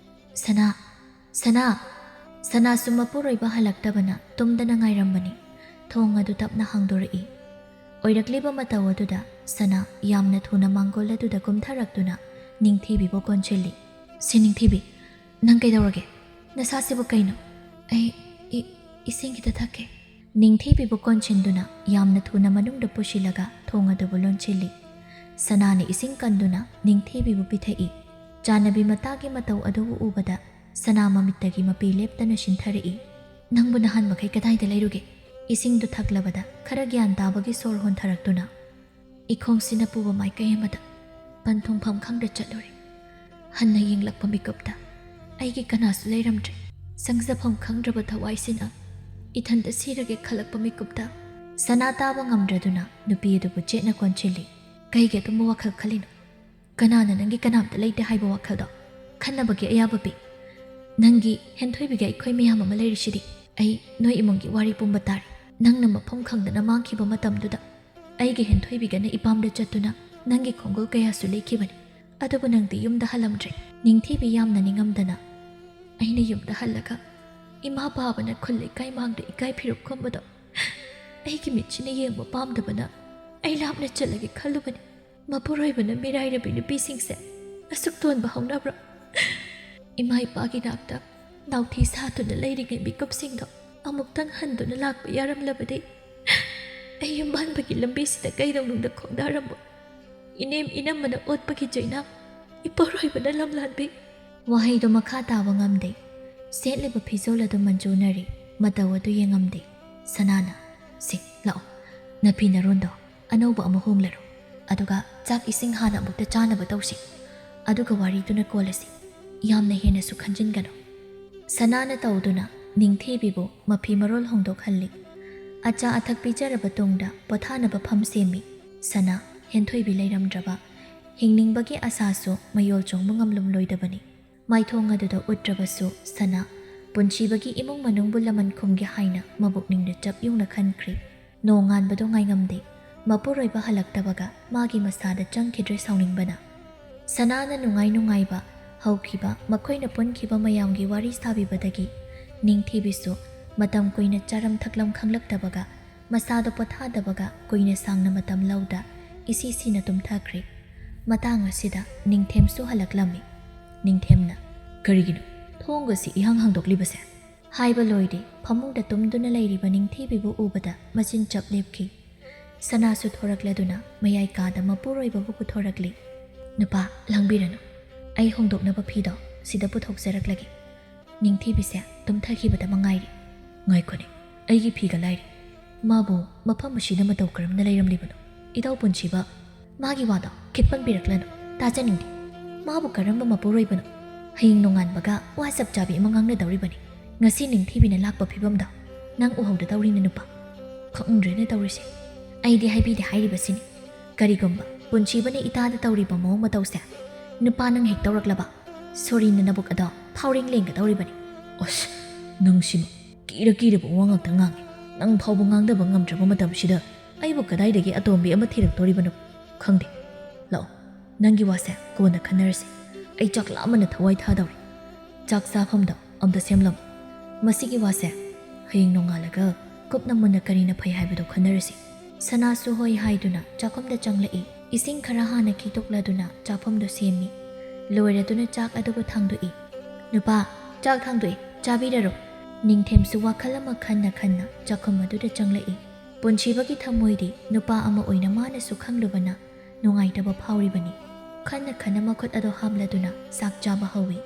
"ꯁꯅꯥ, ꯁꯅꯥ!" ꯁꯅꯥꯁꯨ ꯃꯄꯨꯔꯣꯏꯕ ꯍꯜꯂꯛꯇꯕꯅ ꯇꯨꯝꯗꯅ ꯉꯥꯏꯔꯝꯕꯅꯤ꯫ ꯊꯣꯡ ꯑꯗꯨ ꯇꯞꯅ ꯍꯥꯡꯗꯣꯔꯛꯏ꯫ ꯑꯣꯏꯔꯛꯂꯤꯕ ꯃꯇꯧ ꯑꯗꯨꯗ ꯁꯅꯥ ꯌꯥꯝꯅ ꯊꯨꯅ ꯃꯥꯡꯒꯣꯜ ꯑꯗꯨꯗ ꯀꯨꯝꯊꯔꯛꯇꯨꯅ ꯅꯤꯡꯊꯤꯕꯤꯕꯨ ꯀꯣꯟꯁꯤꯜꯂꯤ꯫ "ꯁꯤ ꯅꯤꯡꯊꯤꯕꯤ, ꯅꯪ ꯀꯩꯗꯧꯔꯒꯦ? ꯅꯁꯥꯁꯤꯕꯨ ꯀꯩꯅꯣ?" "ꯑꯩ ꯏ-, ꯏꯁꯤꯡ ꯈꯤꯇ ꯊꯛꯀꯦ꯫" ꯅꯤꯡꯊꯤꯕꯤꯕꯨ ꯀꯣꯟꯁꯤꯟꯗꯨꯅ ꯌꯥꯝꯅ ꯊꯨꯅ ꯃꯅꯨꯡꯗ ꯄꯨꯁꯤꯜꯂꯒ ꯊꯣꯡ ꯑꯗꯨꯕꯨ ꯂꯣꯟꯁꯤꯜꯂꯤ꯫ ꯁꯅꯥꯅ ꯏꯁꯤꯡ ꯀꯟꯗꯨꯅ ꯅꯤꯡꯊꯤꯕꯤꯕꯨ ꯄꯤꯊꯛꯏ꯫ ꯆꯥꯟꯅꯕꯤ ꯃꯇꯥꯒꯤ ꯃꯇꯧ ꯑꯗꯨꯕꯨ ꯎꯕꯗ ꯁꯅꯥ ꯃꯃꯤꯠꯇꯒꯤ ꯃꯄꯤ ꯂꯦꯞꯇꯅ ꯁꯤꯟꯊꯔꯛꯏ꯫ "ꯅꯪꯕꯨ ꯅꯍꯥꯟ ꯃꯈꯩ ꯀꯗꯥꯏꯗ ꯂꯩꯔꯨꯒꯦ?" ꯏꯁꯤꯡꯗꯨ ꯊꯛꯂꯕꯗ ꯈꯔ ꯒ꯭ꯌꯥꯟ ꯇꯥꯕꯒꯤ ꯁꯣꯔ ꯍꯣꯟꯊꯔꯛꯇꯨꯅ, "ꯏꯈꯣꯡꯁꯤꯅ ꯄꯨꯕ ꯃꯥꯏꯀꯩ ꯑꯃꯗ ꯄꯟꯊꯨꯡꯐꯝ ꯈꯪꯗ ꯆꯠꯂꯨꯔꯦ꯫ ꯍꯟꯅ ꯌꯦꯡꯂꯛꯄ ꯃꯤꯀꯨꯞꯇ ꯑꯩꯒꯤ ꯀꯅꯥꯁꯨ ꯂꯩꯔꯝꯗ꯭ꯔꯦ꯫ ꯆꯪꯖꯐꯝ ꯈꯪꯗ꯭ꯔꯕ ꯊꯋꯥꯏꯁꯤꯅ ꯏꯊꯟꯇ ꯁꯤꯔꯒꯦ ꯈꯜꯂꯛꯄ ꯃꯤꯀꯨꯞꯇ"꯫ ꯁꯅꯥ ꯇꯥꯕ ꯉꯝꯗ꯭ꯔꯗꯨꯅ ꯅꯨꯄꯤ ꯑꯗꯨꯕꯨ ꯆꯦꯠꯅ ꯀꯣꯟꯁꯤꯜꯂꯤ꯫ "ꯀꯩꯒꯤ ꯑꯗꯨꯝꯕ ꯋꯥꯈꯜ ꯈꯜꯂꯤꯅꯣ? ꯀꯅꯥꯅ ꯅꯪꯒꯤ ꯀꯅꯥꯝꯇ ꯂꯩꯇꯦ ꯍꯥꯏꯕ ꯋꯥꯈꯜꯗꯣ ꯈꯟꯅꯕꯒꯤ ꯑꯌꯥꯕ ꯄꯤ? ꯅꯪꯒꯤ ꯍꯦꯟꯊꯣꯏꯕꯤꯒ ꯑꯩꯈꯣꯏ ꯃꯌꯥꯝ ꯑꯃ ꯂꯩꯔꯤꯁꯤꯗꯤ꯫ ꯑꯩ ꯅꯣꯏ ꯏꯃꯨꯡꯒꯤ ꯋꯥꯔꯤ ꯄꯨꯝꯕ ꯇꯥꯔꯤ꯫ ꯅꯪꯅ ꯃꯐꯝ ꯈꯪꯗꯅ ꯃꯥꯡꯈꯤꯕ ꯃꯇꯝꯗꯨꯗ ꯑꯩꯒꯤ ꯍꯦꯟꯊꯣꯏꯕꯤꯒꯅ ꯏꯄꯥꯝꯗ ꯆꯠꯇꯨꯅ ꯅꯪꯒꯤ ꯈꯣꯡꯒꯨꯜ ꯀꯌꯥꯁꯨ ꯂꯩꯈꯤꯕꯅꯤ꯫ ꯑꯗꯨꯕꯨ ꯅꯪꯗꯤ ꯌꯨꯝꯗ ꯍꯜꯂꯝꯗ꯭ꯔꯦ"꯫ ꯅꯤꯡꯊꯤꯕꯤ ꯌꯥꯝꯅ ꯅꯤꯡꯉꯝꯗꯅ, "ꯑꯩꯅ ꯌꯨꯝꯗ ꯍꯜꯂꯒ ꯏꯃꯥ ꯄꯥꯕꯅ ꯈꯨꯜ ꯂꯩꯀꯥꯏ ꯃꯥꯡꯗ ꯏꯀꯥꯏ ꯐꯤꯔꯨꯛ ꯈꯨꯝꯕꯗꯣ ꯑꯩꯒꯤ ꯃꯤꯠꯁꯤꯅ ꯌꯦꯡꯕ ꯄꯥꯝꯗꯕꯅ ꯑꯩ ꯂꯥꯞꯅ ꯆꯠꯂꯒꯦ ꯈꯜꯂꯨꯕꯅꯤ꯫ ꯃꯄꯨꯔꯣꯏꯕꯅ ꯃꯤꯔꯥꯏꯔꯕꯤ ꯅꯨꯄꯤꯁꯤꯡꯁꯦ ꯑꯁꯨꯛ ꯇꯣꯟꯕ ꯍꯧꯅꯕ꯭ꯔꯣ? ꯏꯃꯥ ꯏꯄꯥꯒꯤ ꯅꯥꯛꯇ ꯅꯥꯎꯊꯤ ꯁꯥꯗꯨꯅ ꯂꯩꯔꯤꯉꯩ ꯃꯤꯀꯨꯞꯁꯤꯡꯗꯣ ꯑꯃꯨꯛꯇꯪ ꯍꯟꯗꯨꯅ ꯂꯥꯛꯄ ꯌꯥꯔꯝꯂꯕꯗꯤ ꯑꯩ ꯌꯨꯝꯕꯥꯟꯕꯒꯤ ꯂꯝꯕꯤꯁꯤꯗ ꯀꯩꯗꯧꯅꯨꯡꯗ ꯈꯣꯡꯗꯥꯔꯝꯃꯣꯏ꯫ ꯏꯅꯦꯝ ꯏꯅꯝꯃꯅ ꯑꯣꯠꯄꯒꯤ ꯆꯩꯅꯥ, ꯏꯄꯨꯔꯣꯏꯕꯅ ꯂꯝꯂꯥꯟꯕꯤ"꯫ ꯋꯥꯍꯩꯗꯣ ꯃꯈꯥ ꯇꯥꯕ ꯉꯝꯗꯦ꯫ ꯁꯦꯠꯂꯤꯕ ꯐꯤꯖꯣꯜ ꯑꯗꯨ ꯃꯟꯖꯨꯅꯔꯤ, ꯃꯇꯧ ꯑꯗꯨ ꯌꯦꯡꯉꯝꯗꯦ꯫ ꯁꯅꯥꯅ, "ꯁꯤ, ꯂꯥꯛꯑꯣ, ꯅꯐꯤ ꯅꯔꯣꯟꯗꯣ ꯑꯅꯧꯕ ꯑꯃ ꯍꯣꯡꯂꯔꯣ꯫ ꯑꯗꯨꯒ ꯆꯥꯛ ꯏꯁꯤꯡ ꯍꯥꯟꯅ ꯑꯃꯨꯛꯇ ꯆꯥꯅꯕ ꯇꯧꯁꯤ꯫ ꯑꯗꯨꯒ ꯋꯥꯔꯤꯗꯨꯅ ꯀꯣꯜꯂꯁꯤ꯫ ꯌꯥꯝꯅ ꯍꯦꯟꯅꯁꯨ ꯈꯟꯖꯤꯟꯒꯅꯨ"꯫ ꯁꯅꯥꯅ ꯇꯧꯗꯨꯅ ꯅꯤꯡꯊꯤꯕꯤꯕꯨ ꯃꯐꯤ ꯃꯔꯣꯜ ꯍꯣꯡꯗꯣꯛꯍꯜꯂꯤ꯫ ꯑꯆꯥ ꯑꯊꯛ ꯄꯤꯖꯔꯕ ꯇꯨꯡꯗ ꯄꯣꯊꯥꯅꯕ ꯐꯝ ꯁꯦꯝꯃꯤ꯫ ꯁꯅꯥ, ꯍꯦꯟꯊꯣꯏꯕꯤ ꯂꯩꯔꯝꯗ꯭ꯔꯕ ꯍꯤꯡꯅꯤꯡꯕꯒꯤ ꯑꯁꯥꯁꯨ ꯃꯌꯣꯜ ꯆꯣꯡꯕ ꯉꯝꯂꯝꯂꯣꯏꯗꯕꯅꯤ꯫ ꯃꯥꯏꯊꯣꯡ ꯑꯗꯨꯗ ꯎꯠꯇ꯭ꯔꯕꯁꯨ ꯁꯅꯥ ꯄꯨꯟꯁꯤꯕꯒꯤ ꯏꯃꯨꯡ ꯃꯅꯨꯡꯕꯨ ꯂꯃꯟ ꯈꯨꯝꯒꯦ ꯍꯥꯏꯅ ꯃꯕꯨꯛꯅꯤꯡꯗ ꯆꯞ ꯌꯨꯡꯅ ꯈꯟꯈ꯭ꯔꯤ꯫ ꯅꯣꯡꯉꯥꯟꯕꯗꯣ ꯉꯥꯏꯉꯝꯗꯦ꯫ ꯃꯄꯨꯔꯣꯏꯕ ꯍꯜꯂꯛꯇꯕꯒ ꯃꯥꯒꯤ ꯃꯁꯥꯗ ꯆꯪꯈꯤꯗ꯭ꯔꯦ ꯁꯥꯎꯅꯤꯡꯕꯅ꯫ ꯁꯅꯥꯅ ꯅꯨꯡꯉꯥꯏ ꯅꯨꯡꯉꯥꯏꯕ ꯍꯧꯈꯤꯕ ꯃꯈꯣꯏꯅ ꯄꯨꯟꯈꯤꯕ ꯃꯌꯥꯝꯒꯤ ꯋꯥꯔꯤ ꯁꯥꯕꯤꯕꯗꯒꯤ ꯅꯤꯡꯊꯤꯕꯤꯁꯨ ꯃꯇꯝ ꯀꯨꯏꯅ ꯆꯥꯔꯝ ꯊꯛꯂꯝ ꯈꯪꯂꯛꯇꯕꯒ ꯃꯁꯥꯗꯣ ꯄꯣꯊꯥꯗꯕꯒ ꯀꯨꯏꯅ ꯁꯥꯡꯅ ꯃꯇꯝ ꯂꯧꯗ ꯏꯁꯤ ꯁꯤꯅ ꯇꯨꯝꯊꯈ꯭ꯔꯦ꯫ ꯃꯇꯥꯡ ꯑꯁꯤꯗ ꯅꯤꯡꯊꯦꯝꯁꯨ ꯍꯜꯂꯛꯂꯝꯃꯤ꯫ ꯅꯤꯡꯊꯦꯝꯅ, "ꯀꯔꯤꯒꯤꯅꯣ ꯊꯣꯡꯒꯁꯤ ꯏꯍꯥꯡ ꯍꯥꯡꯗꯣꯛꯂꯤꯕꯁꯦ?" ꯍꯥꯏꯕ ꯂꯣꯏꯗꯦ, ꯐꯃꯨꯡꯗ ꯇꯨꯝꯗꯨꯅ ꯂꯩꯔꯤꯕ ꯅꯤꯡꯊꯤꯕꯤꯕꯨ ꯎꯕꯗ ꯃꯆꯤꯟ ꯆꯞ ꯂꯦꯞꯈꯤ꯫ ꯁꯅꯥꯁꯨ ꯊꯣꯔꯛꯂꯗꯨꯅ ꯃꯌꯥꯏ ꯀꯥꯗ ꯃꯄꯨꯔꯣꯏꯕꯕꯨ ꯄꯨꯊꯣꯔꯛꯂꯤ꯫ "ꯅꯨꯄꯥ, ꯂꯥꯡꯕꯤꯔꯅꯨ꯫ ꯑꯩ ꯍꯣꯡꯗꯣꯛꯅꯕ ꯐꯤꯗꯣ ꯁꯤꯗ ꯄꯨꯊꯣꯛꯆꯔꯛꯂꯒꯦ꯫ ꯅꯤꯡꯊꯤꯕꯤꯁꯦ ꯇꯨꯝꯊꯈꯤꯕꯗ ꯃꯉꯥꯏꯔꯤ꯫ ꯉꯥꯏꯈꯣꯅꯦ, ꯑꯩꯒꯤ ꯐꯤꯒ ꯂꯥꯏꯔꯤ꯫ ꯃꯥꯕꯨ ꯃꯐꯝ ꯑꯁꯤꯗ ꯃꯇꯧ ꯀꯔꯝꯅ ꯂꯩꯔꯝꯂꯤꯕꯅꯣ? ꯏꯇꯥꯎ ꯄꯨꯟꯁꯤꯕ, ꯃꯥꯒꯤ ꯋꯥꯗꯣ ꯈꯤꯠ ꯄꯟꯕꯤꯔꯛꯂꯅꯨ꯫ ꯇꯥꯖꯅꯤꯡꯗꯦ꯫ ꯃꯥꯕꯨ ꯀꯔꯝꯕ ꯃꯄꯨꯔꯣꯏꯕꯅꯣ? ꯍꯌꯦꯡ ꯅꯣꯡꯉꯥꯟꯕꯒ ꯋꯥ ꯆꯞ ꯆꯥꯕꯤ ꯑꯃ ꯉꯥꯡꯅꯗꯧꯔꯤꯕꯅꯤ꯫ ꯉꯁꯤ ꯅꯤꯡꯊꯤꯕꯤꯅ ꯂꯥꯛꯄ ꯐꯤꯕꯝꯗꯣ ꯅꯪ ꯎꯍꯧꯗꯗꯧꯔꯤꯅꯦ ꯅꯨꯄꯥ꯫ ꯈꯪꯗ꯭ꯔꯦꯅꯦ ꯇꯧꯔꯤꯁꯦ꯫ ꯑꯩꯗꯤ ꯍꯥꯏꯕꯤꯗꯦ ꯍꯥꯏꯔꯤꯕꯁꯤꯅꯤ꯫ ꯀꯔꯤꯒꯨꯝꯕ ꯄꯨꯟꯁꯤꯕꯅ ꯏꯇꯥꯗ ꯇꯧꯔꯤꯕ ꯃꯑꯣꯡ ꯃꯇꯧꯁꯦ ꯅꯨꯄꯥ ꯅꯪ ꯍꯦꯛ ꯇꯧꯔꯛꯂꯕ, ꯁꯣꯔꯤꯅ ꯅꯕꯨꯛ ꯑꯗꯣ ꯐꯥꯎꯔꯦꯡ ꯂꯦꯡꯒꯗꯧꯔꯤꯕꯅꯤ꯫ ꯑꯁ, ꯅꯪꯁꯤꯃ ꯀꯤꯔ ꯀꯤꯔꯕ ꯋꯥ ꯉꯥꯛꯇ ꯉꯥꯡꯉꯦ꯫ ꯅꯪ ꯐꯥꯎꯕ ꯉꯥꯡꯗꯕ ꯉꯝꯗ꯭ꯔꯕ ꯃꯇꯝꯁꯤꯗ ꯑꯩꯕꯨ ꯀꯗꯥꯏꯗꯒꯤ ꯑꯇꯣꯝꯕꯤ ꯑꯃ ꯊꯤꯔꯛꯇꯣꯔꯤꯕꯅꯣ? ꯈꯪꯗꯦ꯫ ꯂꯥꯛꯑꯣ, ꯅꯪꯒꯤ ꯋꯥꯁꯦ ꯀꯣꯟꯅ ꯈꯟꯅꯔꯁꯤ꯫ ꯑꯩ ꯆꯥꯛ ꯂꯥꯝꯕꯅ ꯊꯋꯥꯏ ꯊꯥꯗꯧꯔꯦ꯫ ꯆꯥꯛ ꯆꯥꯐꯝꯗꯣ ꯑꯝꯇ ꯁꯦꯝꯂꯝꯃꯨ꯫ ꯃꯁꯤꯒꯤ ꯋꯥꯁꯦ ꯍꯌꯦꯡ ꯅꯣꯡꯉꯥꯜꯂꯒ ꯀꯨꯞꯅ ꯃꯨꯟꯅ ꯀꯔꯤꯅ ꯐꯩ ꯍꯥꯏꯕꯗꯣ ꯈꯟꯅꯔꯁꯤ꯫ ꯁꯅꯥꯁꯨ ꯍꯣꯏ ꯍꯥꯏꯗꯨꯅ ꯆꯥꯛꯈꯨꯝꯗ ꯆꯪꯂꯛꯏ꯫ ꯏꯁꯤꯡ ꯈꯔ ꯍꯥꯟꯅ ꯈꯤꯛꯇꯣꯛꯂꯗꯨꯅ ꯆꯥꯛꯈꯨꯝꯗꯣ ꯁꯦꯝꯃꯤ꯫ ꯂꯣꯏꯔꯗꯨꯅ ꯆꯥꯛ ꯑꯗꯨꯕꯨ ꯊꯥꯡꯗꯣꯛꯏ꯫ ꯅꯨꯄꯥ, ꯆꯥꯛ ꯊꯥꯡꯗꯣꯛꯏ, ꯆꯥꯕꯤꯔꯔꯣ꯫ ꯅꯤꯡꯊꯦꯝꯁꯨ ꯋꯥꯈꯜ ꯑꯃ ꯈꯟꯅ ꯈꯟꯅ ꯆꯥꯛꯈꯨꯝ ꯑꯗꯨꯗ ꯆꯪꯂꯛꯏ꯫ ꯄꯨꯟꯁꯤꯕꯒꯤ ꯊꯃꯣꯏꯗꯤ ꯅꯨꯄꯥ ꯑꯃ ꯑꯣꯏꯅ ꯃꯥꯅꯁꯨ ꯈꯪꯂꯨꯕꯅ ꯅꯨꯡꯉꯥꯏꯇꯕ ꯐꯥꯎꯔꯤꯕꯅꯤ꯫ ꯈꯟꯅ ꯈꯟꯅ ꯃꯈꯨꯠ ꯑꯗꯨ ꯍꯥꯝꯂꯗꯨꯅ ꯆꯥꯛ ꯆꯥꯕ ꯍꯧꯏ꯫